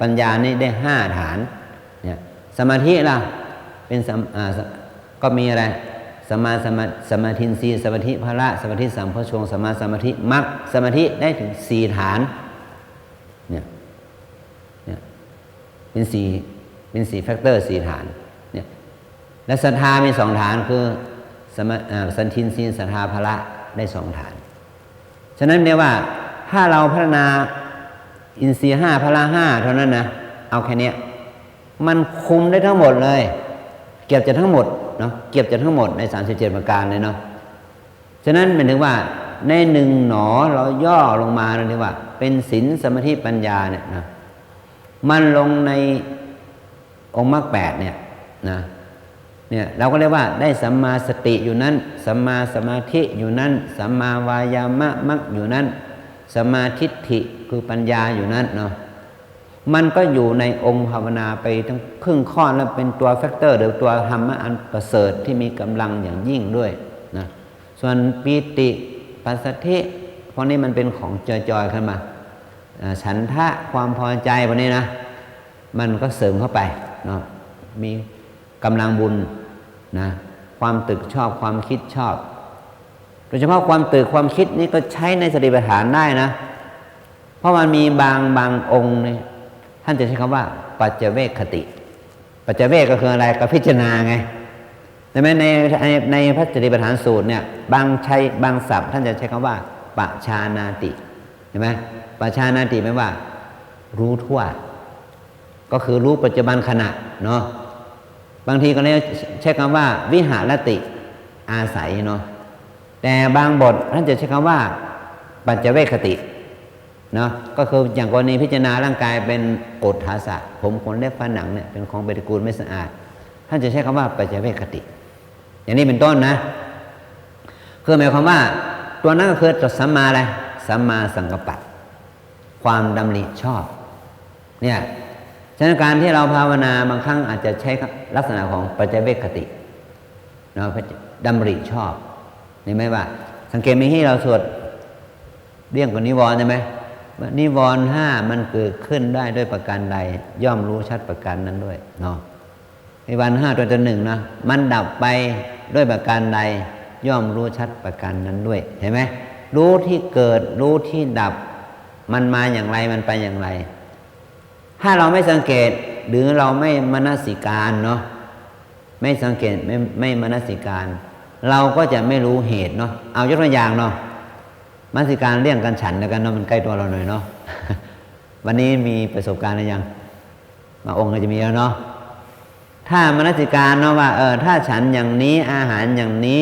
ปัญญานี่ได้ห้าฐาน เนี่ย สมาธิล่ะ เป็นสัม อ่า ส- ก็มีอะไร สัมมาสมา- สมาธินทรีย์ สมาธิพละ สมาธิสัมโพชฌงค์ สัมมาสมาธิมรรค สมาธิได้ถึงสี่ฐาน เนี่ย เนี่ย เป็นสี่ เป็นสี่แฟกเตอร์ สี่ฐาน เนี่ย และศรัทธามีสองฐาน คือสมา- อ่า สันทินทรีย์ ศรัทธาพละ ได้สองฐาน ฉะนั้นเรียกว่า ถ้าเราพัฒนาอินทรีย์ห้า พละห้า เท่านั้นนะ เอาแค่เนี้ย มันคุมได้ทั้งหมดเลย เกือบจะทั้งหมดเนาะ เกือบจะทั้งหมดใน สามสิบเจ็ด ประการเลยเนาะ ฉะนั้นหมายถึงว่าในหนึ่งหนอ เราย่อลงมา เราเรียกว่าเป็นศีล สมาธิ ปัญญาเนี่ยนะ มันลงในองค์มรรคแปดเนี่ยนะ เนี่ย เราก็เรียกว่าได้สัมมาสติอยู่นั้น สัมมาสมาธิอยู่นั้น สัมมาวายามะมรรคอยู่นั้น สัมมาทิฏฐิคือปัญญาอยู่นั้นเนาะ มันก็อยู่ในองค์ภาวนาไปทั้งครึ่งค่อน และเป็นตัวแฟกเตอร์ หรือตัวธรรมะอันประเสริฐที่มีกำลังอย่างยิ่งด้วยนะ ส่วนปีติ ปัสสัทธิ พวกนี้มันเป็นของจอยๆ ขึ้นมา อ่า ฉันทะ ความพอใจ พวกนี้นะ มันก็เสริมเข้าไปเนาะ มีกำลังบุญนะ ความตรึกชอบ ความคิดชอบ โดยเฉพาะความตรึกความคิดนี่ก็ใช้ในสติปัฏฐานได้นะ เพราะมันมีบาง บางองค์เนี่ย ท่านจะใช้คำว่า ปัจจเวกคติ ปัจจเวกก็คืออะไร ก็พิจารณาไง ใช่ไหม ใน ใน ในพระสติปัฏฐานสูตรเนี่ย บางใช้ บางศัพท์ท่านจะใช้คำว่า ปัจจานาติ เห็นไหม ปัจจานาติแปลว่า รู้ทั่ว ก็คือรู้ปัจจุบันขณะเนาะ บางทีก็เลยใช้คำว่า วิหารติ อาศัยเนาะ แต่บางบทท่านจะใช้คำว่า ปัจจเวกคติเนาะ ก็คืออย่างกรณีพิจารณาร่างกายเป็นโอฏฐาสะ ผม ขน เล็บ ฟัน หนังเนี่ย เป็นของปฏิกูลไม่สะอาด ท่านจะใช้คำว่า ปัจจเวกคติ อย่างนี้เป็นต้นนะ คือหมายความว่าตัวนั้นก็คือสัมมาอะไร สัมมาสังกัปปะ ความดำริชอบ เนี่ย ฉะนั้นการที่เราภาวนาบางครั้งอาจจะใช้ลักษณะของปัจจเวกคติเนาะ ดำริชอบ เห็นไหมว่า สังเกตไหมที่เราสวดเรื่องของนิวรณ์ใช่ไหม นิวรณ์ห้ามันเกิดขึ้นได้ด้วยประการใด ย่อมรู้ชัดประการนั้นด้วยเนาะ ไอ้วันห้าตัวตนหนึ่งนะ มันดับไปด้วยประการใด ย่อมรู้ชัดประการนั้นด้วย เห็นไหม รู้ตี้เกิด รู้ตี้ดับ มันมาอย่างไร มันไปอย่างไร ถ้าเราไม่สังเกต หรือเราไม่มนสิการเนาะ ไม่สังเกต ไม่ ไม่มนสิการ เราก็จะไม่รู้เหตุเนาะ เอายกตัวอย่างเนาะ มนสิการเรื่องการฉันแล้วกั๋นเนาะ มันใก้ตั๋วเฮาหน่อยเนาะ วันนี้มีประสบการณ์หรือยัง บางองค์ก็จะมีแล้วเนาะ ถ้ามนสิการเนาะว่า เออ ถ้าฉันอย่างนี้ อาหารอย่างนี้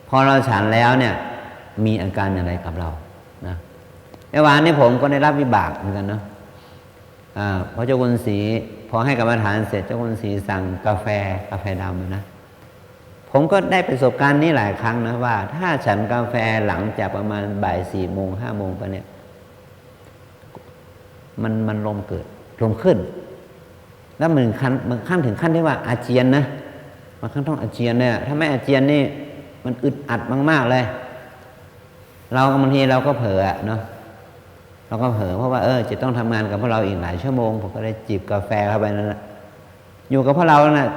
พอเราฉันแล้วเนี่ย มีอาการอย่างไรกับเรา นะ แต่ว่าอันนี้ผมก็ได้รับวิบากเหมือนกั๋นเนาะ อ่า พอเจ้าคุณศรี พอให้กรรมฐานเสร็จ เจ้าคุณศรีสั่งกาแฟ กาแฟดำนะ ผมก็ได้ประสบการณ์นี้หลายครั้งนะ ว่าถ้าฉันกาแฟหลังจากประมาณบ่ายสี่โมง ห้าโมงไปเนี่ย มัน มันลมเกิด ลมขึ้น แล้วมันขั้น บางครั้งถึงขั้นที่ว่าอาเจียนนะ บางครั้งต้องอาเจียนเลยอะ ถ้าไม่อาเจียนนี่ มันอึดอัดมากๆเลย เราบางทีเราก็เผลออะเนาะ เราก็เผลอ เพราะว่า เออ จะต้องทำงานกับพวกเราอีกหลายชั่วโมง ผมก็เลยจิบกาแฟเข้าไปนั่นแหละ อยู่กับพวกเราน่ะ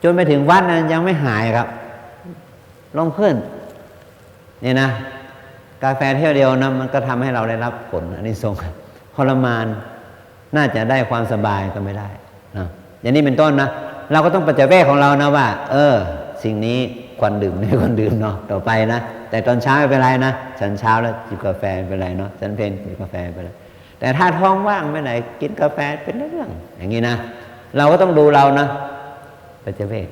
จนไปถึงวัดนะ ยังไม่หายครับ ลมขึ้น เนี่ยนะ กาแฟเที่ยวเดียวนะ มันก็ทำให้เราได้รับผลอานิสงส์ ทรมาน น่าจะได้ความสบายก็ไม่ได้นะ อย่างนี้เป็นต้นนะ เราก็ต้องปัจจเวกของเรานะว่า เออ สิ่งนี้ควรดื่ม ไม่ควรดื่มเนาะ ต่อไปนะ แต่ตอนเช้าไม่เป็นไรนะ ฉันเช้าแล้วจิบกาแฟไม่เป็นไรเนาะ ฉันเพลจิบกาแฟไม่เป็นไร แต่ถ้าท้องว่างเมื่อไหร่กินกาแฟเป็นเรื่อง อย่างนี้นะ เราก็ต้องดูเรานะ ปัจจเวก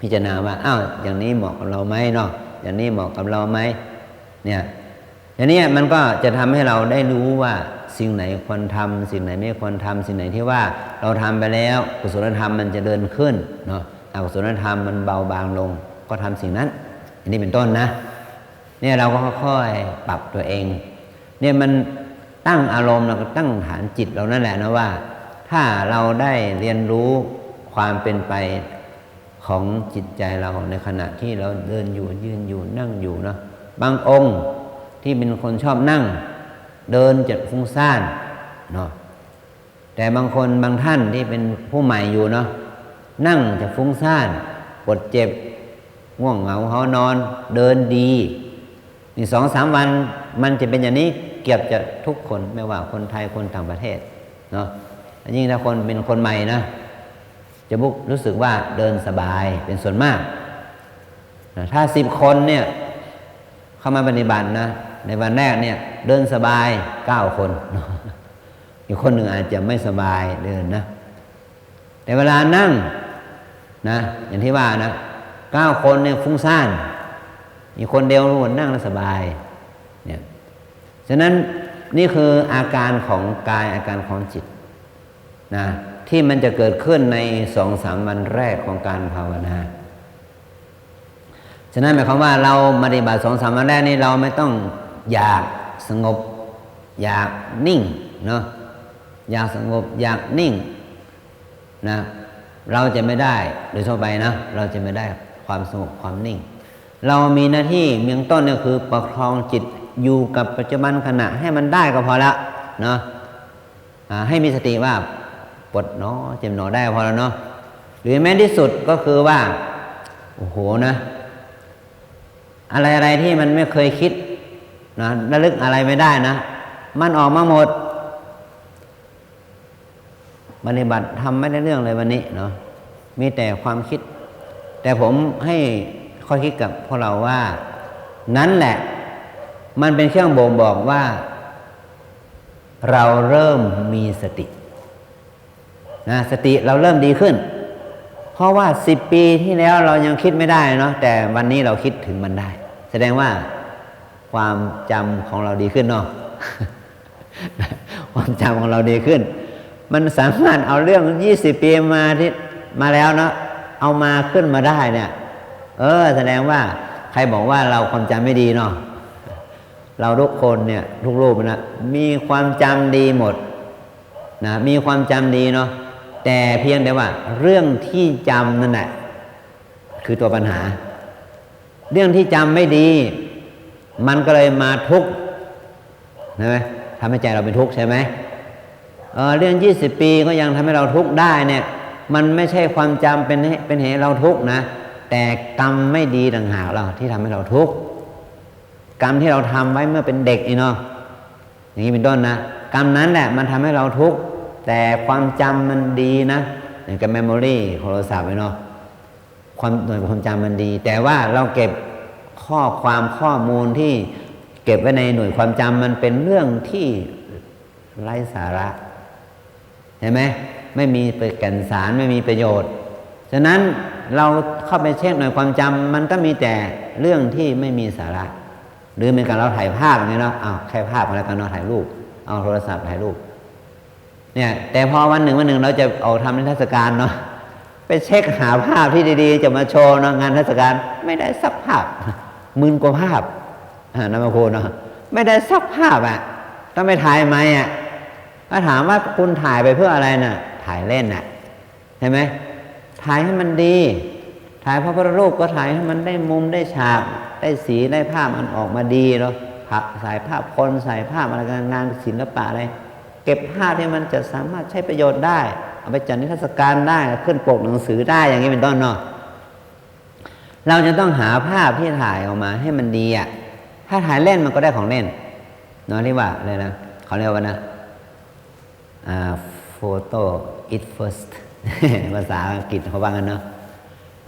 พิจารณาว่า อ้าว อย่างนี้เหมาะกับเราไหมเนาะ อย่างนี้เหมาะกับเราไหม เนี่ย อย่างเนี้ยมันก็จะทำให้เราได้รู้ว่าสิ่งไหนควรทำ สิ่งไหนไม่ควรทำ สิ่งไหนที่ว่าเราทำไปแล้ว กุศลธรรมมันจะเดินขึ้นเนาะ อกุศลธรรมมันเบาบางลง ก็ทำสิ่งนั้น อย่างนี้เป็นต้นนะ เนี่ยเราก็ค่อยๆปรับตัวเอง เนี่ยมันตั้งอารมณ์ เราก็ตั้งฐานจิตเรานั่นแหละนะว่า ถ้าเราได้เรียนรู้ความเป็นไปของจิตใจเราในขณะที่เราเดินอยู่ ยืนอยู่ นั่งอยู่เนาะ บางองค์ที่เป็นคนชอบนั่ง เดินจะฟุ้งซ่านเนาะ แต่บางคนบางท่านที่เป็นผู้ใหม่อยู่เนาะ นั่งจะฟุ้งซ่าน ปวดเจ็บ ง่วงเหงาหาวนอน เดินดี นี่สองสามวันมันจะเป็นอย่างนี้เกือบจะทุกคน ไม่ว่าคนไทยคนต่างประเทศเนาะ ยิ่งถ้าคนเป็นคนใหม่นะ จะบุกรู้สึกว่าเดินสบายเป็นส่วนมากนะ ถ้าสิบคนเนี่ยเข้ามาปฏิบัตินะ ในวันแรกเนี่ยเดินสบายเก้าคนเนาะ อีกคนหนึ่งอาจจะไม่สบายเดินนะ แต่เวลานั่งนะ อย่างที่ว่านะ เก้าคนเนี่ยฟุ้งซ่าน อีกคนเดียวนั่งแล้วสบาย เนี่ย ฉะนั้นนี่คืออาการของกาย อาการของจิตนะ ที่มันจะเกิดขึ้นในสองสามวันแรกของการภาวนา ฉะนั้นหมายความว่าเราปฏิบัติสองสามวันแรกนี้ เราไม่ต้องอยากสงบ อยากนิ่งเนาะ อยากสงบ อยากนิ่งนะ เราจะไม่ได้ โดยทั่วไปนะ เราจะไม่ได้ความสงบความนิ่ง เรามีหน้าที่เบื้องต้นเนี่ยคือประคองจิตอยู่กับปัจจุบันขณะให้มันได้ก็พอแล้วเนาะ อ่า ให้มีสติว่าปวดหนอ เจ็บหนอ ได้พอแล้วเนาะ หรือแม้ที่สุดก็คือว่า โอ้โหนะ อะไรๆที่มันไม่เคยคิดนะ ระลึกอะไรไม่ได้นะ มันออกมาหมด ปฏิบัติธรรมไม่ได้เรื่องเลยวันนี้เนาะ มีแต่ความคิด แต่ผมให้ข้อคิดกับพวกเราว่า นั่นแหละ มันเป็นเครื่องบ่งบอกว่า เราเริ่มมีสตินะ สติเราเริ่มดีขึ้น เพราะว่าสิบปีที่แล้วเรายังคิดไม่ได้เนาะ แต่วันนี้เราคิดถึงมันได้ แสดงว่าความจำของเราดีขึ้นเนาะ ความจำของเราดีขึ้น มันสามารถเอาเรื่องยี่สิบปีมาที่ มาแล้วเนาะ เอามาขึ้นมาได้เนี่ย เออ แสดงว่าใครบอกว่าเราความจำไม่ดีเนาะ เราทุกคนเนี่ย ทุกรูปนะ มีความจำดีหมดนะ มีความจำดีเนาะ แต่เพียงแต่ว่าเรื่องที่จำนั่นแหละ คือตัวปัญหา เรื่องที่จำไม่ดี มันก็เลยมาทุกข์ ใช่ไหม ทำให้ใจเราเป็นทุกข์ใช่ไหม เออ เรื่องยี่สิบปีก็ยังทำให้เราทุกข์ได้เนี่ย มันไม่ใช่ความจำเป็นเหตุ เป็นเหตุให้เราทุกข์นะ แต่กรรมไม่ดีต่างหากเล่าที่ทำให้เราทุกข์ กรรมที่เราทำไว้เมื่อเป็นเด็กนี่เนาะ อย่างนี้เป็นต้นนะ กรรมนั้นแหละมันทำให้เราทุกข์ แต่ความจำมันดีนะ อย่างกับ memory โทรศัพท์เนาะ ความ หน่วยความจำมันดี แต่ว่าเราเก็บข้อความข้อมูลที่เก็บไว้ในหน่วยความจำมันเป็นเรื่องที่ไร้สาระ เห็นไหม ไม่มีแก่นสาร ไม่มีประโยชน์ ฉะนั้นเราเข้าไปเช็คหน่วยความจำมันก็มีแต่เรื่องที่ไม่มีสาระ หรือเหมือนกับเราถ่ายภาพอย่างนี้เนาะ อ้าว แค่ภาพอะไรกันเนาะ ถ่ายรูป เอาโทรศัพท์ถ่ายรูป เนี่ย แต่พอวันหนึ่งวันหนึ่งเราจะออกทำนิทรรศการเนาะ ไปเช็คหาภาพที่ดีๆ จะมาโชว์เนาะ งานนิทรรศการ ไม่ได้สักภาพ หมื่นกว่าภาพ อ่า นำมาโคเนาะ ไม่ได้สักภาพอะ ต้องไปถ่ายใหม่อะ ถ้าถามว่าคุณถ่ายไปเพื่ออะไรน่ะ ถ่ายเล่นน่ะ เห็นไหม ถ่ายให้มันดี ถ่ายพระพุทธรูปก็ถ่ายให้มันได้มุมได้ฉาก ได้สีได้ภาพมันออกมาดีเนาะ ภาพ ใส่ภาพคน ใส่ภาพอะไรกัน งานศิลปะอะไร เก็บภาพที่มันจะสามารถใช้ประโยชน์ได้ เอาไปจัดนิทรรศการได้ ขึ้นปกหนังสือได้ อย่างนี้เป็นต้นเนาะ เราจะต้องหาภาพที่ถ่ายออกมาให้มันดีอะ ถ้าถ่ายเล่นมันก็ได้ของเล่นเนาะ ที่ว่าอะไรนะ เขาเรียกว่านะ อ่า photo eat first ภาษาอังกฤษเขาว่างั้นเนาะ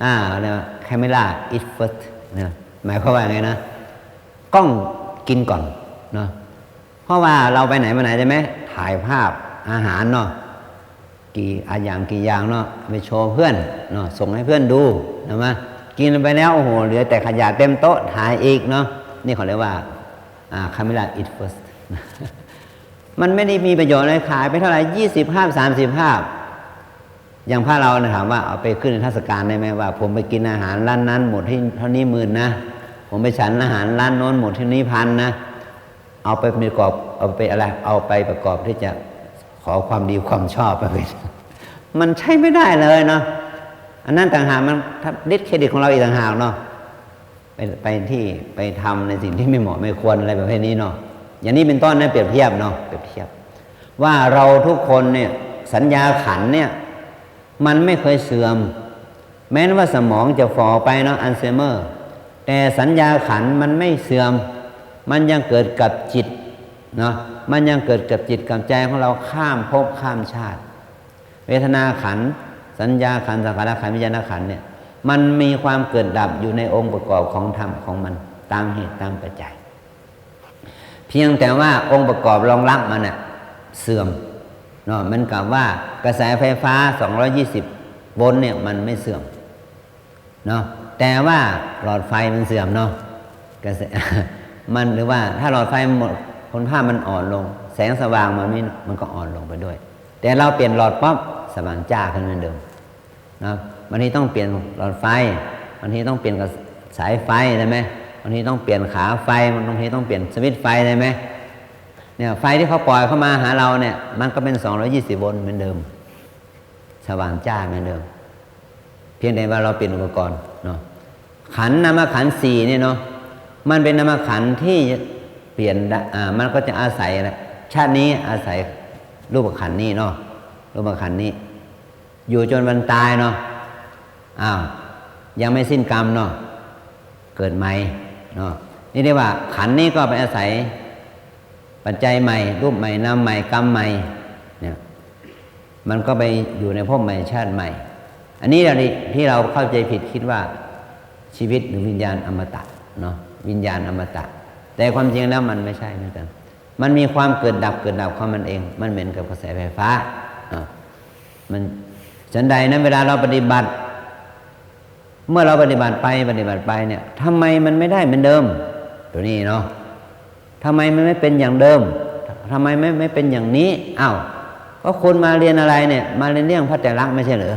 อ่า เรียกว่า camera eat first นะ หมายความว่าไงนะ กล้องกินก่อนเนาะ เพราะว่าเราไปไหนมาไหนใช่ไหม ถ่ายภาพอาหารเนาะ กี่อะอย่างกี่อย่างเนาะ ไปโชว์เพื่อนเนาะ ส่งให้เพื่อนดูนะ มากินไปแล้ว โอ้โห เหลือแต่ขยะเต็มโต๊ะ ถ่ายอีกเนาะ นี่เขาเรียกว่า อ่า camera eat first มันไม่ได้มีประโยชน์เลย ขายไปเท่าไหร่ ยี่สิบภาพ สามสิบภาพ อย่างพระเราเนี่ย ถามว่าเอาไปขึ้นนิทรรศการได้ไหม ว่าผมไปกินอาหารร้านนั้นหมดที่เท่านี้หมื่นนะ ผมไปฉันอาหารร้านโน้นหมดที่นี้พันนะ เอาไปประกอบ เอาไปอะไร เอาไปประกอบที่จะขอความดีความชอบไปเป็น มันใช้ไม่ได้เลยเนาะ อันนั้นต่างหากมันดิสเครดิตของเราอีกต่างหากเนาะ ไป ไปที่ ไปทำในสิ่งที่ไม่เหมาะไม่ควรอะไรประเภทนี้เนาะ อย่างนี้เป็นต้นนะ เปรียบเทียบเนาะ เปรียบเทียบ ว่าเราทุกคนเนี่ย สัญญาขันธ์เนี่ย มันไม่เคยเสื่อม แม้ว่าสมองจะฝ่อไปเนาะ อัลไซเมอร์ แต่สัญญาขันธ์มันไม่เสื่อม มันยังเกิดกับจิตเนาะ มันยังเกิดกับจิตกับใจของเราข้ามภพข้ามชาติ เวทนาขันธ์ สัญญาขันธ์ สังขารขันธ์ วิญญาณขันธ์เนี่ย มันมีความเกิดดับอยู่ในองค์ประกอบของธรรมของมัน ตามเหตุตามปัจจัย เพียงแต่ว่าองค์ประกอบรองรับมันน่ะเสื่อมเนาะ เหมือนกับว่ากระแสไฟฟ้า สองร้อยยี่สิบโวลต์เนี่ย มันไม่เสื่อมเนาะ แต่ว่าหลอดไฟมันเสื่อมเนาะ กระแส มัน หรือว่าถ้าหลอดไฟหมดคุณภาพมันอ่อนลง แสงสว่างมันไม่ มันก็อ่อนลงไปด้วย แต่เราเปลี่ยนหลอดปั๊บ สว่างจ้าขึ้นเหมือนเดิม นะ บางทีต้องเปลี่ยนหลอดไฟ บางทีต้องเปลี่ยนกับสายไฟ ใช่ไหม บางทีต้องเปลี่ยนขาไฟ บางทีต้องเปลี่ยนสวิตช์ไฟ ใช่ไหม เนี่ย ไฟที่เขาปล่อยเข้ามาหาเราเนี่ย มันก็เป็น สองร้อยยี่สิบโวลต์เหมือนเดิม สว่างจ้าเหมือนเดิม เพียงแต่ว่าเราเปลี่ยนอุปกรณ์เนาะ ขันธ์นามขันธ์สี่เนี่ยเนาะ มันเป็นนามขันธ์ที่เปลี่ยนได้ อ่า มันก็จะอาศัยแหละ ชาตินี้อาศัยรูปขันธ์นี้เนาะ รูปขันธ์นี้ อยู่จนวันตายเนาะ อ้าว ยังไม่สิ้นกรรมเนาะ เกิดใหม่เนาะ นี่เรียกว่าขันธ์นี้ก็ไปอาศัยปัจจัยใหม่ รูปใหม่ นามใหม่ กรรมใหม่ เนี่ย มันก็ไปอยู่ในภพใหม่ชาติใหม่ อันนี้แหละที่เราเข้าใจผิด คิดว่าชีวิตหรือวิญญาณอมตะเนาะ วิญญาณอมตะ แต่ความจริงแล้วมันไม่ใช่เหมือนกัน มันมีความเกิดดับ เกิดดับของมันเอง มันเหมือนกับกระแสไฟฟ้า อ่ะ มัน ฉันใดนะ เวลาเราปฏิบัติ เมื่อเราปฏิบัติไป ปฏิบัติไปเนี่ย ทำไมมันไม่ได้เหมือนเดิม ตัวนี้เนาะ ทำไมมันไม่เป็นอย่างเดิม ทำไมไม่ ไม่เป็นอย่างนี้ อ้าว ก็คุณมาเรียนอะไรเนี่ย มาเรียนเรื่องพระไตรลักษณ์ไม่ใช่เหรอ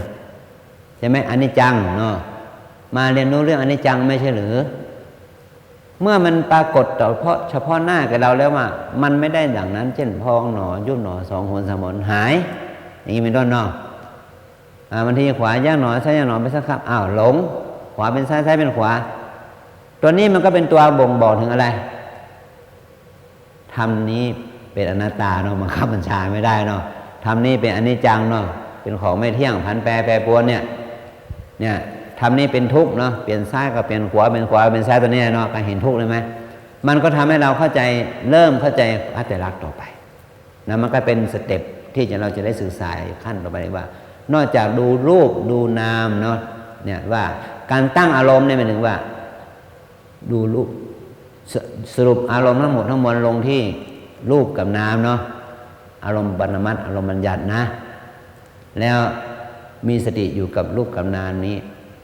ใช่ไหม อนิจจังเนาะ มาเรียนรู้เรื่องอนิจจังไม่ใช่หรือ เมื่อมันปรากฏต่อเพราะเฉพาะหน้าแก่เราแล้วว่า มันไม่ได้ดังนั้น เช่น พองหนอ ยุบหนอ สองหน สามหน หาย อย่างนี้เป็นต้นเนาะ อ่า บางทีขวาย่างหนอ ซ้ายย่างหนอ ไปสักครั้ง อ้าว หลง ขวาเป็นซ้าย ซ้ายเป็นขวา ตัวนี้มันก็เป็นตัวบ่งบอกถึงอะไร ธรรมนี้เป็นอนัตตาเนาะ บังคับบัญชาไม่ได้เนาะ ธรรมนี้เป็นอนิจจังเนาะ เป็นของไม่เที่ยง ผันแปรแปรปรวนเนี่ย เนี่ย ธรรมนี่เป็นทุกข์เนาะ เปลี่ยนซ้ายก็เปลี่ยนขวา เปลี่ยนขวาเปลี่ยนซ้าย ตัวเนี้ยเนาะ การเห็นทุกข์ใช่ไหม มันก็ทำให้เราเข้าใจ เริ่มเข้าใจพระไตรลักษณ์ต่อไปนะ มันก็เป็นสเต็ปที่จะ เราจะได้ศึกษาขั้นต่อไปว่า นอกจากดูรูปดูนามเนาะ เนี่ย ว่าการตั้งอารมณ์เนี่ยหมายถึงว่า ดูรูป ส- สรุปอารมณ์ทั้งหมดทั้งมวลลงที่รูปกับนามเนาะ อารมณ์ปรมัตถ์ อารมณ์บัญญัตินะ แล้วมีสติอยู่กับรูปกับนามนี้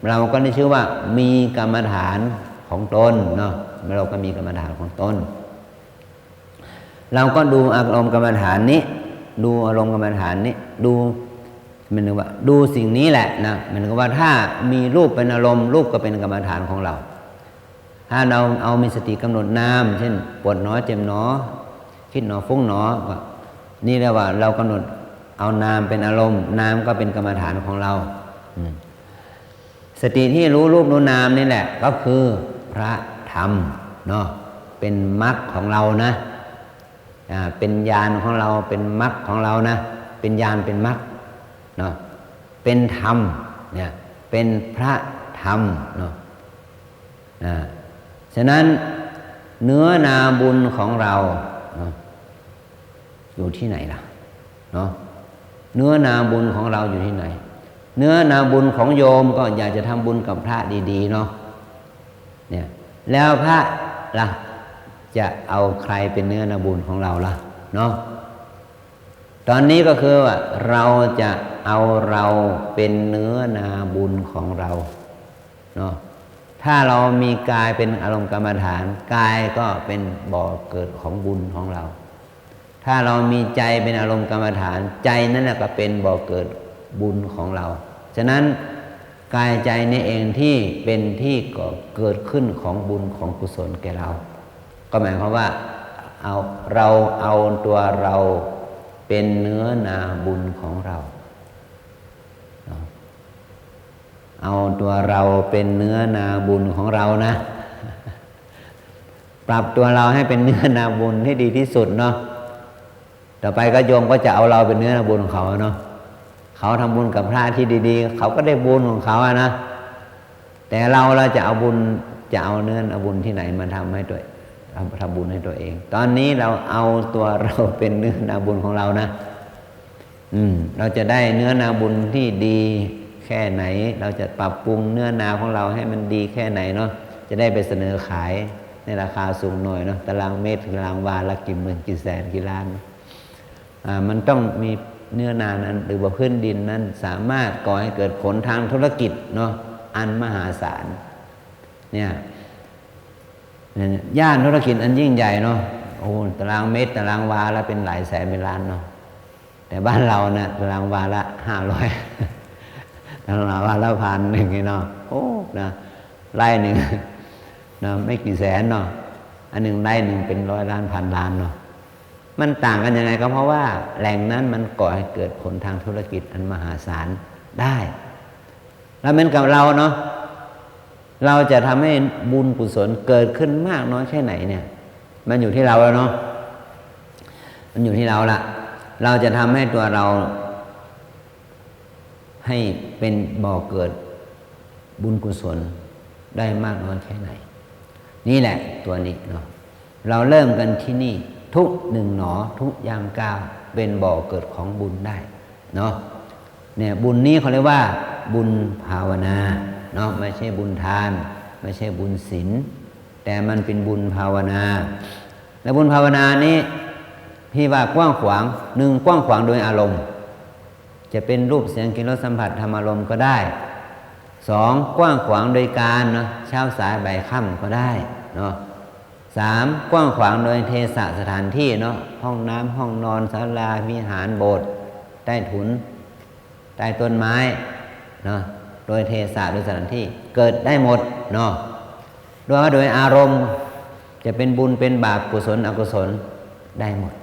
เราก็ได้ชื่อว่ามีกรรมฐานของตนเนาะ เราก็มีกรรมฐานของตน เราก็ดูอารมณ์กรรมฐานนี้ ดูอารมณ์กรรมฐานนี้ ดู หมายถึงว่าดูสิ่งนี้แหละนะ หมายถึงว่าถ้ามีรูปเป็นอารมณ์ รูปก็เป็นกรรมฐานของเรา ถ้าเราเอามีสติกำหนดนาม เช่น ปวดหนอ เจ็บหนอ คิดหนอ ฟุ้งหนอ ก็นี่เรียกว่าเรากำหนดเอานามเป็นอารมณ์ นามก็เป็นกรรมฐานของเรา อืม สติที่รู้รูปรู้นามนี่แหละ ก็คือพระธรรมเนาะ เป็นมรรคของเรานะ อ่า เป็นญาณของเรา เป็นมรรคของเรานะ เป็นญาณ เป็นมรรคเนาะ เป็นธรรมเนี่ย เป็นพระธรรมเนาะ อ่า ฉะนั้นเนื้อนาบุญของเราเนาะ อยู่ที่ไหนล่ะเนาะ เนื้อนาบุญของเราอยู่ที่ไหน เนื้อนาบุญของโยมก็อยากจะทำบุญกับพระดีๆเนาะ เนี่ย แล้วพระล่ะ จะเอาใครเป็นเนื้อนาบุญของเราล่ะเนาะ ตอนนี้ก็คือว่าเราจะเอาเราเป็นเนื้อนาบุญของเราเนาะ ถ้าเรามีกายเป็นอารมณ์กรรมฐาน กายก็เป็นบ่อเกิดของบุญของเรา ถ้าเรามีใจเป็นอารมณ์กรรมฐาน ใจนั่นแหละก็เป็นบ่อเกิดบุญของเรา ฉะนั้นกายใจนี่เองที่เป็นที่ก่อเกิดขึ้นของบุญของกุศลแก่เรา ก็หมายความว่าเอา เราเอาตัวเราเป็นเนื้อนาบุญของเราเนาะ เอาตัวเราเป็นเนื้อนาบุญของเรานะ ปรับตัวเราให้เป็นเนื้อนาบุญให้ดีที่สุดเนาะ ต่อไปก็โยมก็จะเอาเราเป็นเนื้อนาบุญของเขาเนาะ เขาทำบุญกับพระที่ดีๆ เขาก็ได้บุญของเขาอะนะ แต่เรา เราจะเอาบุญ จะเอาเนื้อนาบุญที่ไหนมาทำให้ตัว ทำ ทำบุญให้ตัวเอง ตอนนี้เราเอาตัวเราเป็นเนื้อนาบุญของเรานะ อืม เราจะได้เนื้อนาบุญที่ดีแค่ไหน เราจะปรับปรุงเนื้อนาของเราให้มันดีแค่ไหนเนาะ จะได้ไปเสนอขายในราคาสูงหน่อยเนาะ ตารางเมตร ตารางวาละกี่หมื่น กี่แสน กี่ล้าน อ่า มันต้องมีเนื้อนานั้น หรือว่าพื้นดินนั้นสามารถก่อให้เกิดผลทางธุรกิจเนาะ อันมหาศาล เนี่ย เนี่ย ย่านธุรกิจอันยิ่งใหญ่เนาะ โอ้ ตารางเมตร ตารางวาละเป็นหลายแสน เป็นล้านเนาะ แต่บ้านเราเนี่ย ตารางวาละห้าร้อย ตารางวาละพันหนึ่งนี่เนาะ โอ้ นะ ไร่หนึ่ง นะ ไม่กี่แสนเนาะ อันหนึ่งไร่หนึ่งเป็นร้อยล้าน พันล้านเนาะ มันต่างกันยังไง ก็เพราะว่าแหล่งนั้นมันก่อให้เกิดผลทางธุรกิจอันมหาศาลได้ แล้วเหมือนกับเราเนาะ เราจะทำให้บุญกุศลเกิดขึ้นมากน้อยแค่ไหนเนี่ย มันอยู่ที่เราแล้วเนาะ มันอยู่ที่เราละ เราจะทำให้ตัวเรา ให้เป็นบ่อเกิดบุญกุศลได้มากน้อยแค่ไหน นี่แหละตัวนี้เนาะ เราเริ่มกันที่นี่ ทุกหนึ่งหนอ ทุกย่างก้าว เป็นบ่อเกิดของบุญได้เนาะ เนี่ย บุญนี้เขาเรียกว่าบุญภาวนาเนาะ ไม่ใช่บุญทาน ไม่ใช่บุญศีล แต่มันเป็นบุญภาวนา และบุญภาวนานี้ที่ว่ากว้างขวาง หนึ่ง กว้างขวางโดยอารมณ์ จะเป็นรูป เสียง กลิ่น รส สัมผัส ธรรมารมณ์ก็ได้ สอง กว้างขวางโดยกาลเนาะ เช้าสายบ่ายค่ำก็ได้เนาะ สาม กว้างขวางโดยเทศะ สถานที่เนาะ ห้องน้ำ ห้องนอน ศาลา วิหาร โบสถ์ ใต้ถุน ใต้ต้นไม้เนาะ โดยเทศะ โดยสถานที่ เกิดได้หมดเนาะ โดย โดยอารมณ์ จะเป็นบุญเป็นบาป กุศลอกุศล ได้หมด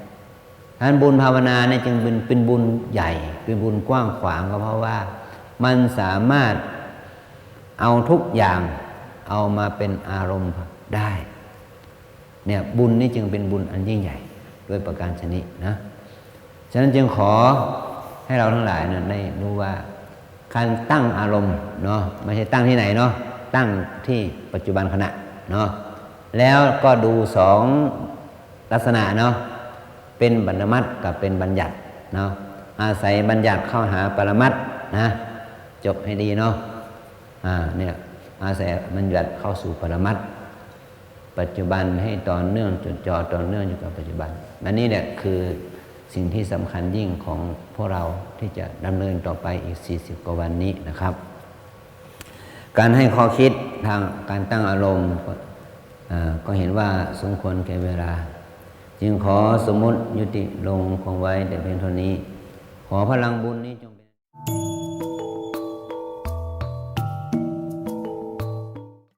ฉะนั้นบุญภาวนาเนี่ยจึงเป็น เป็นบุญใหญ่ เป็นบุญกว้างขวาง ก็เพราะว่ามันสามารถเอาทุกอย่างเอามาเป็นอารมณ์ได้ เนี่ย บุญนี่จึงเป็นบุญอันยิ่งใหญ่ด้วยประการฉะนี้นะ ฉะนั้นจึงขอ ให้เราทั้งหลายนั้นได้รู้ว่า การตั้งอารมณ์เนาะ ไม่ใช่ตั้งที่ไหนเนาะ ตั้งที่ปัจจุบันขณะเนาะ แล้วก็ดูสองลักษณะเนาะ เป็นปรมัตถ์กับเป็นบัญญัติเนาะ อาศัยบัญญัติเข้าหาปรมัตถ์นะ จดให้ดีเนาะ อ่า เนี่ย อาศัยบัญญัติเข้าสู่ปรมัตถ์ ปัจจุบันให้ต่อเนื่อง จดจ่อต่อเนื่องอยู่กับปัจจุบัน อันนี้เนี่ยคือสิ่งที่สำคัญยิ่งของพวกเราที่จะดำเนินต่อไปอีกสี่สิบกว่าวันนี้นะครับ การให้ข้อคิดทางการตั้งอารมณ์ อ่า ก็เห็นว่าสมควรแก่เวลา จึงขอสมมุติยุติลงคงไว้แต่เพียงเท่านี้ ขอพลังบุญนี้จง